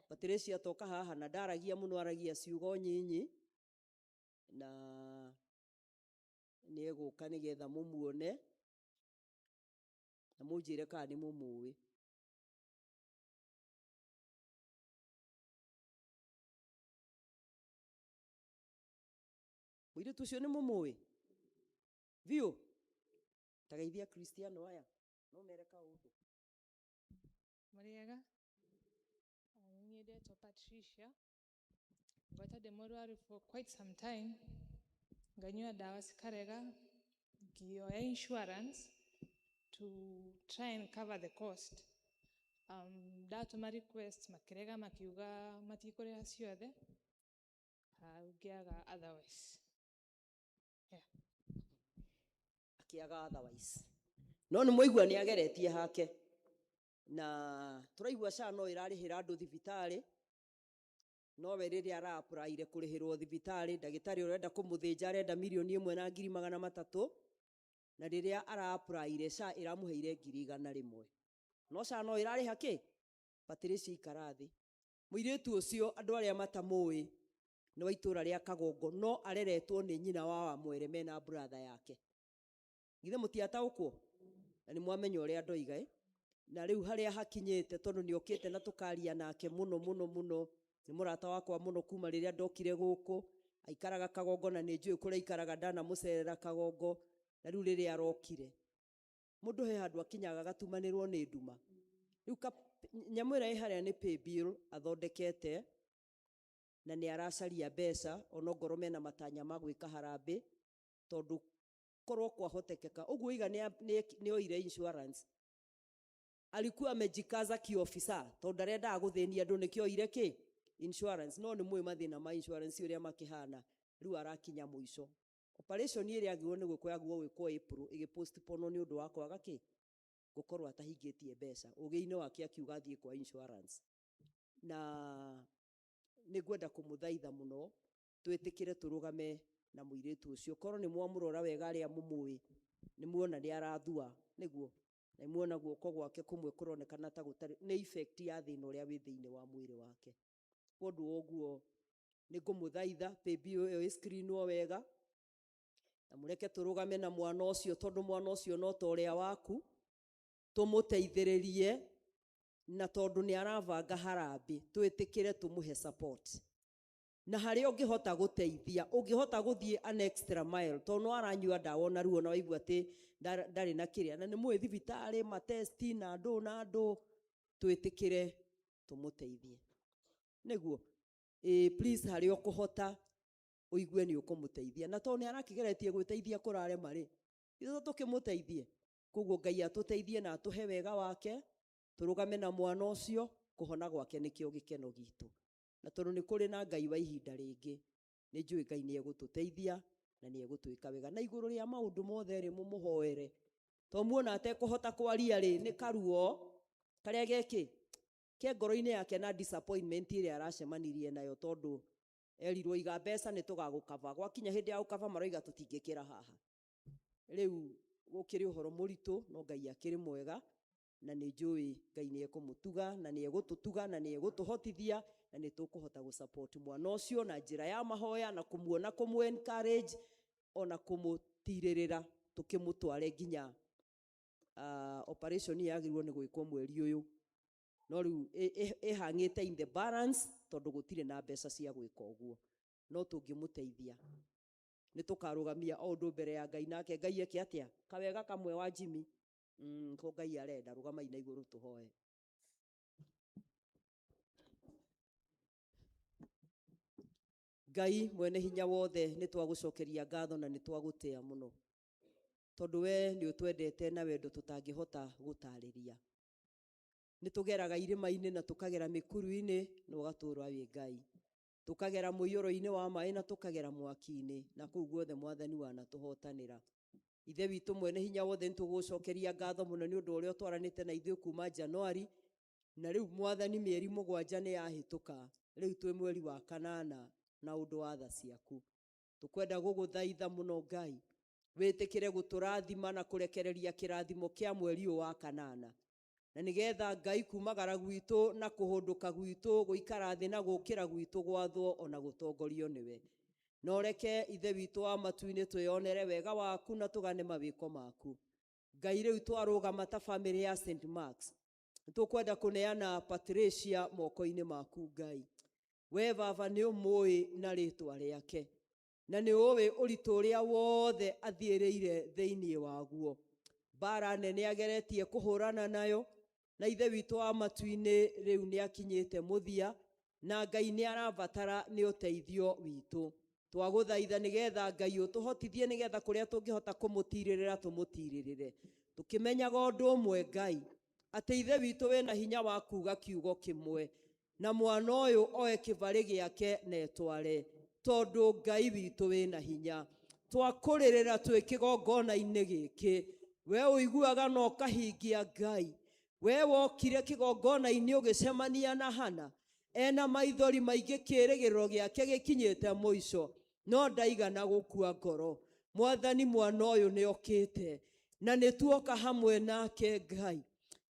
Patricia toka haha na ndaragia mũno, aragia ciugo nyinyi, na nĩ egũka nĩgetha mũmuone na mũnjĩre kana nĩ mũmũĩ. Mũirĩtu ũcio nĩ mũmũĩ biũ? Ta geithia Kristiano aya no mere kaũndũ. Mũrĩega? Niĩ ndetwo Patricia. Ngweta ndĩ mũrwaru for quite some time, nganyua ndawa cikarega, ngĩoya insurance to try and cover the cost. Ndatũma request makĩrega, makiuga matikũrĩha ciothe, ngĩaga otherwise. Yeah. Akĩaga otherwise. No nĩ mwaigua nĩ ageretie hake, na tũraigua SHA no ĩrarĩhĩra andũ thibitarĩ, nowe rĩrĩa ara-applyire kũrĩhĩrwo thibitarĩ, ndagĩtarĩ ũrenda kũmũthĩnja arenda 1,300,000, na rĩrĩa ara-applyire SHA ĩramũheire 100,000. No SHA no ĩrarĩha kĩ? Patricia ikara thĩ. Mũirĩtu ũcio andũ arĩa matamũĩ nĩ wa itũũra rĩa Kagongo, no areretwo nĩ nyina wa Wamwere mena brother yake. Githĩ mũtiataũkwo? Na nĩ mwamenya ũrĩa ndoiga, eh? Na rĩu harĩa hakinyĩte, tondũ nĩ okĩte na tũkaria nake mũno mũno mũno, nĩ mũrata wakwa mũno kuma rĩrĩa ndokire gũkũ, aikaraga Kagongo na nĩ njũĩ kũrĩa aikaraga, ndanamũcerera Kagongo, na rĩu rĩrĩa arokire mũndũ he handũ akinyaga agatumanĩrwo nĩ nduma. Rĩu nyamũ ĩrĩa ĩ harĩa nĩ pay bill athondekete, na nĩ aracaria mbeca onongorwo mena matanya ma gwĩka harambĩ, tondũ korwo kwahotekeka ũguo iga nĩ oire insurance, alikuwa amejikaza kiofisa tondũ ndarendaga gũthĩnia andũ, nĩkĩo oire kĩ insurance. No nĩ mũĩ mathĩna ma insurance ũrĩa makĩhana, rĩu arakinya mũico. Operation ĩrĩa yagĩrĩirwo nĩ gwĩkwo yagĩrĩirwo gwĩkwo April, ĩgĩpostponwo nĩ ũndũ wa kwaga kĩ gũkorwo atahingĩtie mbeca. Ũgĩ-inĩ wake akiuga athiĩ kwa insurance. Na nĩ ngwenda kũmũthaitha mũno twĩtĩkĩre tũrũgame na mũirĩtu ũcio. Korwo nĩ mwamũrora wega arĩa mũmũĩ, nĩ muona nĩ arathua, nĩguo na muona guoko gwake kũmwe kũronekana ta gũtarĩ, nĩ effect ya thĩna ũrĩa wĩ thĩinĩ wa mwĩrĩ wake. Kwa ũndũ wa ũguo nĩ ngũmũthaitha paybill ĩyo ĩ-screenwo wega na mũreke tũrũgame na mwana ũcio, tondũ mwana ũcio no ta ũrĩa waku, tũmũteithĩrĩrie, na tondũ nĩ arabanga harambĩ twĩtĩkĩre tũmũhe support. Na harĩa ũngĩhota gũteithia, ũngĩhota gũthiĩ an extra mile, tondũ no aranyua ndawa ona ruo na waigua atĩ ndarĩ na kĩrĩa, na nĩ mũĩ thibitarĩ matesti na ndũ na ndũ, twĩtĩkĩre tũmũteithie. Nĩguo please harĩa ũkũhota ũigue nĩ ũkũmũteithia, na tondũ nĩ arakĩgeretie gwĩteithia kũrarema rĩ, ithuĩ tũkĩmũteithie. Koguo Ngai atũteithie na atũhe wega wake, tũrũgame na mwana ũcio, kũhona gwake nĩkĩo gĩkeno gitũ. Na tondũ nĩ kũrĩ na Ngai wa ihinda rĩngĩ, nĩ njũĩ Ngai nĩ egũtũteithia na nĩ egũtwĩka wega. Na igũrũ rĩa maũndũ mothe rĩ, mũmũhoere, to muona atekũhota kwaria rĩ, nĩ karuo karĩa geki ke ngoro-inĩ yake na disappointment ĩrĩa aracemanirie nayo, tondũ erirwo iga mbeca nĩ tũgagũkaba, gwakinya hĩndĩ ya gũkaba maroiga tũtingĩkĩra haha. Rĩu gũkĩrĩ ũhoro mũritũ, no Ngai akĩrĩ mwega, na nĩ njũĩ Ngai nĩ ekũmũtuga na nĩ egũtũtuga na nĩ egũtũhotithia, na nĩ tũkũhota gũsupport mwana ũcio na njĩra ya mahoya na kũmuona, kũmũ encourage ona kũmũtirĩrĩra tũkĩmũtware nginya operation yagĩrĩirwo nĩ gwĩkwo mweri ũyũ, no rĩu ĩhang'ĩte in the balance tondũ gũtirĩ na mbeca cia gwĩka ũguo. No tũngĩmũteithia nĩ tũkarũgamia o ũndũ mbere ya Ngai, nake Ngai eke atĩa? Kawega kamwe wa Jimmy. Ko Ngai arenda, rũgamai na igũrũ tũhoe. Ngai mwene hinya wothe, nĩ twagũcokeria ngatho na nĩ twagũtĩa mũno, tondũ we nĩ ũtwendete na wendo tũtangĩhota gũtarĩria. Nĩ tũgeraga irĩma-inĩ na tũkagera mĩkuru-inĩ, na ũgatũũra wĩ Ngai. Tũkagera mũiyũro-inĩ wa maĩ na tũkagera mwaki-inĩ, na kũu guothe Mwathani wanatũhotanĩra. Ithe witũ mwene hinya wothe, nĩ tũgũcokeria ngatho mũno nĩ ũndũ ũrĩa ũtwaranĩte na ithuĩ kuma Januari, na rĩu Mwathani mĩeri 7 nĩ yahĩtũka, rĩu twĩ mweri wa 8 na ũndũ wa tha ciaku. Tũkwenda gũgũthaitha mũno Ngai, wĩtĩkĩre gũtũrathima na kũrekereria kĩrathimo kĩa mweri ũyũ wa 8, na nĩgetha Ngai kumagara gwitũ na kũhũndũka gwitũ, gũikara thĩ na gũkĩra gwitũ gwathwo ona gũtongorio nĩwe. No reke Ithe witũ wa matu-inĩ twĩyonere wega waku na tũgane mawĩko maku. Ngai, rĩu twarũgama ta famĩlĩ ya St. Mark's, nĩtũkwenda kũneana Patricia moko-inĩ maku Ngai. We baba nĩ ũmũĩ na rĩtwa rĩake, na nĩ ũĩ ũritũ ũrĩa wothe athiĩrĩire thĩinĩ waguo. Mbara nene ageretie kũhũrana nayo, na Ithe witũ wa matu-inĩ rĩu nĩ akinyĩte mũthia, na Ngai nĩ arabatara nĩ ũteithio witũ. Twagũthaitha nĩgetha Ngai ũtũhotithie, nĩgetha kũrĩa tũngĩhota kũmũtirĩrĩra tũmũtirĩrĩre, tũkĩmenyaga ũndũ ũmwe Ngai, atĩ Ithe witũ wĩna hinya wa kuga kiugo kĩmwe, na mwana ũyũ oe kĩbarĩ gĩake na etware, tondũ Ngai witũ wĩna hinya. Twakũrĩrĩra twĩ kĩgongona-inĩ gĩkĩ, we ũiguaga na ũkahingia Ngai. We wokire kĩgongona-inĩ ũgĩcemania na Hana, ena maithori maingĩ, kĩĩrĩgĩrĩro gĩake gĩkinyĩte mũico, no ndaigana gũkua ngoro. Mwathani, mwana ũyũ nĩ okĩte, na nĩ tuoka hamwe nake Ngai,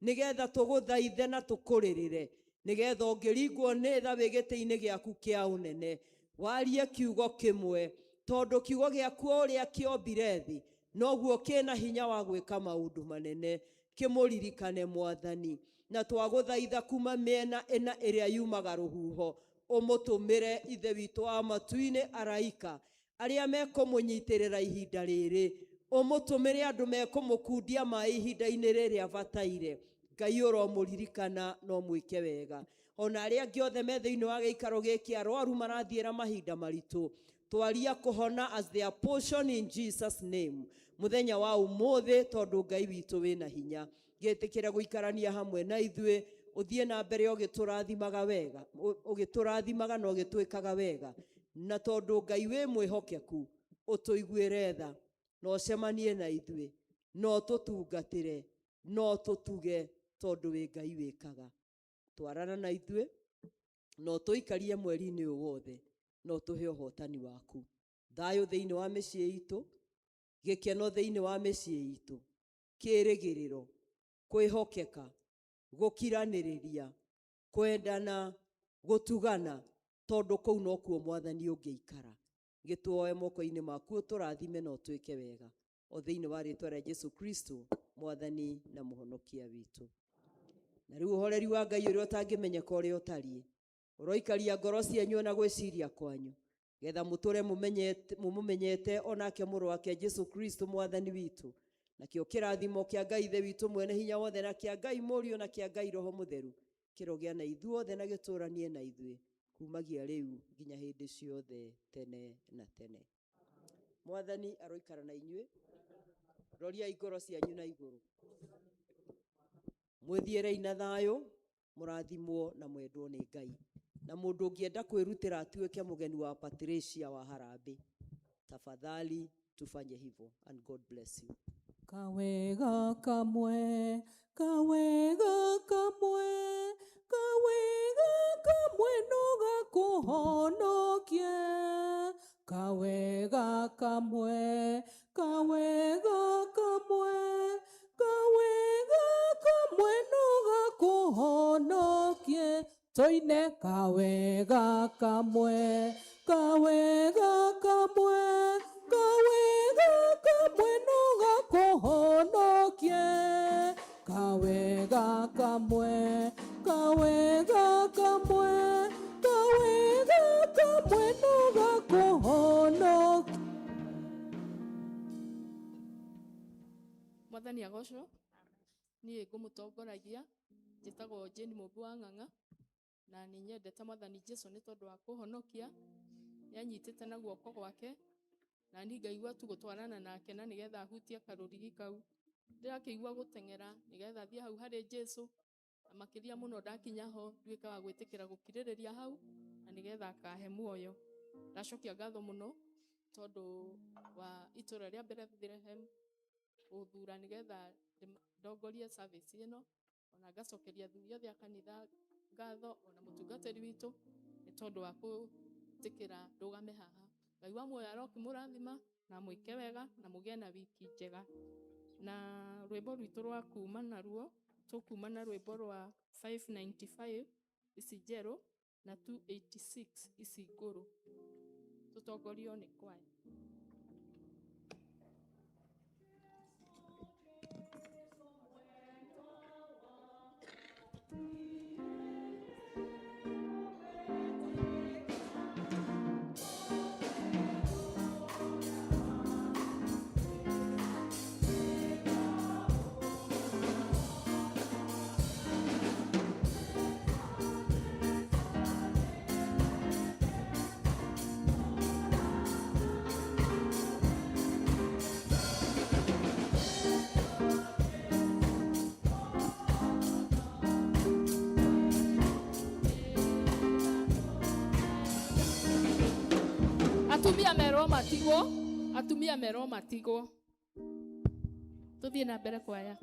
nĩgetha tũgũthaithe na tũkũrĩrĩre, nĩgetha ũngĩringwo nĩ tha wĩ gĩtĩ-inĩ gĩaku kĩa ũnene, warie kiugo kĩmwe, tondũ kiugo gĩaku o ũrĩa kĩombire thĩ, noguo kĩna hinya wa gwĩka maũndũ manene. Kĩmũririkane Mwathani, na twagũthaitha kuma mĩena ĩna ĩrĩa yumaga rũhuho, ũmũtũmĩre Ithe witũ wa matu-inĩ araika arĩa mekũmũnyitĩrĩra ihinda rĩrĩ, ũmũtũmĩre andũ mekũmũkundia maĩ ihinda-inĩ rĩrĩa abataire. Ngai ũromũririkana na ũmwĩke wega. Ona arĩa angĩ othe me thĩinĩ wa gĩikaro gĩkĩ arwaru marathiĩra mahinda maritũ, twaria kũhona as their portion in Jesus name mũthenya wa ũmũthĩ, tondũ Ngai witũ wĩna hinya. Gĩtĩkĩre gũikarania hamwe na ithuĩ, ũthiĩ na mbere ũgĩtũrathimaga wega, ũgĩtũrathimaga na ũgĩtwĩkaga wega, na tondũ Ngai wĩ mwĩhokeku, Ũtũiguĩre tha na ũcemanie na ithuĩ na ũtũtungatĩre na ũtũtuge tondũ wĩ Ngai wĩkaga. Twarana na ithuĩ na ũtũikarie mweri-inĩ ũyũ wothe na ũtũhe ũhotani waku. Thayũ thĩinĩ wa mĩciĩ itũ, gĩkeno thĩinĩ wa mĩciĩ itũ, kĩĩrĩgĩrĩro, kwĩhokeka, gũkiranĩrĩria, kwendana, gũtugana, tondũ kũu nokuo Mwathani ũngĩikara. Gĩtuoe moko-inĩ maku ũtũrathime na ũtwĩke wega. O thĩinĩ wa rĩtwa rĩa Jesu Kristo, Mwathani na Mũhonokia witũ. Na rĩu ũhoreri wa Ngai ũrĩa ũtangĩmenyeka ũrĩa ũtariĩ, ũroikaria ngoro cianyu ona gwĩciria kwanyu, getha mũtũre mũmũmenyete onake mũrũ wake Jesu Kristo Mwathani witũ. Nakĩo kĩrathimo kĩa Ngai Ithe witũ mwene hinya wothe na kĩa Ngai Mũriũ na kĩa Ngai Roho Mũtheru kĩrogĩa na ithuothe na gĩtũranie na ithuĩ kumagia rĩu nginya hĩndĩ ciothe tene na tene. Mwathani aroikara na inyuĩ. Roriai ngoro cianyu na igũrũ. Mwĩthiĩrei na thayũ, mũrathimwo na mwendwo nĩ Ngai. Na mũndũ ũngĩenda kwĩrutĩra atuĩke mũgeni wa Patricia wa Harambee, tafadhali tufanye hivyo, and God bless you. Kawega kamwe, kawega kamwe, kawega kamwe no gakũhonokie. Kawega kamwe, kawega kamwe, kawega kamwe no gakũhonokie. Tũine kawega kamwe, kawega kamwe, kawega kamwe no gakũhonokie. Kawega kamwe, kawega kamwe, kawega kamwe no gakũhonokie. Mwathani agocwo. Niĩ ngũmũtongoragia njĩtagwo Jane Mũmbi wa Ng'ang'a na nĩ nyendete Mwathani Jesu nĩ tondũ wa kũhonokia. Nĩanyitĩte na guoko gwake na niĩ ngaigua tu gũtwarana nake na nĩgetha ahutie karũrigi kau. Ndĩrakĩigua gũteng'era nĩgetha thiĩ hau harĩ Jesu, na makĩria mũno ndakinya ho nduĩke wa gwĩtĩkĩra gũkirĩrĩria hau na nĩgetha akahe muoyo. Ndacokia ngatho mũno tondũ wa itũra rĩa Bethlehem gũthura nĩgetha ndongorie service ĩno, ona ngacokeria athuri othe a kanitha ngatho, ona mũtungatĩri witũ nĩ tondũ wa gwĩtĩkĩra ndũgame haha. Ngai wa muoyo arokĩmũrathima na mwĩke wega na mũgĩe na wiki njega. Na rwĩmbo rwitũ rwa kuma naruo tũkuma na rwĩmbo rwa 595 ici njerũ na 286 ici ngũrũ. Tũtongorio nĩ kwaya. Atumia merwo matigwo, atumia merwo matigwo. Tuthiĩ na mbere kwaya.